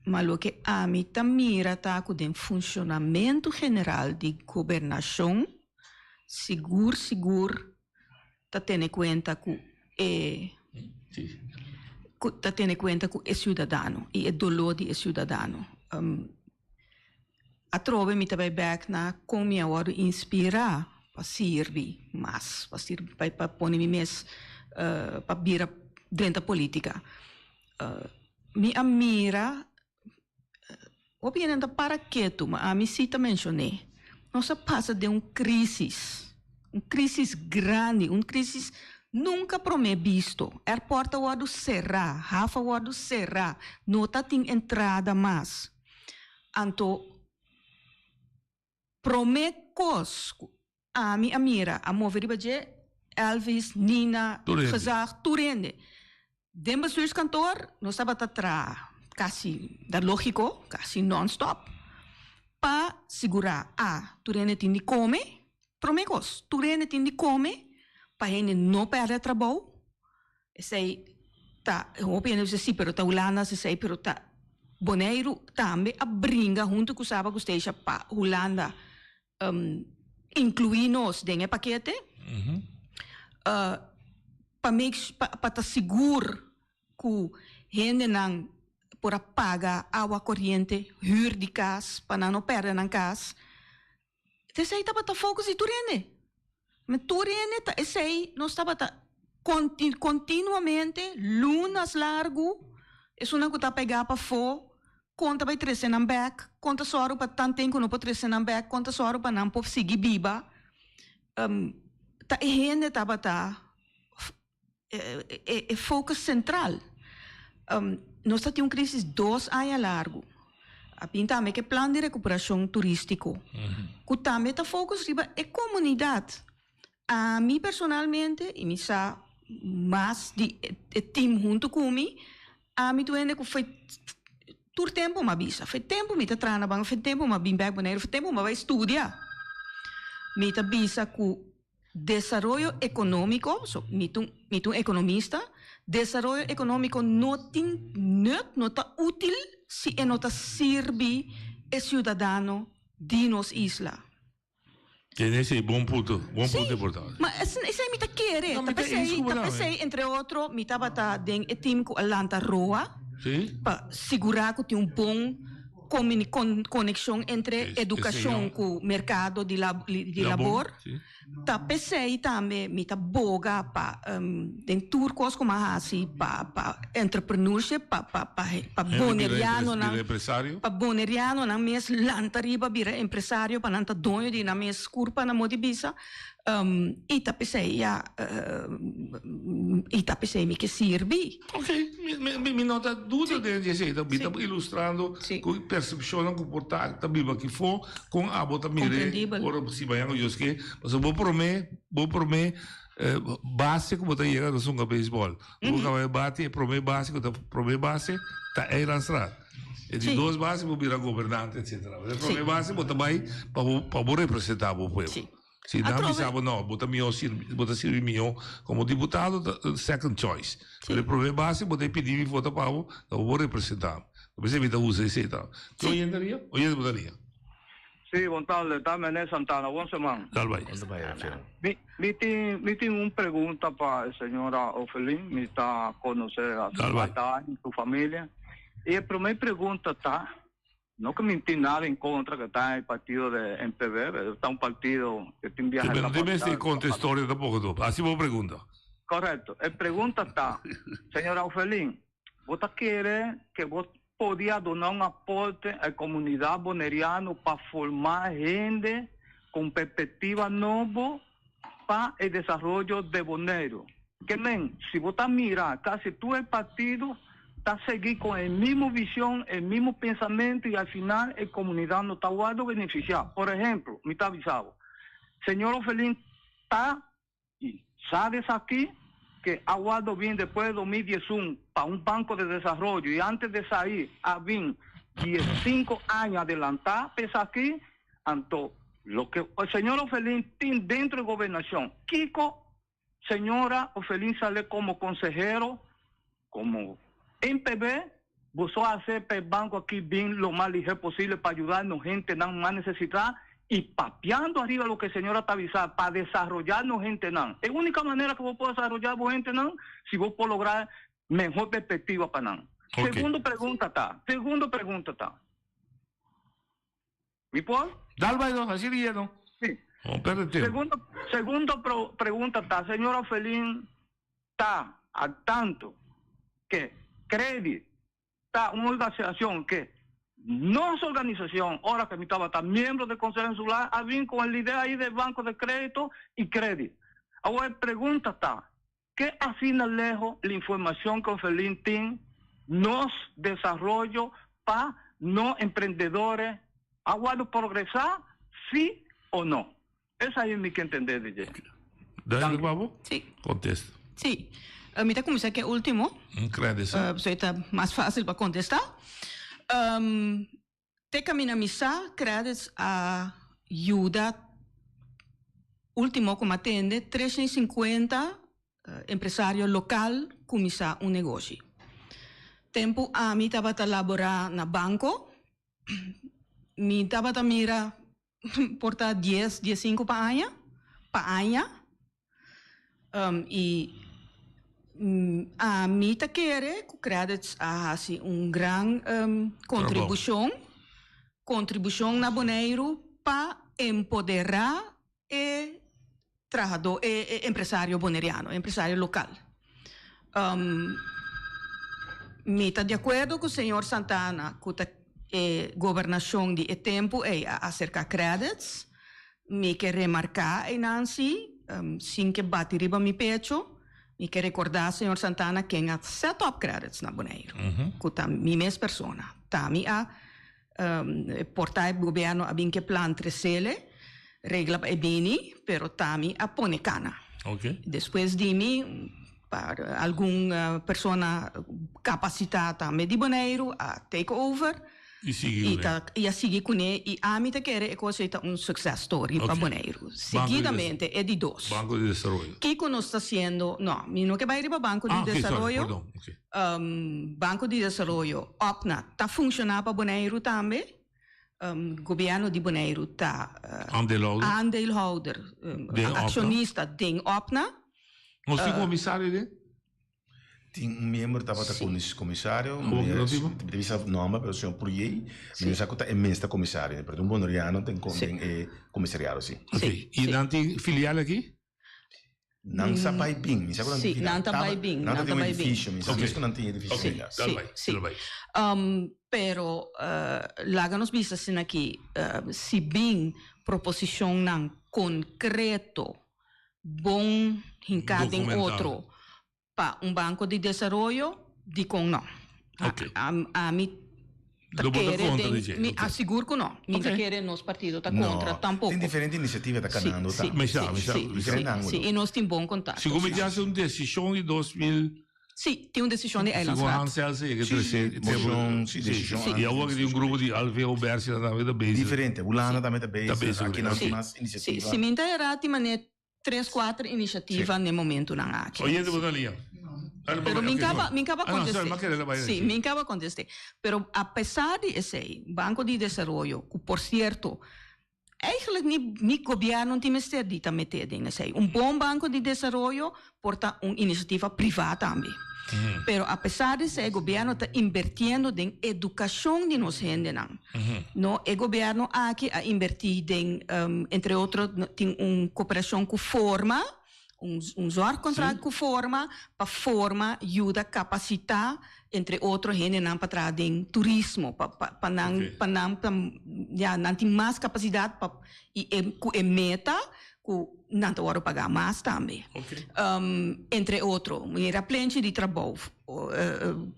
ma loke ami ta mira ta cu den funcionamento general di gobernacion sigur sigur ta tene cuenta cu e cu ta tene cuenta cu e ciudadano y e dolor di e ciudadano. Atrobe mi ta bai bek na kon mi a wòrdu inspirá pa sirbi mas, pa sirbi pa pa pone mi mes pa bira drenta polítika. Mi a mira hopi hende ta para ketu, ma ami sí ta menshoné. Nos a pasa den un krísis, un krísis grandi, un krísis nunka promé bisto. Airport a wòrdu será, haf a wòrdu será, no ta tin entrada mas. Anto prome kos ku ami a mira a move riba dje, Elvis, Nina, Gezag, tur hende. Den bestuurskantoor nos tabata traha kasi, ta lógiko, kasi nònstòp pa sigurá a tur hende tin di kome, prome kos, tur hende tin di kome pa hende no pèrdè trabou. Esei ta hopi hende bisa si pero ta Hulanda hasi esei pero ta Boneiru tambe a bringa huntu ku Saba ku Stacia pa Hulanda inkluí nos den e pakete pa make pa ta sigur ku hendenan por a paga awa koriente hür di kas pa nan no pèrdè nan kas. Esei tabata focus di tur hende. Ma tur hende ta esei nos tabata continuamente lunas largu esunnan ku ta pegá pafó kon ta bai trese nan bèk, kon ta sòru pa tanten ku no por trese nan bèk, kon ta sòru pa nan por sigui biba. Ta e hende tabata e focus central. Nos ta tin un crisis dos aña largu. A bin tambe ke plan di recuperacion turistico, cu tambe ta focus riba e comunidad. Ami personalmente, y mi sa mas di e team hunto cu mi, ami tur hende cu foi tur tempo m'a bisa, foi tempo mi ta traha na banco, foi tempo m'a bin bek Boneiru, foi tempo m'a bay studia. Mi ta bisa cu Desaroyo ekonómiko, so mi ta un mi ta un ekonomista, desaroyo ekonómiko no tin nut, no ta útil si e no ta sirbi e siudadano di nos isla. Tene esei bon punto, bon punto Sí, importante. ma esei mi ta kere, No, ta mi ta p'esei, eens ku bo ta tambe. p'esei entre otro mi tabata den e team ku a lanta Roa Sí. pa sigurá ku tin un bon konekshon entre edukashon ku merkado di di labor. Ta p'esei tambe mi ta boga pa den tur kos ku mi a hasi pa pa entrepreneurship pa pa pa pa bonerianonan pa bonerianonan mes lanta riba bira empresario pa nan ta doño di nan mes kurpa nan modo di bisa. I ta p'esei ya i ta p'esei mi ke sirbi. Ok, mi mi no ta duda den di esei, mi ta ilustrando ku persepshonnan ku por ta ta biba aki fo kon abo ta mir'é ora si mañana ku Dios ke, pasobra bo promé bo promé base ku bo ta yega ta sunga beisbòl, bo kaba e bati e promé base ku ta promé base ta Eilandstraat, e di dos base bo bira gobernante etsetera, e promé base bo ta bai pa bo pa bo representá bo pueblo. Si nan bisa bo no, bo ta mihó sirbi, bo ta sirbi mihó komo diputado, ta second choice. Pero e promé base bo ta e pidi mi vota pa bo, ta bo por representá mi. Ta p'esei mi ta usa esei ta. Ki oyente aria? Oyente bo ta aria? Sí, bon tarde, ta Mené Santana, bon seman. Dal bai. Mi, mi tin, mi tin un pregunta pa e señora Ofelin, mi ta conoce a su basta aña, su familia. Y e prome pregunta ta, no que mi tin nada en contra que ta e partido de MPB, pero ta un partido que tin viaje Sí, pero no tin mester conta historia tampoco, no. Haci bo pregunta. Correcto. E pregunta ta, señora Ofelin, Bo ta kere ke bo podia duna un aporte a e komunidat boneriano pa forma hende kon perspektiva nobo pa e desaroyo de Boneiru? Ke men, si bo ta mira kasi tur e partido ta sigui kon e mismo vision, e mismo pensamentu i al final e komunidat no ta wòrdu benefisiá. Por ehemplo, mi ta bisa bo, señor Ofelin ta Y sabes aki que a wordo bin despues de 2011 pa un banco de desarrollo y antes de esai a bin 15 aña adelanta pa esaki, anto loke señor Ofelin tin dentro de gobernacion, kico señora Ofelin sale como consehero, como MPB, boso a hace pa e banco aki bin lo mas lihe posible pa ayuda nos hentenan mas necesita y papiando ariba loke e señora ta bisa pa desaroya nos hentenan. E unica manera cu bo por desaroya bo hentenan si bo por logra mehor perspectiva pa nan. Segundo pregunta ta, segundo pregunta ta, mi por? Dal bay no, haci rie no. Si. No perde tempo. Segundo, segundo pregunta ta, señora Ofelin, ta al tanto ke Credit ta un organisacion ke nos organisacion ora ke mi tabata miembro de Consejo Insular a bin con el idea ahi de Banco de Credito y Credit. Awor e pregunta ta, ke asina leho la informacion ke Ofelin tin nos desaroyo pa no emprendedores a wordo progresa si o no? Esei mi ke entendé di dje. Duidelijk, Babo? Sí. Contesta. Sí. Mi ta cuminsa cu e ultimo. Credits. So e ta mas facil pa contesta. Te camina mi sa, credits a yuda ultimo cu mi a tende 350 empresario local cuminsa un negoshi. Tempo ami tabata labora na banco, mi tabata mira Por ta dies, diesinku pa aña, pa aña. I ami ta kere ku Credits a hasi un gran kontribushon, kontribushon na Boneiru pa empoderá e trahadó, e empresario boneriano, e empresario lokal. Mi ta di akuerdo ku señor Santana ku ta e gobernashon di e tempu ei a aserká Credits. Mi ke remarká einan si, sin ke bati riba mi pecho, mi ke rekordá señor Santana ken a set up Credits na Boneiru, ku ta mi mes persona. Ta mi a Por ta e gobierno a bin ke plan tresele, regla pa e bini, pero tami a pone kana. Despues di mi, pa algun persona kapasitá tambe di Boneiru a take over I sigui i ta i a sigui kuné i ami ta kere e kos ei ta un success story pa Boneiru. Seguidamente e di dos. Banco di Desaroyo. Kiko nos ta hasiendo? No, mi no ke bai riba Banco di Desaroyo. Banco di Desaroyo, OPNA, ta funciona pa Boneiru tambe. Gobierno di Boneiru ta aandeelhouder, accionista den OPNA. Nos tin comisario den? Tin un miembro tabata comisario, mi ta bisa nomber pero señor Purjey, mi no sa cu ta e mes ta comisario, pero ta un boneriano den e comisariado si. Y nan tin filial aki? Nan sa bai bin. Mi sa ku nan tin nan ta bai bin. Nan ta tin un edifisio. Mi sa mes ku nan tin edifisio. Sí, sí, sí. Pero laga nos bisa asina aki, si bin proposishonnan konkreto, bon hinká den otro Pa un banco di desaroyo, dikon no? Ami ta kere den, mi a sigur ku no. Mi ta kere nos partido ta kontra tampoko. Tin diferente inisiativa ta kanando tambe. Mi sa, mi sa. Si, si, i nos tin bon kontakto. Sigur mi ta hasi un desishon di 2000. Sí, tin un desishon di Segun Eilandsraad. Hans Elsen yega trese Moshon, sí, desishon. I awor tin un grupo di Alvin Obersi nan tambe ta bezig. Diferente, Hulanda tambe ta bezig, aki nan tin mas Sí, inisiativa. si mi ta erá tin manera tres, kuater inisiativa n'e momentunan aki. Oyente bo ta lia. Pero mi kaba, mi kaba Ah, no, sorry, kontesté. mi a kere bai Sí, sí. mi kaba kontesté. Pero a pesar di esei, Banco di Desaroyo, ku por sierto, Eigenlijk ni ni gobierno tin mester di ta mete den esei. Un bon banco di desaroyo por ta un iniciativa priva tambe. Pero a pesar di esei gobierno ta invertiendo den educacion di nos hendenan. No, e gobierno aki a inverti den entre otro tin un cooperacion cu Forma, un un zorgcontract cu Forma pa forma yuda capacita entre otro hendenan pa traha den turismo pa pa pa nan pa nan ta ya nan tin mas capacidad pa y e cu e meta cu nan ta wordo paga mas tambe entre otro manera plenchi di trabou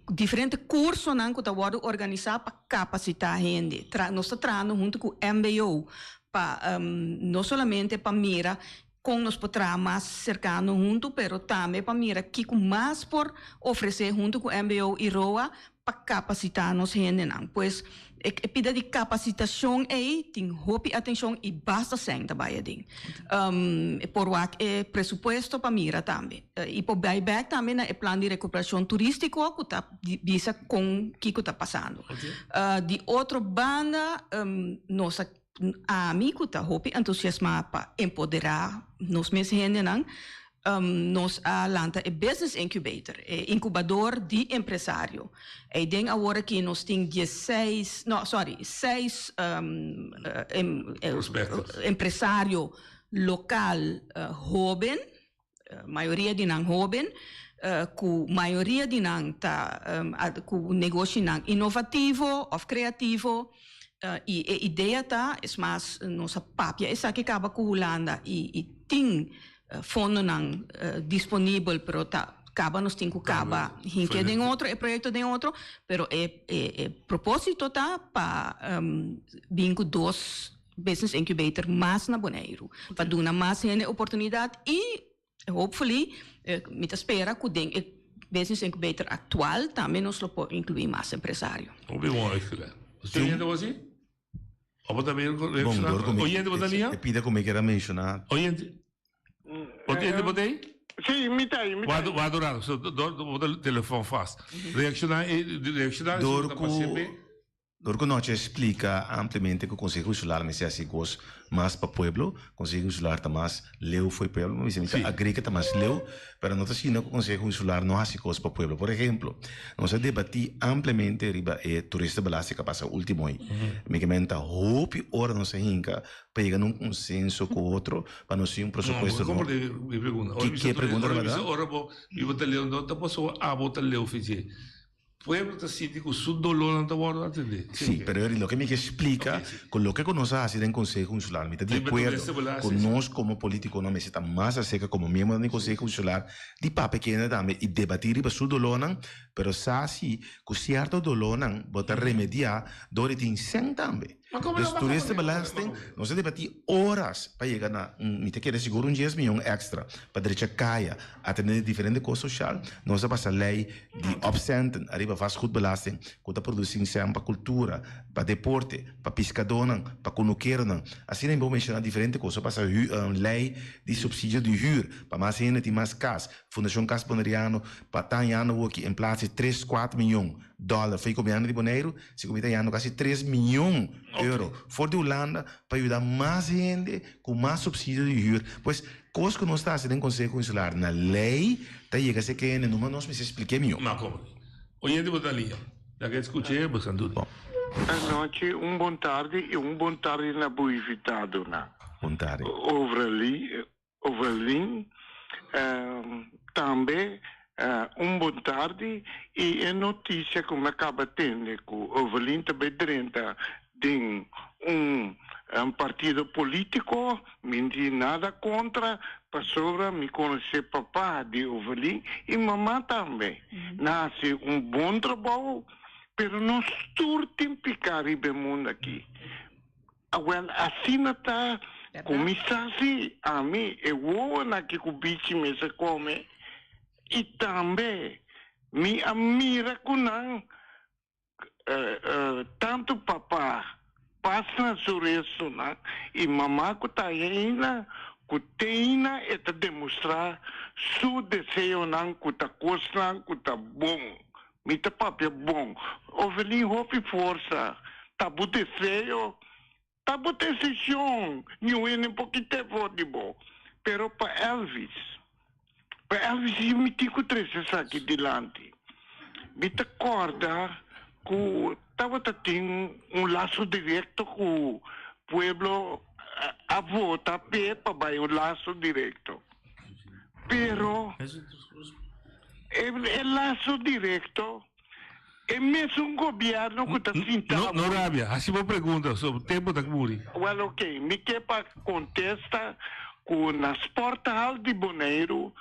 diferente cursonan cu ta wordo organisa pa capacita hende tra nos ta trahando hunto cu mbo pa no solamente pa mira Kon nos por traha mas serkano huntu, pero tambe pa mira kiko mas por ofresé huntu ku mbo i roa pa kapasitá nos hendenan. Pues e pida di kapasitashon ei tin hopi atenshon i basta sèn ta bai aden. Por wak e presupuesto pa mira tambe. I por bai bèk tambe na e plan di rekuperashon turístiko ku ta bisa kon kiko ta pasando. Di otro banda nos a Ami ku ta hopi entusiasmá pa empoderá nos mes hendenan, nos a lanta e Business Incubator, e inkubador di empresario. Eiden awor aki nos tin diesseis, no sorry, seis empresario lokal hóben, mayoria di nan hóben, ku mayoria di nan ta ku negoshinan inovativo òf kreativo i e idea ta, es mas nos a papia esaki kaba ku Hulanda i tin fondonan disponibel pero ta kaba nos tin ku kaba hinke den otro e proyekto den otro pero e e proposito ta pa bin ku dos Business Incubator mas na Boneiru pa duna mas hende oportunidat i hopefully mi ta spera ku den e Business Incubator aktual tambe nos lo por inkluí mas empresario. Hopi bon uitgelegd. Usted oyente bo si? O bo ta bien Bon, door ku mi Oyente bo ta lia? E pida ku mi kier a menshoná. Oyente. Oyente bo ta ei? Sí, mi ta ei, mi ta ei. Wak un rato, so door bo ta telefon vast. Reakshoná e reakshoná Door ku Dor ku nochi a splika ampliamente ku Konseho Insular mester hasi kos mas pa pueblo, Konseho Insular ta mas leu fo'i pueblo, mi bisa mi ta agree ku ta mas leu, pero no ta asina ku Konseho Insular no hasi kos pa pueblo. Por ehemplo, nos a debatí ampliamente riba e toeristenbelasting ku a pasa ultimo ei. Mi ke menta hopi ora nos a hinka pa yega na un konsenso ku otro pa nos tin un presupuesto No, mi pregunta. Ki pregunta tabata? Ora bo ta leu no ta pasobra abo ta leu fichi. Pueblo ta sinti ku su dolónan ta wòrdu atendé. Sí, pero Eri, loke mi ke splika, ku loke ku nos a hasi den Konseho Insular, mi ta di akuerdo ku nos komo polítikonan mester ta mas aserka komo miembronan di Konseho Insular di papia kende tambe i debatí riba su dolónan, pero sa si ku sierto dolónan bo ta remediá dor di tin sèn tambe. Dus toeristenbelasting, nos a debatí oras pa yega na un, mi ta kere sigur un dies miyon extra pa drecha kaya, atendé diferente kos soshal. Nos a pasa lei di opcenten ariba vastgoedbelasting ku ta produsí sèn pa kultura, pa deporte, pa piskadónan, pa kunukeronan. Asina mi por menshoná diferente kos. A pasa lei di supsidio di hür pa mas hende tin mas kas. Fundashon Kas Boneriano pa ta hañando awoki en plats di tres kuat miyon dòler for e gobièrnu di Boneiru, si ku mi ta hañando kasi tres miyon euro for di Hulanda pa yuda mas hende ku mas supsidio di hür. Pues, kos ku nos ta hasi den Konseho Insular na lei ta yega si ke hende numa nos mester splik'é mihó. Ma komo? Oyente bo ta liña. Ya ke skuch'é bo san duna. Anochi, un bon tardi i un bon tardi na bo invitadonan. Bon tardi. Overly, Ovelin, Tambe un bon tardi y e noticia cu mi a caba tende cu Ovelin ta bay drenta den un partido politico, mi no tin nada contra pasobra mi conoce papa di Ovelin y mama tambe. Nan haci un bon trabou pero nos tur tin pica riba e mundo aki. Awel asina ta ku mi sa si ami e wowonan aki ku bichi mester kome i tambe. Mi a mira ku nan tantu papa pas na su restonan i mama ku ta ainda ku teina e ta demostrá su deseonan ku ta kosnan ku ta bon. Mi ta papia bon. Ovelin hopi forsa ta bo deseo, ta bo desishon, niun hende por kit'é for di bo. Pero pa Elvis, pa Elvis i mi tin ku trese esaki dilanti. Mi ta kòrda ku tabata tin un laso direkto ku pueblo a vota p'e pa bai un laso direkto. Pero e laso direkto e mesun gobièrnu ku ta sinta No, no rabia. Hasi bo pregunta, so tempo ta muri. Well ok, mi ke pa kontesta ku na Sporthal di Boneiru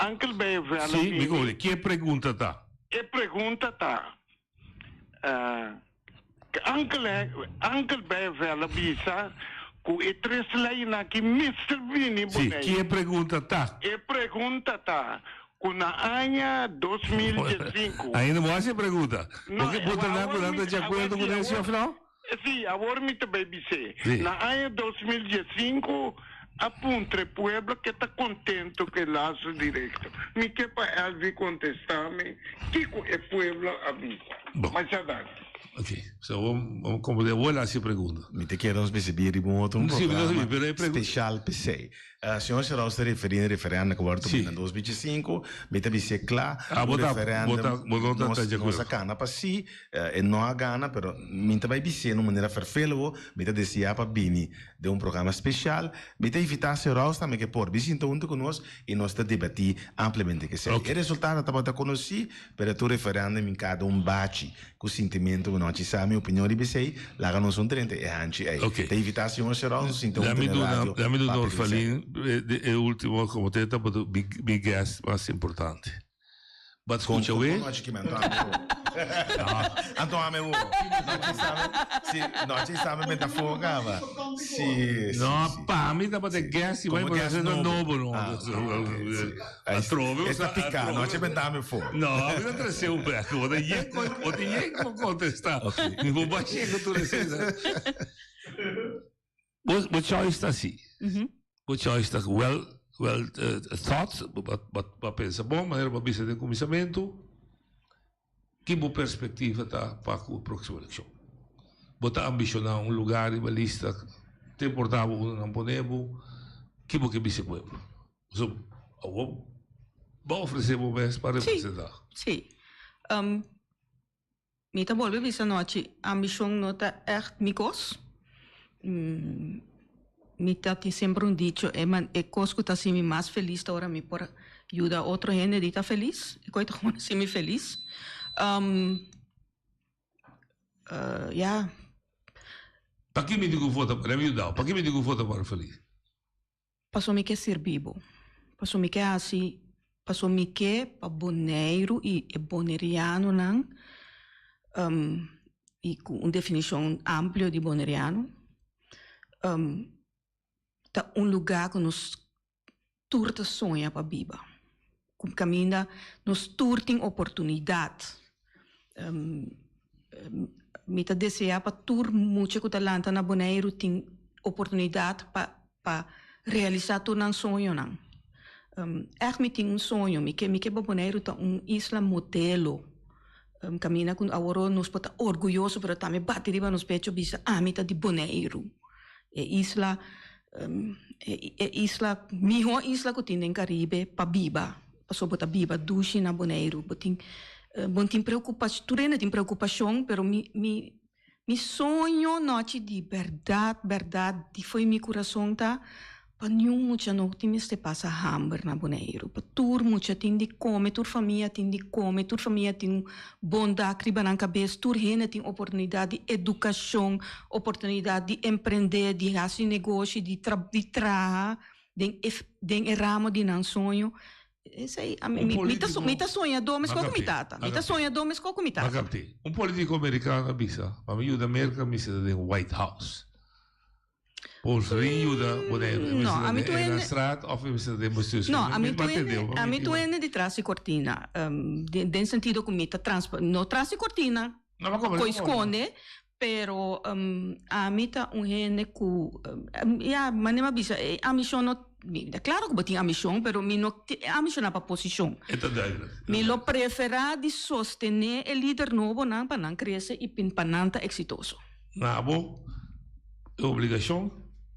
Uncle Bijeveld Sí, mi kore. Ke pregunta ta? E pregunta ta, Uncle Uncle Bijeveld a bisa ku e tres leinan aki mester bini Sí, Boneiru. ke pregunta ta? E pregunta ta ku na aña 2015. Ainda bo hasi e pregunta. No, Bo ke bo ta nan ku awor nan mi ta di awor akuerdo sí, ku Nancy awor of no? Sí, awor mi ta bay bis'é. Sí. Na aña 2015 a puntra e pueblo ke ta contento ku e lazo directo. Mi ke pa Elvi contesta mi kiko e pueblo a bisa. Bon. Masha danki. Ok, so awor bo comprende, awor el a hasi e pregunta. Mi ta kere nos mester bira riba un otro Sí, mi ta programa sibi, pero e pregunta. special p'esei. Señor Seraus ta referí na referèndum ku wòrdu Sí. na 2005. Mi ta bis'é kla, Ah, un bo ta, bo ta, referèndum bo no ta nos ta di nos akuerdo. a kana pa sí, e no a gana, pero mi ta bai bis'é na un manera ferfélogo, mi ta deseá pa bini den un programa spesial. Mi ta invitá señor Raus tambe ke por bin sinta huntu ku nos i nos ta debatí ampliamente kesei. Ok. E resultado tabata konosí, pero tur referèndum in kada un bachi Ku sintimentu ku nochi sa mi opinion riba esei, laga nos un drenta e hanchi ei. Ok. Ta invitá señor Serol nos sinta Dami huntu na duna, radio dami duna papia riba esei. Orfalin e ultimo como te tabata mi mi guest mas importante. But Kon scucha kon we. kon nochi ki mi anto ame wo. Anto ame wo. Nochi sa mi si nochi sa mi metafo kaba. Si si No, si. pa mi tabata Si. guest y bai Como por guest hacer nobo. nobo no. Ah, ok, si. Atrobe Esta pica, no che bentame fo. No, mi no trece un bek. Bo ta yen bo ta yen con contesta. Mi bo ba yen con tur esena. Bo bo choice ta así. Bo choice ta well well thought, bo bo bo pensa bon manera bo a bisa den cuminsamentu. Ki bo perspectiva ta pa cu e proximo eleccion? Bo ta ambiciona un lugar riba lista te importa bo unda nan pone bo? Ki bo ke bisa e pueblo? So, awor bo a ofrece bo mes pa representa. Sí, sí. Um, mi ta bolbe bisa nochi, ambicion no ta echt mi cos. Mm, mi ta tin semper un dicho, e, man, e cos cu ta haci mi mas feliz ta ora mi por yuda otro hende di ta feliz. E coy ta gewoon haci mi feliz. Um, uh, ja. Pa ki mi di cu vota, let me yuda, pa ki mi di cu vota pa feliz? Paso mi ke sirbi bo. Paso mi ke hasi, paso mi ke pa Boneiru i e bonerianonan, i ku un definishon amplio di boneriano, ta un lugá ku nos tur ta soña pa biba. Ku kaminda nos tur tin oportunidat. Mi ta deseá pa tur mucha ku ta lanta na Boneiru tin oportunidat pa pa realisá tur nan soñonan. Ègt mi tin un soño, mi ke mi ke pa Boneiru ta un isla modelo, kaminda ku aworó nos por ta orguyoso pero tambe bati riba nos pecho bisa ami ta di Boneiru. E isla e isla mihó isla ku tin den Karibe pa biba, pasobra bo ta biba dushi na Boneiru, bo tin bo no tin preokupa tur hende tin preokupashon pero mi mi Mi soño nochi di berdad berdad di fo'i mi kurason ta pa niun mucha no tin mester pasa hamber na Boneiru. Pa tur mucha tin di kome, tur famia tin di kome, tur famia tin un bon dak riba nan kabes, tur hende tin oportunidat di edukashon, oportunidat di emprende, di hasi negoshi, di di traha den e den e ramo di nan soño. Esei, a mi, Un mi, mi ta, político- mi ta soñadó meskos ku mi Makapti, tata. Mi ta makapti. soñadó meskos ku mi tata. Makapti. Un polítiko amerikano a bisa, pa mi yuda Merka mi mester ta den White House. Por rin yuda Boneiru. No, ami tu hende. Straat of e mester den bestuur. No, ami tu hende, ami tu hende di tras di cortina. Den sentido cu mi ta transpa, no tras di cortina. No, ma como? Coi sconde, pero ami ta un hende cu, ya, manera mi a bisa, e ambicion no, claro cu bo tin ambicion, pero mi no ambiciona pa posicion. E ta duidelijk. Mi lo prefera di sostene e lider nobonan pa nan crece y pa nan ta exitoso. Na bo e obligashon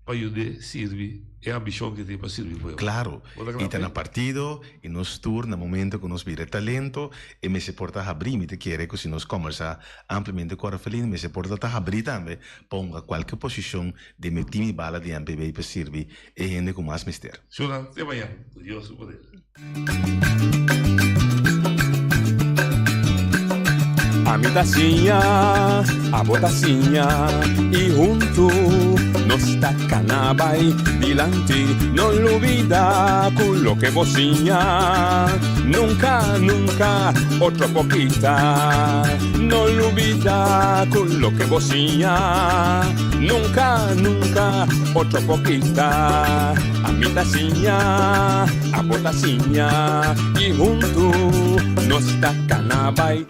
pa yud'é sirbi e ambishon ke tin pa sirbi pueblo. Claro, y ta na partido y nos tur na momento cu nos bira e talento e mester por ta habri. Mi ta kere cu si nos combersa ampliamente cu Orfelin mester por ta ta habri tambe pa hunga cualke posicion den mi team y bala di MPB pa sirbi e hende cu mas mester. Shona, te mañana. Cu Dios su poder. Ami ta siña, abo ta siña y huntu nos ta cana bai dilanti. No lubida cu loke bo siña nunca, nunca otro por kita. No lubida cu loke bo siña nunca, nunca otro por kita. Ami ta siña, abo ta siña y huntu nos ta cana bai.